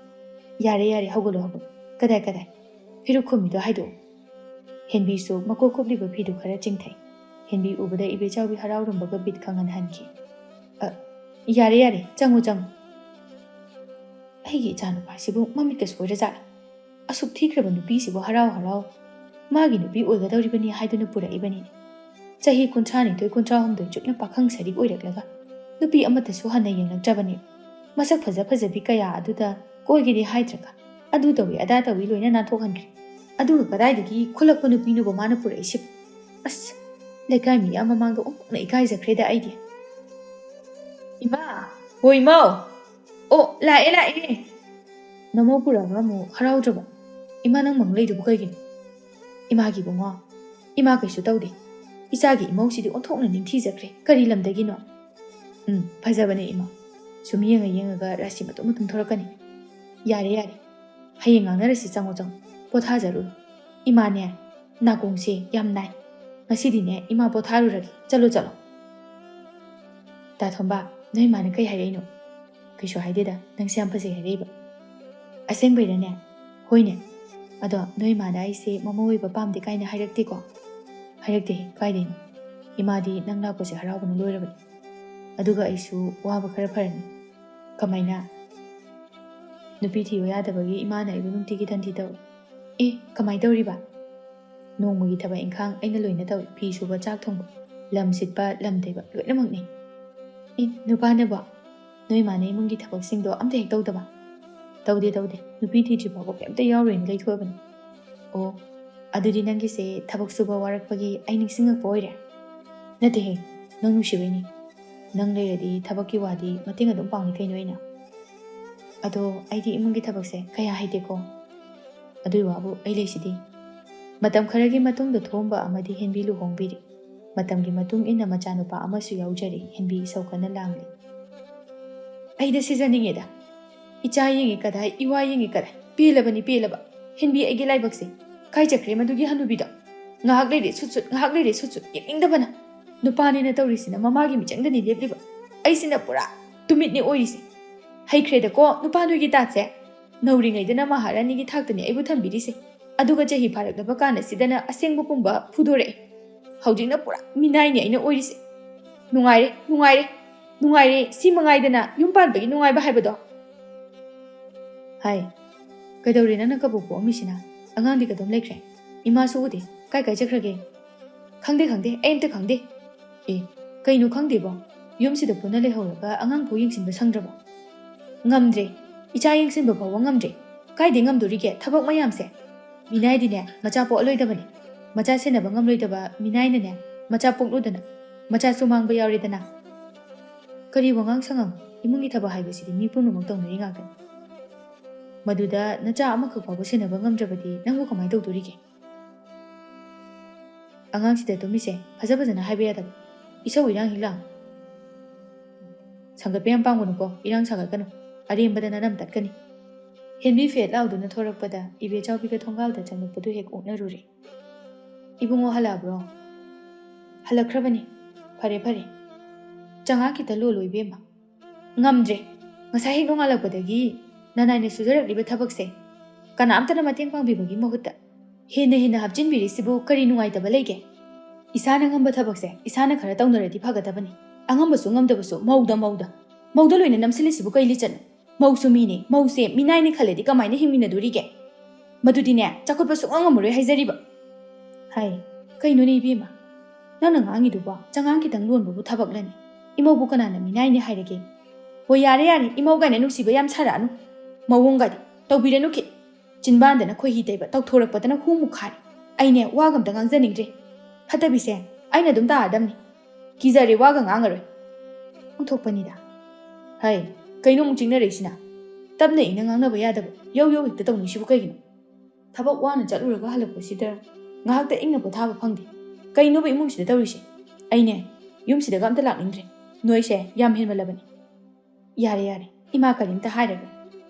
"ꯌꯥꯔꯦ, ꯌꯥꯔꯦ, ꯍꯧꯒꯠꯂꯣ, ꯍꯧꯒꯠꯂꯣ꯫ ꯀꯗꯥꯏ, ꯀꯗꯥꯏ? ꯐꯤꯔꯨꯛ ꯈꯨꯝꯃꯤꯗꯣ ꯍꯥꯏꯗꯣꯛꯎ꯫" ꯍꯦꯟꯕꯤꯁꯨ ꯃꯀꯣꯛ ꯀꯨꯞꯂꯤꯕ ꯐꯤꯗꯨ ꯈꯔ ꯆꯤꯡꯊꯩ꯫ ꯍꯦꯟꯕꯤ ꯎꯕꯗ ꯏꯕꯦꯆꯥꯎꯕꯤ ꯍꯔꯥꯎꯔꯝꯕꯒ ꯕꯤꯠ ꯈꯪꯍꯟ ꯍꯟꯈꯤ꯫ "ꯑ, ꯌꯥꯔꯦ, ꯌꯥꯔꯦ, ꯆꯪꯉꯨ, ꯆꯪꯉꯨ꯫" "ꯑꯩꯒꯤ ꯏꯆꯥꯅꯨꯄꯥꯁꯤꯕꯨ ꯃꯃꯤꯠꯀ ꯁꯣꯏꯔꯖꯥꯠꯂ? ꯑꯁꯨꯛ ꯊꯤꯈ꯭ꯔꯕ ꯅꯨꯄꯤꯁꯤꯕꯨ ꯍꯔꯥꯎ ꯍꯔꯥꯎ ꯃꯥꯒꯤ ꯅꯨꯄꯤ ꯑꯣꯏꯒꯗꯧꯔꯤꯕꯅꯤ ꯍꯥꯏꯗꯨꯅ ꯄꯨꯔꯛꯏꯕꯅꯤ꯫ ꯆꯍꯤ ꯀꯨꯟꯊ꯭ꯔꯥꯅꯤꯊꯣꯏ, ꯀꯨꯟꯊ꯭ꯔꯥꯍꯨꯝꯗꯣꯏ ꯆꯨꯞꯅ ꯄꯥꯈꯪ ꯁꯔꯤꯛ ꯑꯣꯏꯔꯛꯂꯒ ꯅꯨꯄꯤ ꯑꯃꯠꯇꯁꯨ ꯍꯟꯅ ꯌꯦꯡꯂꯛꯇ꯭ꯔꯕꯅꯤ꯫ ꯃꯁꯛ ꯐꯖ ꯐꯖꯕꯤ ꯀꯌꯥ ꯑꯗꯨꯗ ꯀꯣꯏꯒꯦꯗꯤ ꯍꯥꯏꯗ꯭ꯔꯒ ꯑꯗꯨ ꯇꯧꯏ, ꯑꯗꯥ ꯇꯧꯏ ꯂꯣꯏꯅ ꯅꯥꯟꯊꯣꯛꯍꯟꯈ꯭ꯔꯦ꯫ ꯑꯗꯨꯒ ꯀꯗꯥꯏꯗꯒꯤ ꯈꯨꯂꯛꯄ ꯅꯨꯄꯤꯅꯣꯕ ꯃꯥꯅ ꯄꯨꯔꯛꯏꯁꯤꯕꯨ? ꯑꯁ, ꯂꯩꯀꯥꯏ ꯃꯤꯌꯥꯝ ꯃꯃꯥꯡꯗ ꯑꯣꯟꯊꯣꯛꯅ ꯏꯀꯥꯏꯖꯈ꯭ꯔꯦꯗ ꯑꯩꯗꯤ꯫" "ꯏꯃꯥ! ꯍꯣ ꯏꯃꯧ! ꯑꯣ, ꯂꯥꯛꯑꯦ, ꯂꯥꯛꯑꯦ꯫" "ꯅꯃꯧ ꯄꯨꯔꯛꯑꯒ ꯑꯃꯨꯛ ꯍꯔꯥꯎꯗ꯭ꯔꯕꯣ? ꯏꯃꯥ, ꯅꯪ ꯃꯪ ꯂꯩꯗꯨꯕꯨ ꯀꯩꯒꯤꯅꯣ?" "ꯏꯃꯥꯒꯤ ꯏꯕꯨꯡꯉꯣ, ꯏꯃꯥ ꯀꯩꯁꯨ ꯇꯧꯗꯦ꯫ ꯏꯆꯥꯒꯤ ꯏꯃꯧꯁꯤꯗꯤ ꯑꯣꯟꯊꯣꯛꯅ ꯅꯤꯡꯊꯤꯖꯈ꯭ꯔꯦ꯫ ꯀꯔꯤ ꯂꯝꯗꯒꯤꯅꯣ?" "ꯎꯝ, ꯐꯖꯕꯅꯦ ꯏꯃꯥ꯫ ꯁꯨꯝ ꯌꯦꯡꯉ ꯌꯦꯡꯉꯒ ꯔꯥꯁꯤ ꯃꯇꯨꯝ ꯃꯇꯨꯝ ꯊꯣꯔꯛꯀꯅꯤ꯫" "ꯌꯥꯔꯦ, ꯌꯥꯔꯦ꯫ ꯍꯌꯦꯡ ꯉꯥꯡꯅꯔꯁꯤ, ꯆꯪꯉꯣ, ꯆꯪꯉꯣ꯫ ꯄꯣꯊꯥꯖꯔꯨꯔꯣ꯫ ꯏꯃꯥꯅꯦ, ꯅꯥꯀꯣꯡꯁꯦ ꯌꯥꯝ ꯅꯥꯏ꯫ ꯉꯁꯤꯗꯤꯅꯦ, ꯏꯃꯥ ꯄꯣꯊꯥꯔꯨꯔꯒꯦ꯫ ꯆꯠꯂꯣ, ꯆꯠꯂꯣ꯫" "ꯇꯥ ꯊꯣꯝꯕ, ꯅꯣꯏ ꯏꯃꯥꯅ ꯀꯩ ꯍꯥꯏꯔꯛꯏꯅꯣ?" "ꯀꯩꯁꯨ ꯍꯥꯏꯗꯦꯗ, ꯅꯪꯁꯦ ꯌꯥꯝ ꯐꯖꯩ" ꯍꯥꯏꯔꯛꯏꯕ꯫ "ꯑꯁꯦꯡꯕꯩꯔꯅꯦ?" "ꯍꯣꯏꯅꯦ꯫ ꯑꯗꯣ ꯅꯣꯏ ꯏꯃꯥꯗ ꯑꯩꯁꯦ ꯃꯃꯧ ꯑꯣꯏꯕ ꯄꯥꯝꯗꯦ ꯀꯥꯏꯅ ꯍꯥꯏꯔꯛꯇꯦꯀꯣ?" "ꯍꯥꯏꯔꯛꯇꯦꯍꯦ, ꯀꯥꯏꯗꯩꯅꯣ? ꯏꯃꯥꯗꯤ ꯅꯪ ꯂꯥꯛꯄꯁꯦ ꯍꯔꯥꯎꯕꯅ ꯂꯣꯏꯔꯕꯅꯤ꯫ ꯑꯗꯨꯒ ꯑꯩꯁꯨ ꯋꯥꯕ ꯈꯔ ꯐꯔꯅꯤ"꯫ "ꯀꯃꯥꯏꯅ?" "ꯅꯨꯄꯤ ꯊꯤꯌꯣ ꯌꯥꯗꯕꯒꯤ ꯏꯃꯥꯅ ꯑꯩꯕꯨ ꯅꯨꯡꯇꯤꯒꯤ ꯊꯟꯊꯤ ꯇꯧꯏ"꯫ "ꯑꯦ, ꯀꯃꯥꯏꯅ ꯇꯧꯔꯤꯕ?" "ꯅꯣꯡꯃꯒꯤ ꯊꯕꯛ ꯏꯪꯈꯥꯡ ꯑꯩꯅ ꯂꯣꯏꯅ ꯇꯧꯏ꯫ ꯐꯤ ꯁꯨꯕ, ꯆꯥꯛ ꯊꯣꯡꯕ, ꯂꯝ ꯁꯤꯠꯄ, ꯂꯝ ꯇꯩꯕ, ꯂꯣꯏꯅꯃꯛꯅꯤ"꯫ "ꯑꯦ, ꯅꯨꯄꯥꯅꯕꯣ? ꯅꯣꯏ ꯃꯥꯅ ꯏꯃꯨꯡꯒꯤ ꯊꯕꯛꯁꯤꯡꯗꯣ ꯑꯝꯇ ꯍꯦꯛ ꯇꯧꯗꯕ?" "ꯇꯧꯗꯦ, ꯇꯧꯗꯦ꯫ ꯅꯨꯄꯤ ꯊꯤꯗ꯭ꯔꯤ ꯐꯥꯎꯕ ꯀꯩꯝꯇ ꯌꯥꯎꯔꯣꯏꯅ ꯂꯩꯊꯣꯛꯑꯕꯅꯤ"꯫ "ꯑꯣ, ꯑꯗꯨꯗꯤ ꯅꯪꯒꯤꯁꯦ ꯊꯕꯛ ꯁꯨꯕ ꯋꯥꯔꯛꯄꯒꯤ ꯑꯩ ꯅꯤꯡꯁꯤꯡꯉꯛꯄ ꯑꯣꯏꯔꯦ"꯫ "ꯅꯠꯇꯦꯍꯦ, ꯅꯪ ꯅꯨꯡꯁꯤꯕꯩꯅꯤ꯫ ꯅꯪ ꯂꯩꯔꯗꯤ ꯊꯕꯛꯀꯤ ꯋꯥꯗꯤ ꯃꯇꯦꯡ ꯑꯗꯨꯝ ꯄꯥꯡꯅꯤ ꯀꯩꯅꯣ ꯑꯩꯅ꯫ ꯑꯗꯣ ꯑꯩꯗꯤ ꯏꯃꯨꯡꯒꯤ ꯊꯕꯛꯁꯦ ꯀꯌꯥ ꯍꯩꯇꯦꯀꯣ꯫ ꯑꯗꯨꯏ ꯋꯥꯕꯨ ꯑꯩ ꯂꯩꯁꯤꯗꯤ"꯫ ꯃꯇꯝ ꯈꯔꯒꯤ ꯃꯇꯨꯡꯗ ꯊꯣꯝꯕ ꯑꯃꯗꯤ ꯍꯦꯟꯕꯤ ꯂꯨꯍꯣꯡꯕꯤꯔꯦ꯫ ꯃꯇꯝꯒꯤ ꯃꯇꯨꯡ ꯏꯟꯅ ꯃꯆꯥꯅꯨꯄꯥ ꯑꯃꯁꯨ ꯌꯥꯎꯖꯔꯦ꯫ ꯍꯦꯟꯕꯤ ꯏꯁꯧ ꯀꯟꯅ ꯂꯥꯡꯂꯤ꯫ "ꯑꯩꯗ ꯁꯤꯖꯅꯤꯡꯉꯦꯗ꯫ ꯏꯆꯥ ꯌꯦꯡꯉꯤ ꯀꯗꯥꯏ, ꯏꯋꯥ ꯌꯦꯡꯉꯤ ꯀꯗꯥꯏ? ꯄꯦꯜꯂꯕꯅꯤ, ꯄꯦꯜꯂꯕ꯫ ꯍꯦꯟꯕꯤ, ꯑꯩꯒꯤ ꯂꯥꯏꯕꯛꯁꯦ꯫ ꯀꯥꯏ ꯆꯠꯈ꯭ꯔꯦ ꯃꯗꯨꯒꯤ ꯍꯅꯨꯕꯤꯗꯣ? ꯉꯥꯏꯍꯥꯛ ꯂꯩꯔꯦ ꯁꯨꯠ ꯁꯨꯠ, ꯉꯥꯏꯍꯥꯛ ꯂꯩꯔꯦ ꯁꯨꯠ ꯁꯨꯠ꯫ ꯌꯦꯡꯅꯤꯡꯗꯕꯅ꯫ ꯅꯨꯄꯥꯅꯦꯅ ꯇꯧꯔꯤꯁꯤꯅ ꯃꯃꯥꯒꯤ ꯃꯤꯆꯪꯗꯅꯤ ꯂꯦꯞꯂꯤꯕ꯫ ꯑꯩꯁꯤꯅ ꯄꯨꯔꯥ ꯇꯨꯃꯤꯠꯅꯦ ꯑꯣꯏꯔꯤꯁꯦ꯫ ꯍꯩꯈ꯭ꯔꯦꯗꯀꯣ ꯅꯨꯄꯥ ꯅꯣꯏꯒꯤ ꯇꯥꯠꯁꯦ꯫ ꯅꯧꯔꯤꯉꯩꯗꯅ ꯃꯍꯥꯔꯥꯅꯤꯒꯤ ꯊꯥꯛꯇꯅꯤ ꯑꯩꯕꯨ ꯊꯝꯕꯤꯔꯤꯁꯦ꯫ ꯑꯗꯨꯒ ꯆꯍꯤ ꯐꯥꯔꯛꯂꯕ ꯀꯥꯟ ꯑꯁꯤꯗꯅ ꯑꯁꯦꯡꯕ ꯄꯨꯝꯕ ꯐꯨꯗꯣꯔꯛꯑꯦ꯫ ꯍꯧꯖꯤꯛꯅ ꯄꯨꯔꯥ ꯃꯤꯅꯥꯏꯅꯤ ꯑꯩꯅ ꯑꯣꯏꯔꯤꯁꯦ꯫ ꯅꯨꯡꯉꯥꯏꯔꯦ, ꯅꯨꯡꯉꯥꯏꯔꯦ, ꯅꯨꯡꯉꯥꯏꯔꯦ꯫ ꯁꯤ ꯃꯉꯥꯏꯗꯅ ꯌꯨꯝ ꯄꯥꯟꯕꯒꯤ ꯅꯨꯡꯉꯥꯏꯕ ꯍꯥꯏꯕꯗꯣ"꯫ "ꯍꯥꯏ, ꯀꯩꯗꯧꯔꯦ ꯅꯪꯅ ꯀꯕꯣꯛ ꯄꯣꯛꯑꯝꯃꯤꯁꯤꯅ? ꯑꯉꯥꯡꯗꯤ ꯀꯗꯣꯝ ꯂꯩꯈ꯭ꯔꯦ? ꯏꯃꯥꯁꯨ ꯎꯗꯦ꯫ ꯀꯥꯏ ꯀꯥꯏ ꯆꯠꯈ꯭ꯔꯒꯦ?" "ꯈꯪꯗꯦ, ꯈꯪꯗꯦ, ꯑꯩ ꯑꯝꯇ ꯈꯪꯗꯦ"꯫ "ꯑꯦ, ꯀꯩꯅꯣ ꯈꯪꯗꯦꯕꯣ? ꯌꯨꯝꯁꯤꯗ ꯄꯨꯟꯅ ꯂꯩꯍꯧꯔꯒ ꯑꯉꯥꯡꯐꯥꯎ ꯌꯦꯡꯁꯤꯟꯕ ꯁꯪꯗ꯭ꯔꯕꯣ?" "ꯉꯝꯗ꯭ꯔꯦ꯫ ꯏꯆꯥ ꯌꯦꯡꯁꯤꯟꯕ ꯐꯥꯎꯕ ꯉꯝꯗ꯭ꯔꯦ꯫ ꯀꯥꯏꯗꯩ ꯉꯝꯗꯣꯔꯤꯒꯦ ꯊꯕꯛ ꯃꯌꯥꯝꯁꯦ? ꯃꯤꯅꯥꯏꯗꯤꯅꯦ ꯃꯆꯥ ꯄꯣꯛꯑꯂꯣꯏꯗꯕꯅꯦ꯫ ꯃꯆꯥ ꯁꯦꯟꯅꯕ ꯉꯝꯂꯣꯏꯗꯕ ꯃꯤꯅꯥꯏꯅꯅꯦ ꯃꯆꯥ ꯄꯣꯛꯂꯨꯗꯅ ꯃꯆꯥꯁꯨ ꯃꯥꯡꯕ ꯌꯥꯎꯔꯦꯗꯅ"꯫ "ꯀꯔꯤ ꯋꯥꯉꯥꯡ ꯁꯉꯥꯡ? ꯏꯃꯨꯡꯒꯤ ꯊꯕꯛ ꯍꯥꯏꯕꯁꯤꯗꯤ ꯃꯤ ꯄꯨꯝꯅꯃꯛ ꯇꯧꯅꯔꯤ ꯉꯥꯛꯇꯅꯤ꯫ ꯃꯗꯨꯗ ꯅꯆꯥ ꯑꯃꯈꯛ ꯐꯥꯎꯕ ꯁꯦꯟꯅꯕ ꯉꯝꯗ꯭ꯔꯕꯗꯤ ꯅꯪꯕꯨ ꯀꯃꯥꯏꯅ ꯇꯧꯗꯣꯔꯤꯒꯦ?" "ꯑꯉꯥꯡꯁꯤꯗ ꯇꯨꯝꯃꯤꯁꯦ ꯐꯖ ꯐꯖꯅ ꯍꯥꯏꯕ ꯌꯥꯗꯕ? ꯏꯁꯧ ꯏꯔꯥꯡ ꯍꯦꯛ ꯂꯥꯡ꯫ ꯁꯪꯒꯠꯄ ꯌꯥꯝ ꯄꯥꯝꯒꯅꯨꯀꯣ, ꯏꯔꯥꯡ ꯁꯥꯒꯠꯀꯅꯨ꯫ ꯑꯔꯦꯝꯕꯗ ꯅꯅꯝ ꯇꯠꯀꯅꯤ"꯫ ꯍꯦꯟꯕꯤ ꯐꯦꯠ ꯂꯥꯎꯗꯨꯅ ꯊꯣꯔꯛꯄꯗ ꯏꯕꯦꯆꯥꯎꯕꯤꯒ ꯊꯣꯡꯒꯥꯜꯗ ꯆꯪꯂꯛꯄꯗꯨ ꯍꯦꯛ ꯑꯣꯛꯅꯔꯨꯔꯦ꯫ "ꯏꯕꯨꯡꯉꯣ ꯍꯜꯂꯛꯑꯕ꯭ꯔꯣ?" "ꯍꯜꯂꯛꯈ꯭ꯔꯕꯅꯤ꯫ ꯐꯔꯦ, ꯐꯔꯦ꯫ ꯆꯉꯥ ꯈꯤꯇ ꯂꯣꯜꯂꯣ ꯏꯕꯦꯝꯃ"꯫ "ꯉꯝꯗ꯭ꯔꯦ꯫ ꯉꯁꯥꯏ ꯍꯦꯛ ꯅꯣꯡꯉꯥꯜꯂꯛꯄꯗꯒꯤ ꯅꯅꯥꯏꯅ ꯁꯨꯖꯔꯛꯂꯤꯕ ꯊꯕꯛꯁꯦ ꯀꯅꯥꯝꯇꯅ ꯃꯇꯦꯡ ꯄꯥꯡꯕꯤꯕꯒꯤ ꯃꯍꯨꯠꯇ ꯍꯦꯟꯅ ꯍꯦꯟꯅ ꯍꯥꯞꯆꯤꯟꯕꯤꯔꯤꯁꯤꯕꯨ ꯀꯔꯤ ꯅꯨꯡꯉꯥꯏꯇꯕ ꯂꯩꯒꯦ? ꯏꯁꯥꯅ ꯉꯝꯕ ꯊꯕꯛꯁꯦ ꯏꯁꯥꯅ ꯈꯔ ꯇꯧꯅꯔꯗꯤ ꯐꯒꯗꯕꯅꯤ꯫ ꯑꯉꯝꯕꯁꯨ ꯉꯝꯗꯕꯁꯨ ꯃꯧꯗ, ꯃꯧꯗ, ꯃꯧꯗ ꯂꯣꯏꯅ ꯅꯝꯁꯤꯜꯂꯤꯁꯤꯕꯨ ꯀꯩ ꯂꯤꯆꯠꯅꯣ? ꯃꯧꯁꯨ ꯃꯤꯅꯤ, ꯃꯧꯁꯦ ꯃꯤꯅꯥꯏꯅꯤ ꯈꯜꯂꯗꯤ ꯀꯃꯥꯏꯅ ꯍꯤꯡꯃꯤꯟꯅꯗꯣꯔꯤꯒꯦ? ꯃꯗꯨꯗꯤꯅꯦ, ꯆꯥꯎꯈꯠꯄ ꯁꯨꯡꯉꯝ ꯉꯝꯃꯔꯣꯏ ꯍꯥꯏꯖꯔꯤꯕ꯫ ꯍꯥꯏ, ꯀꯩꯅꯣꯅꯦ ꯏꯕꯦꯝꯃ, ꯅꯪꯅ ꯉꯥꯡꯉꯤꯗꯨꯕꯣ? ꯆꯉꯥꯡ ꯈꯤꯇꯪ ꯂꯣꯟꯕꯕꯨ ꯊꯕꯛꯂꯅꯤ? ꯏꯃꯧꯕꯨ ꯀꯅꯥꯅ ꯃꯤꯅꯥꯏꯅꯤ ꯍꯥꯏꯔꯒꯦ? ꯍꯣꯏ, ꯌꯥꯔꯦ, ꯌꯥꯔꯦ, ꯏꯃꯧ ꯀꯥꯏꯅ ꯅꯨꯡꯁꯤꯕ ꯌꯥꯝ ꯁꯥꯔꯛꯑꯅꯨ꯫ ꯃꯑꯣꯡꯒꯗꯤ ꯇꯧꯕꯤꯔꯅꯨ ꯈꯤꯠ꯫ ꯆꯤꯟꯕꯥꯟꯗꯅ ꯈꯣꯏꯍꯤ ꯇꯩꯕ, ꯇꯧꯊꯣꯔꯛꯄꯗꯅ ꯍꯨ ꯃꯨꯛꯈꯥꯏꯔꯦ꯫ ꯑꯩꯅꯦ, ꯋꯥꯒ ꯑꯝꯇ ꯉꯥꯡꯖꯅꯤꯡꯗ꯭ꯔꯦ꯫ ꯐꯠꯇꯕꯤꯁꯦ ꯑꯩꯅ ꯑꯗꯨꯝ ꯇꯥꯔꯗꯝꯅꯤ꯫ ꯀꯤꯖꯔꯦ, ꯋꯥꯒ ꯉꯥꯡꯉꯔꯣꯏ꯫ ꯑꯣꯟꯊꯣꯛꯄꯅꯤꯗ꯫ ꯍꯩ, ꯀꯩꯅꯣ ꯑꯃꯨꯛ ꯆꯤꯡꯅꯔꯛꯏꯁꯤꯅ? ꯇꯞꯅ ꯏꯪꯅ ꯉꯥꯡꯅꯕ ꯌꯥꯗꯕ ꯌꯧ ꯌꯧ ꯍꯦꯛꯇ ꯇꯧꯅꯤꯡꯁꯤꯕꯨ ꯀꯩꯒꯤꯅꯣ? ꯊꯕꯛ ꯋꯥꯅ ꯆꯠꯂꯨꯔꯒ ꯍꯜꯂꯛꯄꯁꯤꯗ ꯉꯥꯏꯍꯥꯛꯇ ꯏꯪꯅ ꯄꯣꯊꯥꯕ ꯐꯪꯗꯦ꯫ ꯀꯩꯅꯣꯕ ꯏꯃꯨꯡꯁꯤꯗ ꯇꯧꯔꯤꯁꯦ? ꯑꯩꯅꯦ, ꯌꯨꯝꯁꯤꯗꯒ ꯑꯝꯇ ꯂꯥꯛꯅꯤꯡꯗ꯭ꯔꯦ꯫ ꯅꯣꯏꯁꯦ ꯌꯥꯝ ꯍꯦꯟꯃꯜꯂꯕꯅꯤ꯫ ꯌꯥꯔꯦ, ꯌꯥꯔꯦ, ꯏꯃꯥ ꯀꯔꯤꯝꯇ ꯍꯥꯏꯔꯒꯦ꯫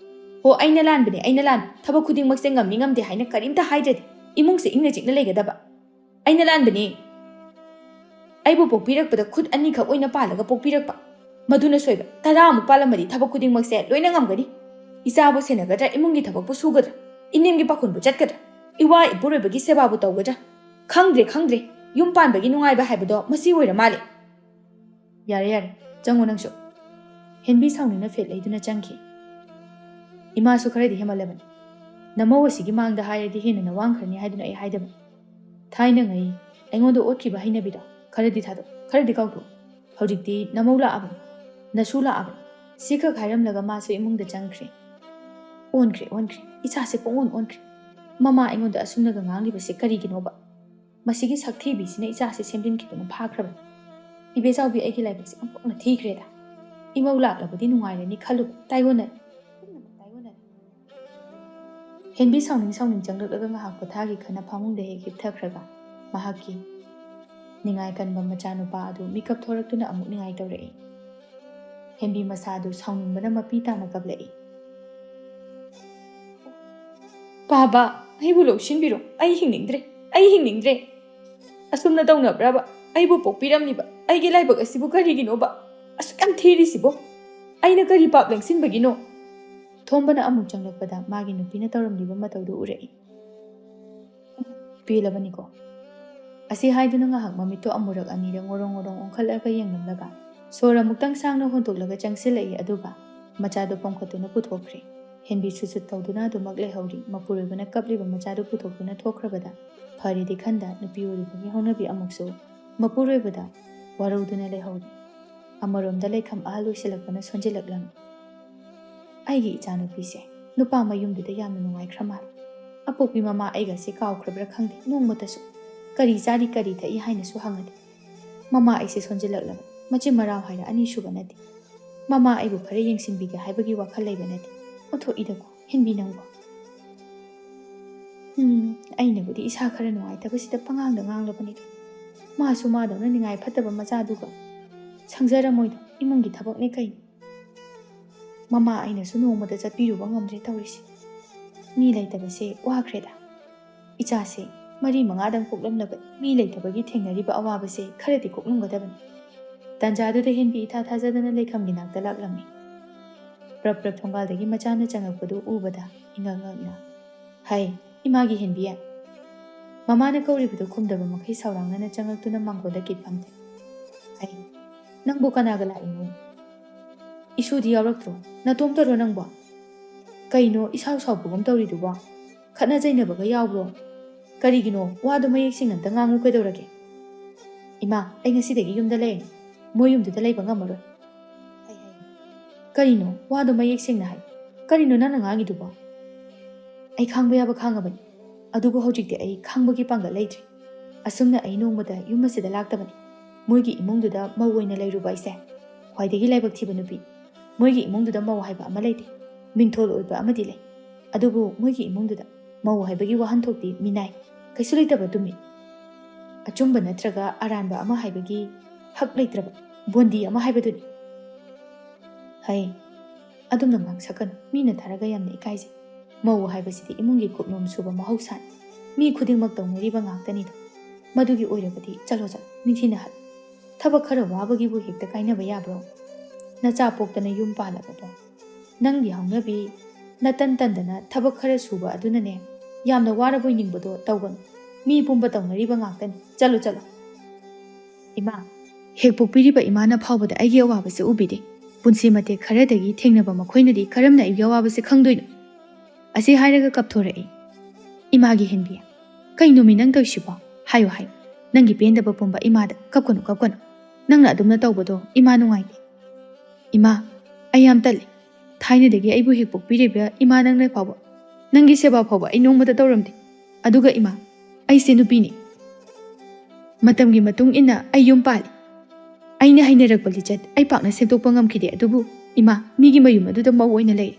ꯍꯣ, ꯑꯩꯅ ꯂꯥꯟꯕꯅꯦ, ꯑꯩꯅ ꯂꯥꯟꯕ꯫ ꯊꯕꯛ ꯈꯨꯗꯤꯡꯃꯛꯁꯦ ꯉꯝꯃꯤ ꯉꯝꯗꯦ ꯍꯥꯏꯅ ꯀꯔꯤꯝꯇ ꯍꯥꯏꯗ꯭ꯔꯗꯤ ꯏꯃꯨꯡꯁꯦ ꯏꯪꯅ ꯆꯤꯛꯅ ꯂꯩꯒꯗꯕ꯫ ꯑꯩꯅ ꯂꯥꯟꯕꯅꯦ꯫ ꯑꯩꯕꯨ ꯄꯣꯛꯄꯤꯔꯛꯄꯗ ꯈꯨꯠ ꯑꯅꯤꯈꯛ ꯑꯣꯏꯅ ꯄꯥꯜꯂꯒ ꯄꯣꯛꯄꯤꯔꯛꯄ꯫ ꯃꯗꯨꯅ ꯁꯣꯏꯕ꯫ ꯇꯔꯥꯃꯨꯛ ꯄꯥꯜꯂꯝꯃꯗꯤ ꯊꯕꯛ ꯈꯨꯗꯤꯡꯃꯛꯁꯦ ꯂꯣꯏꯅ ꯉꯝꯒꯅꯤ꯫ ꯏꯆꯥꯕꯨ ꯁꯦꯟꯅꯒꯗ꯭ꯔꯥ, ꯏꯃꯨꯡꯒꯤ ꯊꯕꯛꯄꯨ ꯁꯨꯒꯗ꯭ꯔꯥ, ꯏꯅꯦꯝꯒꯤ ꯄꯥꯈꯣꯟꯕꯨ ꯆꯠꯀꯗ꯭ꯔꯥ, ꯏꯋꯥ ꯏꯄꯨꯔꯣꯏꯕꯒꯤ ꯁꯦꯕꯥꯕꯨ ꯇꯧꯒꯗ꯭ꯔꯥ? ꯈꯪꯗ꯭ꯔꯦ, ꯈꯪꯗ꯭ꯔꯦ꯫ ꯌꯨꯝ ꯄꯥꯟꯕꯒꯤ ꯅꯨꯡꯉꯥꯏꯕ ꯍꯥꯏꯕꯗꯣ ꯃꯁꯤ ꯑꯣꯏꯔ ꯃꯥꯜꯂꯦ꯫ ꯌꯥꯔꯦ, ꯌꯥꯔꯦ, ꯆꯪꯉꯣ ꯅꯪꯁꯨ꯫ ꯍꯦꯟꯕꯤ ꯁꯥꯎꯅꯤꯡꯅ ꯐꯦꯠ ꯂꯩꯗꯨꯅ ꯆꯪꯈꯤ꯫ ꯏꯃꯥꯁꯨ ꯈꯔꯗꯤ ꯍꯦꯟꯃꯜꯂꯕꯅꯤ꯫ ꯅꯃꯧ ꯑꯁꯤꯒꯤ ꯃꯥꯡꯗ ꯍꯥꯏꯔꯗꯤ ꯍꯦꯟꯅ ꯅꯋꯥꯡꯈ꯭ꯔꯅꯤ ꯍꯥꯏꯗꯨꯅ ꯑꯩ ꯍꯥꯏꯗꯕꯅꯤ꯫ ꯊꯥꯏꯅꯉꯩ ꯑꯩꯉꯣꯟꯗ ꯑꯣꯠꯈꯤꯕ ꯍꯩꯅꯕꯤꯗꯣ ꯈꯔꯗꯤ ꯊꯥꯗꯣꯛ, ꯈꯔꯗꯤ ꯀꯥꯎꯊꯣꯛ꯫ ꯍꯧꯖꯤꯛꯇꯤ ꯅꯃꯧ ꯂꯥꯛꯑꯕꯅꯤ, ꯅꯁꯨ ꯂꯥꯛꯑꯕꯅꯤ꯫ ꯁꯤꯈꯛ ꯍꯥꯏꯔꯝꯂꯒ ꯃꯥꯁꯨ ꯏꯃꯨꯡꯗ ꯆꯪꯈ꯭ꯔꯦ꯫ ꯑꯣꯟꯈ꯭ꯔꯦ, ꯑꯣꯟꯈ꯭ꯔꯦ꯫ ꯏꯆꯥꯁꯦ ꯄꯨꯡꯑꯣꯟ ꯑꯣꯟꯈ꯭ꯔꯦ꯫ ꯃꯃꯥ ꯑꯩꯉꯣꯟꯗ ꯑꯁꯨꯝꯅꯒ ꯉꯥꯡꯂꯤꯕꯁꯦ ꯀꯔꯤꯒꯤꯅꯣꯕ? ꯃꯁꯤꯒꯤ ꯁꯛꯊꯤꯕꯤꯁꯤꯅ ꯏꯆꯥꯁꯦ ꯁꯦꯝꯖꯤꯟꯈꯤꯗꯨꯅ ꯐꯥꯈ꯭ꯔꯕꯅꯤ꯫ ꯏꯕꯦꯆꯥꯎꯕꯤ, ꯑꯩꯒꯤ ꯂꯥꯏꯕꯛꯁꯦ ꯑꯣꯟꯊꯣꯛꯅ ꯊꯤꯈ꯭ꯔꯦꯗ꯫ ꯏꯃꯧ ꯂꯥꯛꯂꯕꯗꯤ ꯅꯨꯡꯉꯥꯏꯔꯅꯤ ꯈꯜꯂꯨꯕ ꯇꯥꯏꯑꯣꯟꯅꯔꯦ꯫ ꯄꯨꯝꯅꯃꯛ ꯇꯥꯏꯑꯣꯟꯅꯔꯦ꯫ ꯍꯦꯟꯕꯤ ꯁꯥꯎꯅꯤꯡ ꯁꯥꯎꯅꯤꯡ ꯆꯪꯂꯛꯂꯒ ꯉꯥꯏꯍꯥꯛ ꯄꯣꯊꯥꯈꯤ ꯈꯅ ꯐꯃꯨꯡꯗ ꯍꯦꯛ ꯍꯤꯞꯊꯈ꯭ꯔꯒ ꯃꯍꯥꯛꯀꯤ ꯅꯤꯡꯉꯥꯏ ꯀꯟꯕ ꯃꯆꯥꯅꯨꯄꯥ ꯑꯗꯨ ꯃꯤꯀꯞ ꯊꯣꯔꯛꯇꯨꯅ ꯑꯃꯨꯛ ꯅꯤꯡꯉꯥꯏ ꯇꯧꯔꯛꯏ꯫ ꯍꯦꯟꯕꯤ ꯃꯁꯥꯗꯨ ꯁꯥꯎꯅꯤꯡꯕꯅ ꯃꯄꯤ ꯇꯥꯅ ꯀꯞꯂꯛꯏ꯫ "ꯕꯥꯕꯥ, ꯑꯩꯕꯨ ꯂꯧꯁꯤꯟꯕꯤꯔꯣ꯫ ꯑꯩ ꯍꯤꯡꯅꯤꯡꯗ꯭ꯔꯦ꯫ ꯑꯩ ꯍꯤꯡꯅꯤꯡꯗ꯭ꯔꯦ꯫ ꯑꯁꯨꯝꯅ ꯇꯧꯅꯕ꯭ꯔꯕ? ꯑꯩꯕꯨ ꯄꯣꯛꯄꯤꯔꯝꯂꯤꯕ ꯑꯩꯒꯤ ꯂꯥꯏꯕꯛ ꯑꯁꯤꯕꯨ ꯀꯔꯤꯒꯤꯅꯣꯕ? ꯑꯁꯨꯛ ꯌꯥꯝ ꯊꯤꯔꯤꯁꯤꯕꯣ?" ꯑꯩꯅ ꯀꯔꯤ ꯄꯥꯞ ꯂꯦꯡꯁꯤꯟꯕꯒꯤꯅꯣ? ꯊꯣꯝꯕꯅ ꯑꯃꯨꯛ ꯆꯪꯂꯛꯄꯗ ꯃꯥꯒꯤ ꯅꯨꯄꯤꯅ ꯇꯧꯔꯝꯂꯤꯕ ꯃꯇꯧꯗꯨ ꯎꯔꯛꯏ꯫ ꯄꯦꯜꯂꯕꯅꯤꯀꯣ꯫ ꯑꯁꯤ ꯍꯥꯏꯗꯨꯅ ꯉꯥꯏꯍꯥꯛ ꯃꯃꯤꯠꯇꯣ ꯑꯃꯨꯔꯛ ꯑꯅꯤꯔꯛ ꯉꯣꯔꯣꯡ ꯉꯣꯔꯣꯡ ꯑꯣꯟꯈꯠꯂꯒ ꯌꯦꯡꯂꯝꯂꯒ ꯁꯣꯔ ꯑꯃꯨꯛꯇꯪ ꯁꯥꯡꯅ ꯍꯣꯟꯗꯣꯛꯂꯒ ꯆꯪꯁꯤꯜꯂꯛꯏ, ꯑꯗꯨꯒ ꯃꯆꯥꯗꯨ ꯄꯣꯝꯈꯠꯇꯨꯅ ꯄꯨꯊꯣꯛꯈ꯭ꯔꯦ꯫ ꯍꯦꯟꯕꯤ ꯁꯨꯠ ꯁꯨꯠ ꯇꯧꯗꯨꯅ ꯑꯗꯨꯃꯛ ꯂꯩꯍꯧꯔꯤ꯫ ꯃꯄꯨꯔꯣꯏꯕꯅ ꯀꯞꯂꯤꯕ ꯃꯆꯥꯗꯨ ꯄꯨꯊꯣꯛꯇꯨꯅ ꯊꯣꯛꯈ꯭ꯔꯕꯗ ꯐꯔꯦꯗꯤ ꯈꯟꯗ, ꯅꯨꯄꯤ ꯑꯣꯏꯔꯤꯕꯒꯤ ꯍꯧꯅꯕꯤ ꯑꯃꯨꯛꯁꯨ ꯃꯄꯨꯔꯣꯏꯕꯗ ꯋꯥꯔꯧꯗꯨꯅ ꯂꯩꯍꯧꯔꯤ꯫ ꯑꯃꯔꯣꯝꯗ ꯂꯩꯈꯝ ꯑꯍꯜ ꯑꯣꯏꯁꯤꯜꯂꯛꯄꯅ ꯁꯣꯟꯖꯤꯜꯂꯛꯂꯝꯃꯤ꯫ ꯑꯩꯒꯤ ꯏꯆꯥꯅꯨꯄꯤꯁꯦ ꯅꯨꯄꯥ ꯃꯌꯨꯝꯗꯨꯗ ꯌꯥꯝꯅ ꯅꯨꯡꯉꯥꯏꯈ꯭ꯔ ꯃꯥꯜꯂꯦ꯫ ꯑꯄꯣꯛꯄꯤ ꯃꯃꯥ ꯑꯩꯒꯁꯦ ꯀꯥꯎꯈ꯭ꯔꯕ꯭ꯔꯥ ꯈꯪꯗꯦ, ꯅꯣꯡꯃꯇꯁꯨ "ꯀꯔꯤ ꯆꯥꯔꯤ, ꯀꯔꯤ ꯊꯛꯏ?" ꯍꯥꯏꯅꯁꯨ ꯍꯪꯉꯗꯦ꯫ ꯃꯃꯥ ꯑꯩꯁꯦ ꯁꯣꯟꯖꯤꯜꯂꯛꯂꯕ, ꯃꯆꯤꯟ ꯃꯔꯥꯎ ꯍꯥꯏꯔ ꯑꯅꯤꯁꯨꯕ ꯅꯠꯇꯦ꯫ ꯃꯃꯥ ꯑꯩꯕꯨ ꯈꯔ ꯌꯦꯡꯁꯤꯟꯕꯤꯒꯦ ꯍꯥꯏꯕꯒꯤ ꯋꯥꯈꯜ ꯂꯩꯕ ꯅꯠꯇꯦ꯫ ꯑꯣꯟꯊꯣꯛꯏꯗꯀꯣ, ꯍꯦꯟꯕꯤ ꯅꯪꯕꯣ꯫ ꯎꯝ, ꯑꯩꯅꯕꯨꯗꯤ ꯏꯁꯥ ꯈꯔ ꯅꯨꯡꯉꯥꯏꯇꯕꯁꯤꯗ ꯄꯉꯥꯡꯗ ꯉꯥꯡꯂꯕꯅꯤꯗꯣ꯫ ꯃꯥꯁꯨ ꯃꯥꯗꯧꯅ ꯅꯤꯡꯉꯥꯏ ꯐꯠꯇꯕ ꯃꯆꯥꯗꯨꯒ ꯁꯪꯖꯔꯝꯃꯣꯏꯗꯣ, ꯏꯃꯨꯡꯒꯤ ꯊꯕꯛꯅꯦ ꯀꯩꯅꯤ꯫ ꯃꯃꯥ ꯑꯩꯅꯁꯨ ꯅꯣꯡꯃꯗ ꯆꯠꯄꯤꯔꯨꯕ ꯉꯝꯗ꯭ꯔꯦ ꯇꯧꯔꯤꯁꯦ꯫ ꯃꯤ ꯂꯩꯇꯕꯁꯦ ꯋꯥꯈ꯭ꯔꯦꯗ꯫ ꯏꯆꯥꯁꯦ ꯃꯔꯤ ꯃꯉꯥꯗꯪ ꯄꯣꯛꯂꯝꯂꯕꯅꯤ꯫ ꯃꯤ ꯂꯩꯇꯕꯒꯤ ꯊꯦꯡꯅꯔꯤꯕ ꯑꯋꯥꯕꯁꯦ ꯈꯔꯗꯤ ꯀꯣꯛꯂꯝꯒꯗꯕꯅꯤ꯫ ꯇꯥꯟꯖꯥꯗꯨꯗ ꯍꯦꯟꯕꯤ ꯏꯊꯥ ꯊꯥꯖꯗꯅ ꯂꯩꯈꯝꯒꯤ ꯅꯥꯛꯇ ꯂꯥꯛꯂꯝꯃꯤ꯫ ꯄ꯭ꯔꯞ ꯄ꯭ꯔꯞ ꯊꯣꯡꯒꯥꯜꯗꯒꯤ ꯃꯆꯥꯅ ꯆꯪꯉꯛꯄꯗꯨ ꯎꯕꯗ ꯏꯉꯛ ꯉꯛꯅ, "ꯍꯩ, ꯏꯃꯥꯒꯤ ꯍꯦꯟꯕꯤ!" ꯃꯃꯥꯅ ꯀꯧꯔꯤꯕꯗꯨ ꯈꯨꯝꯗꯕ ꯃꯈꯩ ꯁꯥꯎꯔꯥꯡꯅꯅ ꯆꯪꯉꯛꯇꯨꯅ ꯃꯥꯡꯒꯣꯜꯗ ꯀꯤꯠ ꯐꯝꯊꯩ꯫ "ꯍꯩ, ꯅꯪꯕꯨ ꯀꯅꯥꯒ ꯂꯥꯛꯏꯅꯣ? ꯏꯁꯨꯗꯤ ꯌꯥꯎꯔꯛꯇ꯭ꯔꯣ? ꯅꯇꯣꯝꯇꯔꯣ ꯅꯪꯕꯣ? ꯀꯩꯅꯣ ꯏꯁꯥꯎ ꯁꯥꯎꯕꯒꯨꯝ ꯇꯧꯔꯤꯗꯨꯕꯣ? ꯈꯠꯅ ꯆꯩꯅꯕꯒ ꯌꯥꯎꯕ꯭ꯔꯣ? ꯀꯔꯤꯒꯤꯅꯣ? ꯋꯥꯗꯣ ꯃꯌꯦꯛ ꯁꯦꯡꯅ ꯑꯝꯇ ꯉꯥꯡꯉꯨ ꯀꯩꯗꯧꯔꯒꯦ?" "ꯏꯃꯥ, ꯑꯩ ꯉꯁꯤꯗꯒꯤ ꯌꯨꯝꯗ ꯂꯩꯔꯅꯤ꯫ ꯃꯣꯏ ꯌꯨꯝꯗꯨꯗ ꯂꯩꯕ ꯉꯝꯃꯔꯣꯏ꯫" "ꯀꯔꯤꯅꯣ? ꯋꯥꯗꯣ ꯃꯌꯦꯛ ꯁꯦꯡꯅ ꯍꯥꯏ꯫ ꯀꯔꯤꯅꯣ ꯅꯪꯅ ꯉꯥꯡꯉꯤꯗꯨꯕꯣ?" "ꯑꯩ ꯈꯥꯡꯕ ꯌꯥꯕ ꯈꯥꯡꯉꯕꯅꯤ꯫ ꯑꯗꯨꯕꯨ ꯍꯧꯖꯤꯛꯇꯤ ꯑꯩ ꯈꯥꯡꯕꯒꯤ ꯄꯥꯡꯒꯜ ꯂꯩꯇ꯭ꯔꯦ꯫ ꯑꯁꯨꯝꯅ ꯑꯩ ꯅꯣꯡꯃꯇ ꯌꯨꯝ ꯑꯁꯤꯗ ꯂꯥꯛꯇꯕꯅꯤ꯫ ꯃꯣꯏꯒꯤ ꯏꯃꯨꯡꯗꯨꯗ ꯃꯧ ꯑꯣꯏꯅ ꯂꯩꯔꯨꯕ ꯑꯩꯁꯦ ꯈ꯭ꯋꯥꯏꯗꯒꯤ ꯂꯥꯏꯕꯛ ꯊꯤꯕ ꯅꯨꯄꯤ꯫ ꯃꯣꯏꯒꯤ ꯏꯃꯨꯡꯗꯨꯗ ꯃꯧ ꯍꯥꯏꯕ ꯑꯃ ꯂꯩꯇꯦ꯫ ꯃꯤꯡꯊꯣꯜ ꯑꯣꯏꯕ ꯑꯃꯗꯤ ꯂꯩ꯫ ꯑꯗꯨꯕꯨ ꯃꯣꯏꯒꯤ ꯏꯃꯨꯡꯗꯨꯗ ꯃꯧ ꯍꯥꯏꯕꯒꯤ ꯋꯥꯍꯟꯊꯣꯛꯇꯤ ꯃꯤꯅꯥꯏ, ꯀꯩꯁꯨ ꯂꯩꯇꯕ ꯇꯨꯝꯃꯤ꯫ ꯑꯆꯨꯝꯕ ꯅꯠꯇ꯭ꯔꯒ ꯑꯔꯥꯟꯕ ꯑꯃ ꯍꯥꯏꯕꯒꯤ ꯍꯛ ꯂꯩꯇ꯭ꯔꯕ ꯕꯣꯟꯗꯤ ꯑꯃ ꯍꯥꯏꯕꯗꯨꯅꯤ꯫" "ꯍꯩ, ꯑꯗꯨꯝꯅ ꯉꯥꯡꯁꯛꯀꯅꯨ꯫ ꯃꯤꯅ ꯊꯥꯔꯒ ꯌꯥꯝꯅ ꯏꯀꯥꯏꯖꯩ꯫ ꯃꯧ ꯍꯥꯏꯕꯁꯤꯗꯤ ꯏꯃꯨꯡꯒꯤ ꯀꯨꯞꯅꯣꯝ ꯁꯨꯕ ꯃꯍꯧꯁꯥꯅꯤ꯫ ꯃꯤ ꯈꯨꯗꯤꯡꯃꯛ ꯇꯧꯅꯔꯤꯕ ꯉꯥꯛꯇꯅꯤꯗꯣ꯫ ꯃꯗꯨꯒꯤ ꯑꯣꯏꯔꯕꯗꯤ ꯆꯠꯂꯣ ꯆꯠꯂꯣ, ꯅꯤꯡꯊꯤꯅ ꯍꯜꯂꯨ꯫ ꯊꯕꯛ ꯈꯔ ꯋꯥꯕꯒꯤꯕꯨ ꯍꯦꯛꯇ ꯀꯥꯏꯅꯕ ꯌꯥꯕ꯭ꯔꯣ?" ꯅꯆꯥ ꯄꯣꯛꯇꯅ ꯌꯨꯝ ꯄꯥꯜꯂꯕꯗꯣ꯫ ꯅꯪꯒꯤ ꯍꯧꯅꯕꯤ ꯅꯇꯟ ꯇꯟꯗꯅ ꯊꯕꯛ ꯈꯔ ꯁꯨꯕ ꯑꯗꯨꯅꯅꯦ, ꯌꯥꯝꯅ ꯋꯥꯔꯕꯣꯏ ꯅꯤꯡꯕꯗꯣ ꯇꯧꯒꯅꯨ꯫ ꯃꯤ ꯄꯨꯝꯕ ꯇꯧꯅꯔꯤꯕ ꯉꯥꯛꯇꯅꯤ꯫ ꯆꯠꯂꯨ, ꯆꯠꯂꯨ꯫ ꯏꯃꯥ, ꯍꯦꯛ ꯄꯣꯛꯄꯤꯔꯤꯕ ꯏꯃꯥꯅ ꯐꯥꯎꯕꯗ ꯑꯩꯒꯤ ꯑꯋꯥꯕꯁꯦ ꯎꯕꯤꯗꯦ꯫ ꯄꯨꯟꯁꯤ ꯃꯇꯦꯛ ꯈꯔꯗꯒꯤ ꯊꯦꯡꯅꯕ ꯃꯈꯣꯏꯅꯗꯤ ꯀꯔꯝꯅ ꯑꯩꯒꯤ ꯑꯋꯥꯕꯁꯦ ꯈꯪꯗꯣꯏꯅꯣ? ꯑꯁꯤ ꯍꯥꯏꯔꯒ ꯀꯞꯊꯣꯔꯛꯏ꯫ ꯏꯃꯥꯒꯤ ꯍꯦꯟꯕꯤ, "ꯀꯩꯅꯣꯃꯤ ꯅꯪ ꯇꯧꯔꯤꯁꯤꯕꯣ? ꯍꯥꯏꯌꯨ, ꯍꯥꯏꯌꯨ꯫ ꯅꯪꯒꯤ ꯄꯦꯟꯗꯕ ꯄꯨꯝꯕ ꯏꯃꯥꯗ꯫ ꯀꯞꯀꯅꯨ, ꯀꯞꯀꯅꯨ꯫ ꯅꯪꯅ ꯑꯗꯨꯝꯅ ꯇꯧꯕꯗꯣ ꯏꯃꯥ ꯅꯨꯡꯉꯥꯏꯇꯦ꯫" "ꯏꯃꯥ, ꯑꯩ ꯌꯥꯝ ꯇꯜꯂꯤ꯫ ꯊꯥꯏꯅꯗꯒꯤ ꯑꯩꯕꯨ ꯍꯦꯛ ꯄꯣꯛꯄꯤꯔꯤꯕ ꯏꯃꯥ ꯅꯪꯅ ꯐꯥꯎꯕ, ꯅꯪꯒꯤ ꯁꯦꯕꯥ ꯐꯥꯎꯕ ꯑꯩ ꯅꯣꯡꯃꯇ ꯇꯧꯔꯝꯗꯦ꯫ ꯑꯗꯨꯒ ꯏꯃꯥ, ꯑꯩꯁꯦ ꯅꯨꯄꯤꯅꯤ꯫ ꯃꯇꯝꯒꯤ ꯃꯇꯨꯡ ꯏꯟꯅ ꯑꯩ ꯌꯨꯝ ꯄꯥꯜꯂꯤ꯫ ꯑꯩꯅ ꯍꯩꯅꯔꯛꯄ ꯂꯤꯆꯠ ꯑꯩ ꯄꯥꯛꯅ ꯁꯦꯝꯗꯣꯛꯄ ꯉꯝꯈꯤꯗꯦ꯫ ꯑꯗꯨꯕꯨ ꯏꯃꯥ, ꯃꯤꯒꯤ ꯃꯌꯨꯝ ꯑꯗꯨꯗ ꯃꯧ ꯑꯣꯏꯅ ꯂꯩꯔꯤ꯫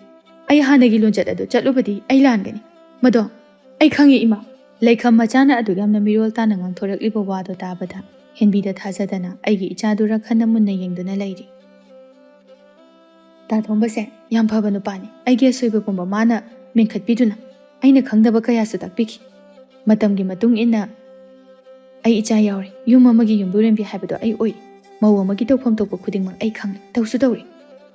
ꯑꯩ ꯍꯥꯟꯅꯒꯤ ꯂꯣꯟꯆꯠ ꯑꯗꯨ ꯆꯠꯂꯨꯕꯗꯤ ꯑꯩ ꯂꯥꯟꯒꯅꯤ꯫ ꯃꯗꯣ ꯑꯩ ꯈꯪꯉꯤ, ꯏꯃꯥ꯫" ꯂꯩꯈꯝ ꯃꯆꯥꯅ ꯑꯗꯨꯛ ꯌꯥꯝꯅ ꯃꯤꯔꯣꯜ ꯇꯥꯅ ꯉꯥꯡꯊꯣꯔꯛꯂꯤꯕ ꯋꯥꯗꯣ ꯇꯥꯕꯗ ꯍꯦꯟꯕꯤꯗ ꯊꯥꯖꯗꯅ ꯑꯩꯒꯤ ꯏꯆꯥꯗꯨ ꯔꯈꯟꯅ ꯃꯨꯟꯅ ꯌꯦꯡꯗꯨꯅ ꯂꯩꯔꯤ꯫ ꯇꯥꯊꯣꯝꯕꯁꯦ ꯌꯥꯝ ꯐꯕ ꯅꯨꯄꯥꯅꯤ꯫ ꯑꯩꯒꯤ ꯑꯁꯣꯏꯕ ꯄꯨꯝꯕ ꯃꯥꯅ ꯃꯦꯟꯈꯠꯄꯤꯗꯨꯅ ꯑꯩꯅ ꯈꯪꯗꯕ ꯀꯌꯥꯁꯨ ꯇꯥꯛꯄꯤꯈꯤ꯫ ꯃꯇꯝꯒꯤ ꯃꯇꯨꯡ ꯏꯟꯅ ꯑꯩ ꯏꯆꯥ ꯌꯥꯎꯔꯦ꯫ ꯌꯨꯝ ꯑꯃꯒꯤ ꯌꯨꯝꯕꯨꯔꯦꯝꯕꯤ ꯍꯥꯏꯕꯗꯣ ꯑꯩ ꯑꯣꯏꯔꯦ꯫ ꯃꯧ ꯑꯃꯒꯤ ꯇꯧꯐꯝ ꯊꯣꯛꯄ ꯈꯨꯗꯤꯡꯃꯛ ꯑꯩ ꯈꯪꯂꯦ, ꯇꯧꯁꯨ ꯇꯧꯔꯦ꯫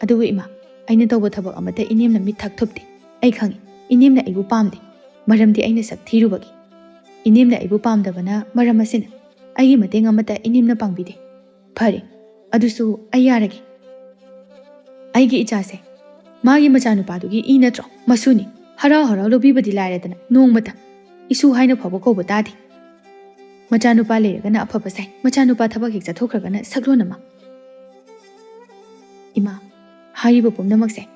ꯑꯗꯨꯕꯨ ꯏꯃꯥ, ꯑꯩꯅ ꯇꯧꯕ ꯊꯕꯛ ꯑꯃꯠꯇ ꯏꯅꯦꯝꯅ ꯃꯤꯠ ꯊꯛ ꯊꯨꯞꯇꯦ꯫ ꯑꯩ ꯈꯪꯉꯤ, ꯏꯅꯦꯝꯅ ꯑꯩꯕꯨ ꯄꯥꯝꯗꯦ꯫ ꯃꯔꯝꯗꯤ ꯑꯩꯅ ꯁꯛ ꯊꯤꯔꯨꯕꯒꯤ꯫ ꯏꯅꯦꯝꯅ ꯑꯩꯕꯨ ꯄꯥꯝꯗꯕꯅ ꯃꯔꯝ ꯑꯁꯤꯅ ꯑꯩꯒꯤ ꯃꯇꯦꯡ ꯑꯃꯠꯇ ꯏꯅꯦꯝꯅ ꯄꯥꯡꯕꯤꯗꯦ꯫ ꯐꯔꯦ, ꯑꯗꯨꯁꯨ ꯑꯩ ꯌꯥꯔꯒꯦ꯫ ꯑꯩꯒꯤ ꯏꯆꯥꯁꯦ ꯃꯥꯒꯤ ꯃꯆꯥꯅꯨꯄꯥꯗꯨꯒꯤ ꯏ ꯅꯠꯇ꯭ꯔꯣ? ꯃꯁꯨꯅꯤ꯫ ꯍꯔꯥꯎ ꯍꯔꯥꯎ ꯂꯧꯕꯤꯕꯗꯤ ꯂꯥꯏꯔꯗꯅ ꯅꯣꯡꯃꯇ ꯏꯁꯨ ꯍꯥꯏꯅ ꯐꯥꯎꯕ ꯀꯧꯕ ꯇꯥꯗꯦ꯫ ꯃꯆꯥꯅꯨꯄꯥ ꯂꯩꯔꯒꯅ ꯑꯐꯕ ꯁꯥꯏ, ꯃꯆꯥꯅꯨꯄꯥ ꯊꯕꯛ ꯍꯦꯛ ꯆꯠꯊꯣꯛꯈ꯭ꯔꯒꯅ ꯁꯛꯂꯣꯟ ꯑꯃ꯫ ꯏꯃꯥ, ꯍꯥꯏꯔꯤꯕ ꯄꯨꯝꯅꯃꯛꯁꯦ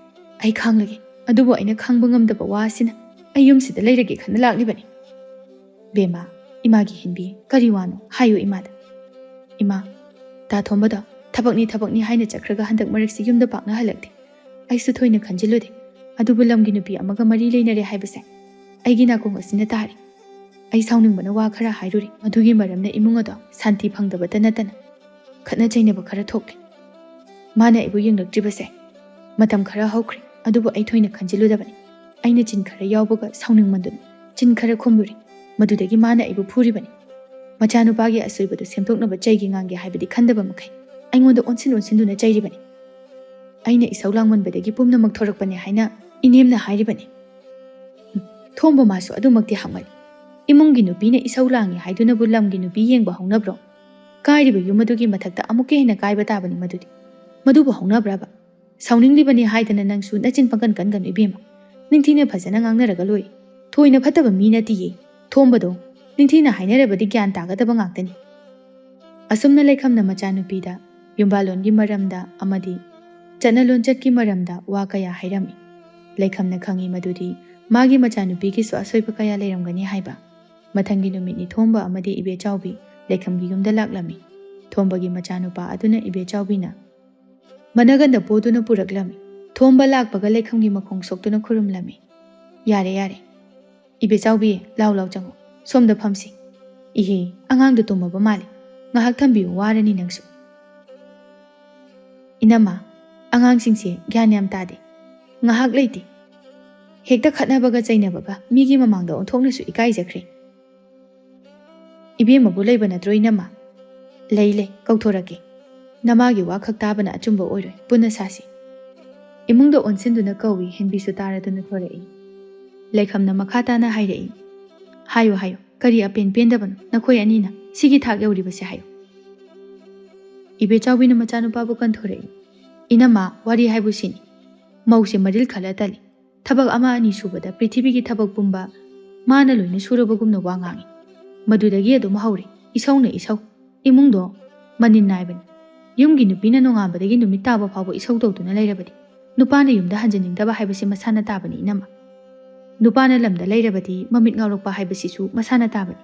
ꯑꯩ ꯈꯥꯡꯂꯒꯦ, ꯑꯗꯨꯕꯨ ꯑꯩꯅ ꯈꯥꯡꯕ ꯉꯝꯗꯕ ꯋꯥ ꯑꯁꯤꯅ ꯑꯩ ꯌꯨꯝꯁꯤꯗ ꯂꯩꯔꯒꯦ ꯈꯟꯅ ꯂꯥꯛꯂꯤꯕꯅꯤ꯫ ꯕꯦꯝꯃ, ꯏꯃꯥꯒꯤ ꯍꯦꯟꯕꯤ, ꯀꯔꯤ ꯋꯥꯅꯣ? ꯍꯥꯏꯌꯨ ꯏꯃꯥꯗ꯫ ꯏꯃꯥ, ꯇꯥ ꯊꯣꯝꯕꯗꯣ ꯊꯕꯛꯅꯤ ꯊꯕꯛꯅꯤ ꯍꯥꯏꯅ ꯆꯠꯈ꯭ꯔꯒ ꯍꯟꯗꯛ ꯃꯔꯛꯁꯤ ꯌꯨꯝꯗ ꯄꯥꯛꯅ ꯍꯜꯂꯛꯇꯦ꯫ ꯑꯩꯁꯨ ꯊꯣꯏꯅ ꯈꯟꯖꯤꯜꯂꯨꯗꯦ꯫ ꯑꯗꯨꯕꯨ ꯂꯝꯒꯤ ꯅꯨꯄꯤ ꯑꯃꯒ ꯃꯔꯤ ꯂꯩꯅꯔꯦ ꯍꯥꯏꯕꯁꯦ ꯑꯩꯒꯤ ꯅꯥꯀꯣꯡ ꯑꯁꯤꯅ ꯇꯥꯔꯤ꯫ ꯑꯩ ꯁꯥꯎꯅꯤꯡꯕꯅ ꯋꯥ ꯈꯔ ꯍꯥꯏꯔꯨꯔꯦ꯫ ꯃꯗꯨꯒꯤ ꯃꯔꯝꯅ ꯏꯃꯨꯡ ꯑꯗꯣ ꯁꯥꯟꯇꯤ ꯐꯪꯗꯕꯇ ꯅꯠꯇꯅ ꯈꯠꯅ ꯆꯩꯅꯕ ꯈꯔ ꯊꯣꯛꯂꯦ꯫ ꯃꯥꯅ ꯑꯩꯕꯨ ꯌꯦꯡꯂꯛꯇ꯭ꯔꯤꯕꯁꯦ ꯃꯇꯝ ꯈꯔ ꯍꯧꯈ꯭ꯔꯦ, ꯑꯗꯨꯕꯨ ꯑꯩ ꯊꯣꯏꯅ ꯈꯟꯖꯤꯜꯂꯨꯗꯕꯅꯤ꯫ ꯑꯩꯅ ꯆꯤꯟ ꯈꯔ ꯌꯥꯎꯕꯒ ꯁꯥꯎꯅꯤꯡꯃꯟꯗꯨꯅ ꯆꯤꯟ ꯈꯔ ꯈꯨꯝꯂꯨꯔꯦ꯫ ꯃꯗꯨꯗꯒꯤ ꯃꯥꯅ ꯑꯩꯕꯨ ꯐꯨꯔꯤꯕꯅꯤ꯫ ꯃꯆꯥꯅꯨꯄꯥꯒꯤ ꯑꯁꯣꯏꯕꯗꯨ ꯁꯦꯝꯗꯣꯛꯅꯕ ꯆꯩꯒꯦ ꯉꯥꯡꯒꯦ ꯍꯥꯏꯕꯗꯤ ꯈꯟꯗꯕ ꯃꯈꯩ ꯑꯩꯉꯣꯟꯗ ꯑꯣꯟꯁꯤꯟ ꯑꯣꯟꯁꯤꯟꯗꯨꯅ ꯆꯩꯔꯤꯕꯅꯤ꯫ ꯑꯩꯅ ꯏꯁꯧ ꯂꯥꯡꯃꯟꯕꯗꯒꯤ ꯄꯨꯝꯅꯃꯛ ꯊꯣꯔꯛꯄꯅꯦ ꯍꯥꯏꯅ ꯏꯅꯦꯝꯅ ꯍꯥꯏꯔꯤꯕꯅꯤ꯫ ꯎꯝ, ꯊꯣꯝꯕ ꯃꯥꯁꯨ ꯑꯗꯨꯃꯛꯇꯤ ꯍꯥꯡꯃꯜꯂꯤ꯫ ꯏꯃꯨꯡꯒꯤ ꯅꯨꯄꯤꯅ ꯏꯁꯧ ꯂꯥꯡꯉꯤ ꯍꯥꯏꯗꯨꯅꯕꯨ ꯂꯝꯒꯤ ꯅꯨꯄꯤ ꯌꯦꯡꯕ ꯍꯧꯅꯕ꯭ꯔꯣ? ꯀꯥꯏꯔꯤꯕ ꯌꯨꯝ ꯑꯗꯨꯒꯤ ꯃꯊꯛꯇ ꯑꯃꯨꯛꯀ ꯍꯦꯟꯅ ꯀꯥꯏꯕ ꯇꯥꯕꯅꯤ ꯃꯗꯨꯗꯤ꯫ ꯃꯗꯨꯕꯨ ꯍꯧꯅꯕ꯭ꯔꯕ? ꯁꯥꯎꯅꯤꯡꯂꯤꯕꯅꯤ ꯍꯥꯏꯗꯅ ꯅꯪꯁꯨ ꯅꯆꯤꯟ ꯄꯪꯀꯟ ꯀꯟꯒꯅꯨ ꯏꯕꯦꯝꯃ꯫ ꯅꯤꯡꯊꯤꯅ ꯐꯖꯅ ꯉꯥꯡꯅꯔꯒ ꯂꯣꯏ꯫ ꯊꯣꯏꯅ ꯐꯠꯇꯕ ꯃꯤ ꯅꯠꯇꯤꯌꯦ꯫ ꯊꯣꯝꯕꯗꯣ ꯅꯤꯡꯊꯤꯅ ꯍꯥꯏꯅꯔꯕꯗꯤ ꯒ꯭ꯌꯥꯟ ꯇꯥꯒꯗꯕ ꯉꯥꯛꯇꯅꯤ꯫ ꯑꯁꯨꯝꯅ ꯂꯩꯈꯝꯅ ꯃꯆꯥꯅꯨꯄꯤꯗ ꯌꯨꯝꯕꯥꯂꯣꯟꯒꯤ ꯃꯔꯝꯗ ꯑꯃꯗꯤ ꯆꯠꯅ ꯂꯣꯟꯆꯠꯀꯤ ꯃꯔꯝꯗ ꯋꯥ ꯀꯌꯥ ꯍꯥꯏꯔꯝꯃꯤ꯫ ꯂꯩꯈꯝꯅ ꯈꯪꯏ ꯃꯗꯨꯗꯤ ꯃꯥꯒꯤ ꯃꯆꯥꯅꯨꯄꯤꯒꯤꯁꯨ ꯑꯁꯣꯏꯕ ꯀꯌꯥ ꯂꯩꯔꯝꯒꯅꯤ ꯍꯥꯏꯕ꯫ ꯃꯊꯪꯒꯤ ꯅꯨꯃꯤꯠꯅꯤ ꯊꯣꯝꯕ ꯑꯃꯗꯤ ꯏꯕꯦꯆꯥꯎꯕꯤ ꯂꯩꯈꯝꯒꯤ ꯌꯨꯝꯗ ꯂꯥꯛꯂꯝꯃꯤ꯫ ꯊꯣꯝꯕꯒꯤ ꯃꯆꯥꯅꯨꯄꯥ ꯑꯗꯨꯅ ꯏꯕꯦꯆꯥꯎꯕꯤꯅ ꯃꯅꯒꯟꯗ ꯄꯣꯗꯨꯅ ꯄꯨꯔꯛꯂꯝꯃꯤ꯫ ꯊꯣꯝꯕ ꯂꯥꯛꯄꯒ ꯂꯩꯈꯝꯒꯤ ꯃꯈꯣꯡ ꯁꯣꯛꯇꯨꯅ ꯈꯨꯔꯨꯝꯂꯝꯃꯤ꯫ "ꯌꯥꯔꯦ, ꯌꯥꯔꯦ꯫ ꯏꯕꯦꯆꯥꯎꯕꯤ, ꯂꯥꯎ ꯂꯥꯎ ꯆꯪꯉꯨ꯫ ꯁꯣꯝꯗ ꯐꯝꯁꯤ꯫ ꯏꯍꯦ, ꯑꯉꯥꯡꯗꯣ ꯇꯨꯝꯃꯕ ꯃꯥꯜꯂꯤ꯫ ꯉꯥꯏꯍꯥꯛ ꯊꯝꯕꯤꯌꯨ, ꯋꯥꯔꯅꯤ ꯅꯪꯁꯨ꯫" "ꯏꯅꯝꯃ, ꯑꯉꯥꯡꯁꯤꯡꯁꯦ ꯒ꯭ꯌꯥꯟ ꯌꯥꯝ ꯇꯥꯗꯦ꯫ ꯉꯥꯏꯍꯥꯛ ꯂꯩꯇꯦ꯫ ꯍꯦꯛꯇ ꯈꯠꯅꯕꯒ ꯆꯩꯅꯕꯒ ꯃꯤꯒꯤ ꯃꯃꯥꯡꯗ ꯑꯣꯟꯊꯣꯛꯅꯁꯨ ꯏꯀꯥꯏꯖꯈ꯭ꯔꯦ꯫" "ꯏꯕꯦꯝꯃꯕꯨ ꯂꯩꯕ ꯅꯠꯇ꯭ꯔꯣ ꯏꯅꯝꯃ?" "ꯂꯩ, ꯂꯩ, ꯀꯧꯊꯣꯔꯛꯀꯦ꯫ ꯅꯃꯥꯒꯤ ꯋꯥ ꯈꯛ ꯇꯥꯕꯅ ꯑꯆꯨꯝꯕ ꯑꯣꯏꯔꯣꯏ, ꯄꯨꯟꯅ ꯁꯥꯁꯤ꯫" ꯏꯃꯨꯡꯗ ꯑꯣꯟꯁꯤꯟꯗꯨꯅ ꯀꯧꯏ, ꯍꯦꯟꯕꯤꯁꯨ ꯇꯥꯔꯗꯨꯅ ꯊꯣꯔꯛꯏ꯫ ꯂꯩꯈꯝꯅ ꯃꯈꯥ ꯇꯥꯅ ꯍꯥꯏꯔꯛꯏ, "ꯍꯥꯏꯌꯨ, ꯍꯥꯏꯌꯨ, ꯀꯔꯤ ꯑꯄꯦꯟ ꯄꯦꯟꯗꯕꯅꯣ ꯅꯈꯣꯏ ꯑꯅꯤꯅ ꯁꯤꯒꯤ ꯊꯥꯛ ꯌꯧꯔꯤꯕꯁꯦ ꯍꯥꯏꯌꯨ꯫" ꯏꯕꯦꯆꯥꯎꯕꯤꯅ ꯃꯆꯥꯅꯨꯄꯥꯕꯨ ꯀꯟꯊꯣꯔꯛꯏ꯫ "ꯏꯅꯝꯃ, ꯋꯥꯔꯤ ꯍꯥꯏꯕꯨ ꯁꯤꯅꯤ꯫ ꯃꯧꯁꯦ ꯃꯔꯤꯜ ꯈꯜꯂ ꯇꯜꯂꯤ꯫ ꯊꯕꯛ ꯑꯃ ꯑꯅꯤ ꯁꯨꯕꯗ ꯄ꯭ꯔꯤꯊꯤꯕꯤꯒꯤ ꯊꯕꯛ ꯄꯨꯝꯕ ꯃꯥꯅ ꯂꯣꯏꯅ ꯁꯨꯔꯕꯒꯨꯝꯅ ꯋꯥ ꯉꯥꯡꯏ꯫ ꯃꯗꯨꯗꯒꯤ ꯑꯗꯨꯝ ꯍꯧꯔꯦ, ꯏꯁꯧꯅ ꯏꯁꯧ꯫ ꯏꯃꯨꯡꯗꯣ ꯃꯅꯤꯟ ꯅꯥꯏꯕꯅꯤ꯫ ꯌꯨꯝꯒꯤ ꯅꯨꯄꯤꯅ ꯅꯣꯡꯉꯥꯟꯕꯗꯒꯤ ꯅꯨꯃꯤꯠ ꯇꯥꯕ ꯐꯥꯎꯕ ꯏꯁꯧ ꯇꯧꯗꯨꯅ ꯂꯩꯔꯕꯗꯤ ꯅꯨꯄꯥꯅ ꯌꯨꯝꯗ ꯍꯟꯖꯅꯤꯡꯗꯕ ꯍꯥꯏꯕꯁꯤ ꯃꯁꯥꯅ ꯇꯥꯕꯅꯤ ꯏꯅꯝꯃ꯫ ꯅꯨꯄꯥꯅ ꯂꯝꯗ ꯂꯩꯔꯕꯗꯤ ꯃꯃꯤꯠ ꯉꯥꯎꯔꯛꯄ ꯍꯥꯏꯕꯁꯤꯁꯨ ꯃꯁꯥꯅ ꯇꯥꯕꯅꯤ꯫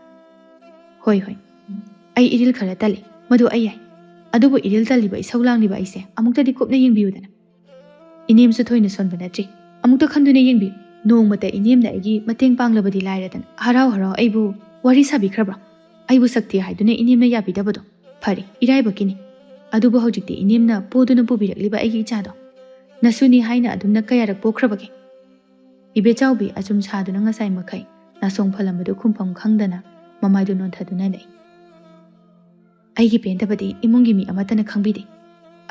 ꯍꯣꯏ, ꯍꯣꯏ, ꯑꯩ ꯏꯔꯤꯜ ꯈꯔ ꯇꯜꯂꯤ, ꯃꯗꯨ ꯑꯩ ꯌꯥꯏ꯫ ꯑꯗꯨꯕꯨ ꯏꯔꯤꯜ ꯇꯜꯂꯤꯕ, ꯏꯁꯧ ꯂꯥꯡꯂꯤꯕ ꯑꯩꯁꯦ ꯑꯃꯨꯛꯇꯗꯤ ꯀꯨꯞꯅ ꯌꯦꯡꯕꯤꯌꯨꯗꯅ꯫ ꯏꯅꯦꯝꯁꯨ ꯊꯣꯏꯅ ꯁꯣꯟꯕ ꯅꯠꯇ꯭ꯔꯤ꯫ ꯑꯃꯨꯛꯇ ꯈꯟꯗꯨꯅ ꯌꯦꯡꯕꯤꯌꯨ꯫ ꯅꯣꯡꯃꯇ ꯏꯅꯦꯝꯅ ꯑꯩꯒꯤ ꯃꯇꯦꯡ ꯄꯥꯡꯂꯕꯗꯤ ꯂꯥꯏꯔꯗꯅ ꯍꯔꯥꯎ ꯍꯔꯥꯎ ꯑꯩꯕꯨ ꯋꯥꯔꯤ ꯁꯥꯕꯤꯈ꯭ꯔꯕ꯭ꯔꯥ? ꯑꯩꯕꯨ ꯁꯛꯇꯤ ꯍꯥꯏꯗꯨꯅ ꯏꯅꯦꯝꯅ ꯌꯥꯕꯤꯗꯕꯗꯣ ꯐꯔꯦ, ꯏꯔꯥꯏꯕꯛꯀꯤꯅꯤ꯫ ꯑꯗꯨꯕꯨ ꯍꯧꯖꯤꯛꯇꯤ ꯏꯅꯦꯝꯅ ꯄꯣꯗꯨꯅ ꯄꯨꯕꯤꯔꯛꯂꯤꯕ ꯑꯩꯒꯤ ꯏꯆꯥꯗꯣ ꯅꯁꯨꯅꯤ ꯍꯥꯏꯅ ꯑꯗꯨꯝꯅ ꯀꯌꯥꯔꯛ ꯄꯣꯛꯈ꯭ꯔꯕꯒꯦ?" ꯏꯕꯦꯆꯥꯎꯕꯤ ꯑꯆꯨꯝ ꯁꯥꯗꯨꯅ ꯉꯁꯥꯏ ꯃꯈꯩ ꯅꯥꯁꯣꯡ ꯐꯜꯂꯝꯕꯗꯨ ꯈꯨꯝꯐꯝ ꯈꯪꯗꯅ ꯃꯃꯥꯏꯗꯨ ꯅꯣꯟꯊꯗꯨꯅ ꯂꯩ꯫ "ꯑꯩꯒꯤ ꯄꯦꯟꯗꯕꯗꯤ ꯏꯃꯨꯡꯒꯤ ꯃꯤ ꯑꯃꯠꯇꯅ ꯈꯪꯕꯤꯗꯦ꯫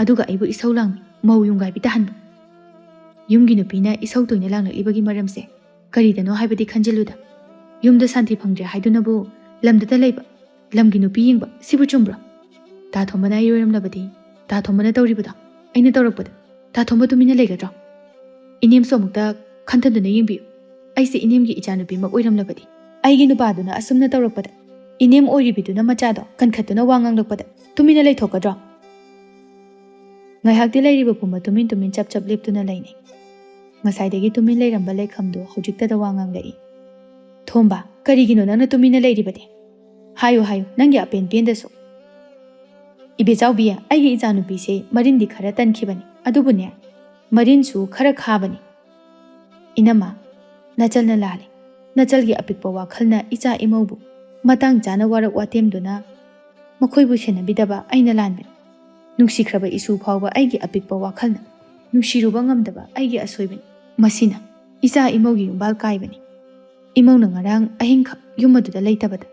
ꯑꯗꯨꯒ ꯑꯩꯕꯨ ꯏꯁꯧ ꯂꯥꯡꯕꯤ, ꯃꯧ ꯌꯨꯝꯒꯥꯏꯕꯤ ꯇꯥꯍꯟꯕ꯫ ꯌꯨꯝꯒꯤ ꯅꯨꯄꯤꯅ ꯏꯁꯧ ꯇꯣꯏꯅ ꯂꯥꯡꯂꯛꯂꯤꯕꯒꯤ ꯃꯔꯝꯁꯦ ꯀꯔꯤꯗꯅꯣ ꯍꯥꯏꯕꯗꯤ ꯈꯟꯖꯤꯜꯂꯨꯗ꯫ ꯌꯨꯝꯗ ꯁꯥꯟꯇꯤ ꯐꯪꯗ꯭ꯔꯦ ꯍꯥꯏꯗꯨꯅꯕꯨ ꯂꯝꯗꯇ ꯂꯩꯕ ꯂꯝꯒꯤ ꯅꯨꯄꯤ ꯌꯦꯡꯕ ꯁꯤꯕꯨ ꯆꯨꯝꯕ꯭ꯔꯣ? ꯇꯥ ꯊꯣꯝꯕꯅ ꯑꯩ ꯑꯣꯏꯔꯝꯂꯕꯗꯤ, ꯇꯥ ꯊꯣꯝꯕꯅ ꯇꯧꯔꯤꯕꯗꯣ ꯑꯩꯅ ꯇꯧꯔꯛꯄꯗ ꯇꯥ ꯊꯣꯝꯕ ꯇꯨꯃꯤꯟꯅ ꯂꯩꯒꯗ꯭ꯔꯣ? ꯏꯅꯦꯝꯁꯨ ꯑꯃꯨꯛꯇ ꯈꯟꯊꯗꯨꯅ ꯌꯦꯡꯕꯤꯌꯨ꯫ ꯑꯩꯁꯦ ꯏꯅꯦꯝꯒꯤ ꯏꯆꯥꯅꯨꯄꯤꯃꯛ ꯑꯣꯏꯔꯝꯂꯕꯗꯤ, ꯑꯩꯒꯤ ꯅꯨꯄꯥꯗꯨꯅ ꯑꯁꯨꯝꯅ ꯇꯧꯔꯛꯄꯗ, ꯏꯅꯦꯝ ꯑꯣꯏꯔꯤꯕꯤꯗꯨꯅ ꯃꯆꯥꯗꯣ ꯀꯟꯈꯠꯇꯨꯅ ꯋꯥ ꯉꯥꯡꯂꯛꯄꯗ ꯇꯨꯃꯤꯟꯅ ꯂꯩꯊꯣꯛꯀꯗ꯭ꯔꯣ? ꯉꯥꯏꯍꯥꯛꯇꯤ ꯂꯩꯔꯤꯕ ꯄꯨꯝꯕ ꯇꯨꯃꯤꯟ ꯇꯨꯃꯤꯟ ꯆꯞ ꯆꯞ ꯂꯦꯞꯇꯨꯅ ꯂꯩꯅꯩ꯫ ꯉꯁꯥꯏꯗꯒꯤ ꯇꯨꯃꯤꯟ ꯂꯩꯔꯝꯕ ꯂꯩꯈꯝꯗꯨ ꯍꯧꯖꯤꯛꯇꯗ ꯋꯥ ꯉꯥꯡꯂꯛꯏ꯫ "ꯊꯣꯝꯕ, ꯀꯔꯤꯒꯤꯅꯣ ꯅꯪꯅ ꯇꯨꯃꯤꯟꯅ ꯂꯩꯔꯤꯕꯗꯤ? ꯍꯥꯏꯌꯨ, ꯍꯥꯏꯌꯨ, ꯅꯪꯒꯤ ꯑꯄꯦꯟ ꯄꯦꯟꯗꯁꯨ꯫" "ꯏꯕꯦꯆꯥꯎꯕꯤ, ꯑꯩꯒꯤ ꯏꯆꯥꯅꯨꯄꯤꯁꯦ ꯃꯔꯤꯟꯗꯤ ꯈꯔ ꯇꯟꯈꯤꯕꯅꯤ, ꯑꯗꯨꯕꯨꯅꯦ, ꯃꯔꯤꯟꯁꯨ ꯈꯔ ꯈꯥꯕꯅꯤ꯫" "ꯏꯅꯝꯃ, ꯅꯆꯜꯅ ꯂꯥꯜꯂꯤ꯫ ꯅꯆꯜꯒꯤ ꯑꯄꯤꯛꯄ ꯋꯥꯈꯜꯅ ꯏꯆꯥ ꯏꯃꯧꯕꯨ ꯃꯇꯥꯡ ꯆꯥꯅ ꯋꯥꯔꯛ ꯋꯥꯇꯦꯝꯗꯨꯅ ꯃꯈꯣꯏꯕꯨ ꯁꯦꯟꯅꯕꯤꯗꯕ ꯑꯩꯅ ꯂꯥꯟꯕꯅꯤ꯫ ꯅꯨꯡꯁꯤꯈ꯭ꯔꯕ ꯏꯁꯨ ꯐꯥꯎꯕ ꯑꯩꯒꯤ ꯑꯄꯤꯛꯄ ꯋꯥꯈꯜꯅ ꯅꯨꯡꯁꯤꯔꯨꯕ ꯉꯝꯗꯕ ꯑꯩꯒꯤ ꯑꯁꯣꯏꯕꯅꯤ꯫ ꯃꯁꯤꯅ ꯏꯆꯥ ꯏꯃꯧꯒꯤ ꯌꯨꯝꯕꯥꯜ ꯀꯥꯏꯕꯅꯤ꯫ ꯏꯃꯧꯅ ꯉꯔꯥꯡ ꯑꯍꯤꯡꯈꯛ ꯌꯨꯝ ꯑꯗꯨꯗ ꯂꯩꯇꯕꯗ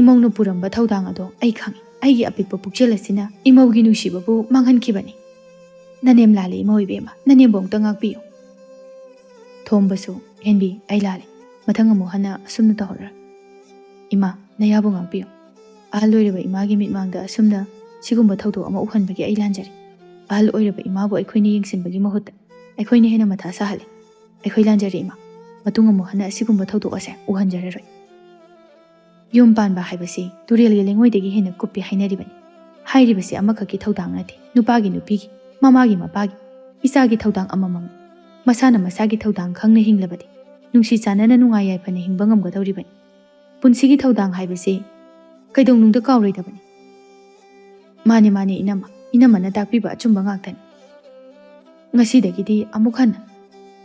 ꯏꯃꯧꯅ ꯄꯨꯔꯝꯕ ꯊꯧꯗꯥꯡ ꯑꯗꯣ ꯑꯩ ꯈꯪꯏ꯫ ꯑꯩꯒꯤ ꯑꯄꯤꯛꯄ ꯄꯨꯛꯆꯦꯜ ꯑꯁꯤꯅ ꯏꯃꯧꯒꯤ ꯅꯨꯡꯁꯤꯕꯕꯨ ꯃꯥꯡꯍꯟꯈꯤꯕꯅꯤ꯫ ꯅꯅꯦꯝ ꯂꯥꯜꯂꯦ ꯏꯃꯧ ꯏꯕꯦꯝꯃ, ꯅꯅꯦꯝꯕꯨ ꯑꯃꯨꯛꯇ ꯉꯥꯛꯄꯤꯌꯨ꯫" ꯊꯣꯝꯕꯁꯨ, "ꯍꯦꯟꯕꯤ, ꯑꯩ ꯂꯥꯜꯂꯦ꯫ ꯃꯊꯪ ꯑꯃꯨꯛ ꯍꯟꯅ ꯑꯁꯨꯝꯅ ꯇꯧꯍꯧꯔꯣꯏ꯫ ꯏꯃꯥ, ꯅꯌꯥꯕꯨ ꯉꯥꯛꯄꯤꯌꯨ꯫ ꯑꯍꯜ ꯑꯣꯏꯔꯕ ꯏꯃꯥꯒꯤ ꯃꯤꯠꯃꯥꯡꯗ ꯑꯁꯨꯝꯅ ꯁꯤꯒꯨꯝꯕ ꯊꯧꯗꯣꯛ ꯑꯃ ꯎꯍꯟꯕꯒꯤ ꯑꯩ ꯂꯥꯟꯖꯔꯦ꯫ ꯑꯍꯜ ꯑꯣꯏꯔꯕ ꯏꯃꯥꯕꯨ ꯑꯩꯈꯣꯏꯅ ꯌꯦꯡꯁꯤꯟꯕꯒꯤ ꯃꯍꯨꯠꯇ ꯑꯩꯈꯣꯏꯅ ꯍꯦꯟꯅ ꯃꯊꯥ ꯁꯥꯍꯜꯂꯦ꯫ ꯑꯩꯈꯣꯏ ꯂꯥꯟꯖꯔꯦ ꯏꯃꯥ꯫ ꯃꯇꯨꯡ ꯑꯃꯨꯛ ꯍꯟꯅ ꯑꯁꯤꯒꯨꯝꯕ ꯊꯧꯗꯣꯛ ꯑꯁꯦ ꯎꯍꯟꯖꯔꯔꯣꯏ꯫" ꯌꯨꯝ ꯄꯥꯟꯕ ꯍꯥꯏꯕꯁꯤ ꯇꯨꯔꯦꯜꯒꯤ ꯂꯩꯉꯣꯏꯗꯒꯤ ꯍꯦꯟꯅ ꯀꯨꯞꯄꯤ ꯍꯥꯏꯅꯔꯤꯕꯅꯤ꯫ ꯍꯥꯏꯔꯤꯕꯁꯤ ꯑꯃꯈꯛꯀꯤ ꯊꯧꯗꯥꯡ ꯅꯠꯇꯦ, ꯅꯨꯄꯥꯒꯤ ꯅꯨꯄꯤꯒꯤ, ꯃꯃꯥꯒꯤ ꯃꯄꯥꯒꯤ, ꯏꯆꯥꯒꯤ ꯊꯧꯗꯥꯡ ꯑꯃꯃꯝꯅꯤ꯫ ꯃꯁꯥꯅ ꯃꯁꯥꯒꯤ ꯊꯧꯗꯥꯡ ꯈꯪꯅ ꯍꯤꯡꯂꯕꯗꯤ ꯅꯨꯡꯁꯤ ꯆꯥꯟꯅꯅ ꯅꯨꯡꯉꯥꯏ ꯌꯥꯏꯐꯅ ꯍꯤꯡꯕ ꯉꯝꯒꯗꯧꯔꯤꯕꯅꯤ꯫ ꯄꯨꯟꯁꯤꯒꯤ ꯊꯧꯗꯥꯡ ꯍꯥꯏꯕꯁꯤ ꯀꯩꯗꯧꯅꯨꯡꯗ ꯀꯥꯎꯔꯣꯏꯗꯕꯅꯤ꯫ ꯃꯥꯅꯦ, ꯃꯥꯅꯦ, ꯏꯅꯝꯃ, ꯏꯅꯝꯃꯅ ꯇꯥꯛꯄꯤꯕ ꯑꯆꯨꯝꯕ ꯉꯥꯛꯇꯅꯤ꯫ ꯉꯁꯤꯗꯒꯤꯗꯤ ꯑꯃꯨꯛ ꯍꯟꯅ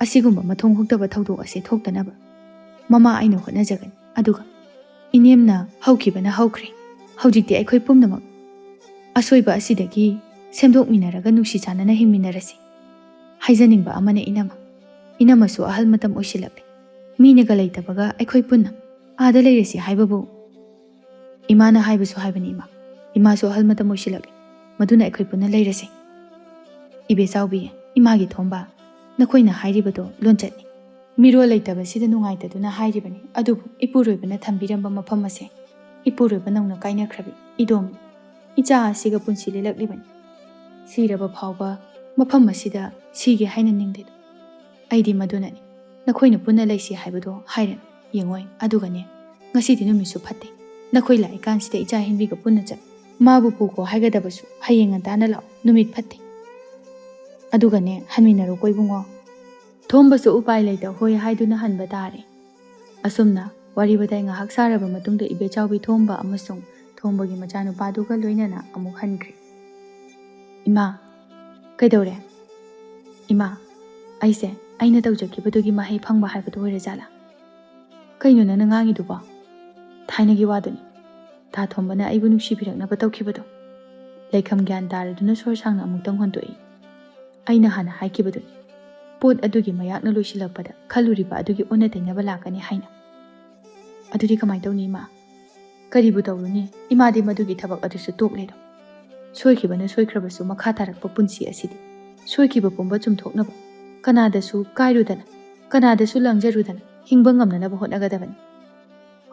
ꯑꯁꯤꯒꯨꯝꯕ ꯃꯊꯣꯡ ꯍꯨꯛꯇꯕ ꯊꯧꯗꯣꯛ ꯑꯁꯤ ꯊꯣꯛꯇꯅꯕ ꯃꯃꯥ ꯑꯩꯅ ꯍꯣꯠꯅꯖꯒꯅꯤ꯫ ꯑꯗꯨꯒ ꯏꯅꯦꯝꯅ ꯍꯧꯈꯤꯕꯅ ꯍꯧꯈ꯭ꯔꯦ꯫ ꯍꯧꯖꯤꯛꯇꯤ ꯑꯩꯈꯣꯏ ꯄꯨꯝꯅꯃꯛ ꯑꯁꯣꯏꯕ ꯑꯁꯤꯗꯒꯤ ꯁꯦꯝꯗꯣꯛꯃꯤꯟꯅꯔꯒ ꯅꯨꯡꯁꯤ ꯆꯥꯟꯅꯅ ꯍꯤꯡꯃꯤꯟꯅꯔꯁꯤ꯫ ꯍꯥꯏꯖꯅꯤꯡꯕ ꯑꯃꯅ, ꯏꯅꯝꯃ, ꯏꯅꯝꯃꯁꯨ ꯑꯍꯜ ꯃꯇꯝ ꯑꯣꯏꯁꯤꯜꯂꯛꯂꯦ꯫ ꯃꯤꯅꯒ ꯂꯩꯇꯕꯒ ꯑꯩꯈꯣꯏ ꯄꯨꯟꯅ ꯑꯥꯗ ꯂꯩꯔꯁꯤ ꯍꯥꯏꯕꯕꯨ ꯏꯃꯥꯅ ꯍꯥꯏꯕꯁꯨ ꯍꯥꯏꯕꯅꯤ, ꯏꯃꯥ꯫ ꯏꯃꯥꯁꯨ ꯑꯍꯜ ꯃꯇꯝ ꯑꯣꯏꯁꯤꯜꯂꯛꯂꯦ꯫ ꯃꯗꯨꯅ ꯑꯩꯈꯣꯏ ꯄꯨꯟꯅ ꯂꯩꯔꯁꯤ꯫ "ꯏꯕꯦꯆꯥꯎꯕꯤ, ꯏꯃꯥꯒꯤ ꯊꯣꯝꯕ, ꯅꯈꯣꯏꯅ ꯍꯥꯏꯔꯤꯕꯗꯣ ꯂꯣꯟꯆꯠꯅꯤ꯫ ꯃꯤꯔꯣꯜ ꯂꯩꯇꯕꯁꯤꯗ ꯅꯨꯡꯉꯥꯏꯇꯗꯨꯅ ꯍꯥꯏꯔꯤꯕꯅꯤ, ꯑꯗꯨꯕꯨ ꯏꯄꯨꯔꯣꯏꯕꯅ ꯊꯝꯕꯤꯔꯝꯕ ꯃꯐꯝ ꯑꯁꯦ ꯏꯄꯨꯔꯣꯏꯕ ꯅꯧꯅ ꯀꯥꯏꯅꯈ꯭ꯔꯕꯤ ꯏꯗꯣꯝꯅꯤ꯫ ꯏꯆꯥ ꯑꯁꯤꯒ ꯄꯨꯟꯁꯤ ꯂꯦꯜꯂꯛꯂꯤꯕꯅꯤ꯫ ꯁꯤꯔꯕ ꯐꯥꯎꯕ ꯃꯐꯝ ꯑꯁꯤꯗ ꯁꯤꯒꯦ ꯍꯥꯏꯅ ꯅꯤꯡꯗꯦꯗꯣ꯫ ꯑꯩꯗꯤ ꯃꯗꯨꯅꯅꯤ ꯅꯈꯣꯏꯅ ꯄꯨꯟꯅ ꯂꯩꯁꯤ ꯍꯥꯏꯕꯗꯣ ꯍꯥꯏꯔꯅꯨ꯫ ꯌꯦꯡꯉꯣꯏ꯫ ꯑꯗꯨꯒꯅꯦ, ꯉꯁꯤꯗꯤ ꯅꯨꯃꯤꯠꯁꯨ ꯐꯠꯇꯦ꯫ ꯅꯈꯣꯏ ꯂꯥꯛꯏꯀꯥꯟꯁꯤꯗ ꯏꯆꯥ ꯍꯦꯟꯕꯤꯒ ꯄꯨꯟꯅ ꯆꯠ꯫ ꯃꯥꯕꯨ ꯄꯨꯈꯣ ꯍꯥꯏꯒꯗꯕꯁꯨ ꯍꯌꯦꯡ ꯉꯟꯇꯥꯅ ꯂꯥꯛꯑꯣ, ꯅꯨꯃꯤꯠ ꯐꯠꯇꯦ꯫ ꯑꯗꯨꯒꯅꯦ, ꯍꯟꯃꯤꯟꯅꯔꯣꯀꯣ ꯏꯕꯨꯡꯉꯣ꯫" ꯊꯣꯝꯕꯁꯨ ꯎꯄꯥꯏ ꯂꯩꯇ ꯍꯣꯏ ꯍꯥꯏꯗꯨꯅ ꯍꯟꯕ ꯇꯥꯔꯦ꯫ ꯑꯁꯨꯝꯅ ꯋꯥꯔꯤ ꯋꯥꯇꯥꯏ ꯉꯥꯏꯍꯥꯛ ꯁꯥꯔꯕ ꯃꯇꯨꯡꯗ ꯏꯕꯦꯆꯥꯎꯕꯤ ꯊꯣꯝꯕ ꯑꯃꯁꯨꯡ ꯊꯣꯝꯕꯒꯤ ꯃꯆꯥꯅꯨꯄꯥꯗꯨꯒ ꯂꯣꯏꯅꯅ ꯑꯃꯨꯛ ꯍꯟꯈ꯭ꯔꯦ꯫ "ꯏꯃꯥ, ꯀꯩꯗꯧꯔꯦ? ꯏꯃꯥ, ꯑꯩꯁꯦ ꯑꯩꯅ ꯇꯧꯖꯈꯤꯕꯗꯨꯒꯤ ꯃꯍꯩ ꯐꯪꯕ ꯍꯥꯏꯕꯗꯨ ꯑꯣꯏꯔꯖꯥꯠꯂꯥ?" "ꯀꯩꯅꯣ ꯅꯪꯅ ꯉꯥꯡꯉꯤꯗꯨꯕꯣ? ꯊꯥꯏꯅꯒꯤ ꯋꯥꯗꯨꯅꯤ꯫ ꯇꯥ ꯊꯣꯝꯕꯅ ꯑꯩꯕꯨ ꯅꯨꯡꯁꯤꯕꯤꯔꯛꯅꯕ ꯇꯧꯈꯤꯕꯗꯣ꯫" ꯂꯩꯈꯝ ꯒ꯭ꯌꯥꯟ ꯇꯥꯔꯗꯨꯅ ꯁꯣꯔ ꯁꯥꯡꯅ ꯑꯃꯨꯛꯇꯪ ꯍꯣꯟꯗꯣꯛꯏ꯫ "ꯑꯩꯅ ꯍꯥꯟꯅ ꯍꯥꯏꯈꯤꯕꯗꯨꯅꯤ, ꯄꯣꯠ ꯑꯗꯨꯒꯤ ꯃꯌꯥꯛꯅ ꯂꯣꯏꯁꯤꯜꯂꯛꯄꯗ ꯈꯜꯂꯨꯔꯤꯕ ꯑꯗꯨꯒꯤ ꯑꯣꯟꯅ ꯇꯩꯅꯕ ꯂꯥꯛꯀꯅꯤ ꯍꯥꯏꯅ꯫ ꯑꯗꯨꯗꯤ ꯀꯃꯥꯏꯅ ꯇꯧꯅꯤ ꯏꯃꯥ?" "ꯀꯔꯤꯕꯨ ꯇꯧꯔꯨꯅꯤ? ꯏꯃꯥꯗꯤ ꯃꯗꯨꯒꯤ ꯊꯕꯛ ꯑꯗꯨꯁꯨ ꯇꯣꯛꯂꯦꯗꯣ꯫ ꯁꯣꯏꯈꯤꯕꯅ ꯁꯣꯏꯈ꯭ꯔꯕꯁꯨ, ꯃꯈꯥ ꯇꯥꯔꯛꯄ ꯄꯨꯟꯁꯤ ꯑꯁꯤꯗꯤ ꯁꯣꯏꯈꯤꯕ ꯄꯨꯝꯕ ꯆꯨꯝꯊꯣꯛꯅꯕ, ꯀꯅꯥꯗꯁꯨ ꯀꯥꯏꯔꯨꯗꯅ, ꯀꯅꯥꯗꯁꯨ ꯂꯥꯡꯖꯔꯨꯗꯅ ꯍꯤꯡꯕ ꯉꯝꯅꯅꯕ ꯍꯣꯠꯅꯒꯗꯕꯅꯤ꯫"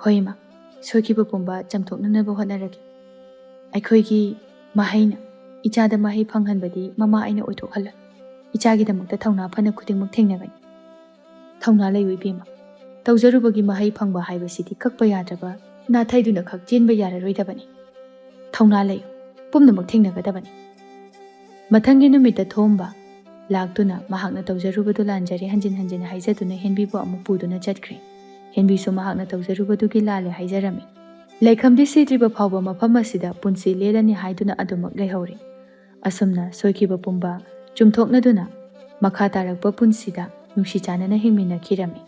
"ꯍꯣꯏ ꯏꯃꯥ, ꯁꯣꯏꯈꯤꯕ ꯄꯨꯝꯕ ꯆꯥꯝꯊꯣꯛꯅꯅꯕ ꯍꯣꯠꯅꯔꯒꯦ꯫ ꯑꯩꯈꯣꯏꯒꯤ ꯃꯍꯩꯅ ꯏꯆꯥꯗ ꯃꯍꯩ ꯐꯪꯍꯟꯕꯗꯤ ꯃꯃꯥ ꯑꯩꯅ ꯑꯣꯏꯊꯣꯛꯍꯜꯂꯣꯏ꯫ ꯏꯆꯥꯒꯤꯗꯃꯛꯇ ꯊꯧꯅꯥ ꯐꯅ ꯈꯨꯗꯤꯡꯃꯛ ꯊꯦꯡꯅꯒꯅꯤ꯫ ꯊꯧꯅꯥ ꯂꯩꯌꯨ ꯏꯕꯦꯝꯃ꯫ ꯇꯧꯖꯔꯨꯕꯒꯤ ꯃꯍꯩ ꯐꯪꯕ ꯍꯥꯏꯕꯁꯤꯗꯤ ꯀꯛꯄ ꯌꯥꯗ꯭ꯔꯕ, ꯅꯥꯊꯩꯗꯨꯅ ꯈꯛ ꯆꯦꯟꯕ ꯌꯥꯔꯔꯣꯏꯗꯕꯅꯤ꯫ ꯊꯧꯅꯥ ꯂꯩꯌꯨ, ꯄꯨꯝꯅꯃꯛ ꯊꯦꯡꯅꯒꯗꯕꯅꯤ꯫" ꯃꯊꯪꯒꯤ ꯅꯨꯃꯤꯠꯇ ꯊꯣꯝꯕ ꯂꯥꯛꯇꯨꯅ ꯃꯍꯥꯛꯅ ꯇꯧꯖꯔꯨꯕꯗꯨ ꯂꯥꯟꯖꯔꯦ ꯍꯟꯖꯤꯟ ꯍꯟꯖꯤꯟ ꯍꯥꯏꯖꯗꯨꯅ ꯍꯦꯟꯕꯤꯕꯨ ꯑꯃꯨꯛ ꯄꯨꯗꯨꯅ ꯆꯠꯈ꯭ꯔꯦ꯫ ꯍꯦꯟꯕꯤꯁꯨ ꯃꯍꯥꯛꯅ ꯇꯧꯖꯔꯨꯕꯗꯨꯒꯤ ꯂꯥꯜꯂꯦ ꯍꯥꯏꯖꯔꯝꯃꯤ꯫ ꯂꯩꯈꯝꯗꯤ ꯁꯤꯗ꯭ꯔꯤꯕ ꯐꯥꯎꯕ ꯃꯐꯝ ꯑꯁꯤꯗ ꯄꯨꯟꯁꯤ ꯂꯦꯜꯂꯅꯤ ꯍꯥꯏꯗꯨꯅ ꯑꯗꯨꯃꯛ ꯂꯩꯍꯧꯔꯦ꯫ ꯑꯁꯨꯝꯅ ꯁꯣꯏꯈꯤꯕ ꯄꯨꯝꯕ ꯆꯨꯝꯊꯣꯛꯅꯗꯨꯅ ꯃꯈꯥ ꯇꯥꯔꯛꯄ ꯄꯨꯟꯁꯤꯗ ꯅꯨꯡꯁꯤ ꯆꯥꯟꯅꯅ ꯍꯤꯡꯃꯤꯟꯅꯈꯤꯔꯝꯃꯤ꯫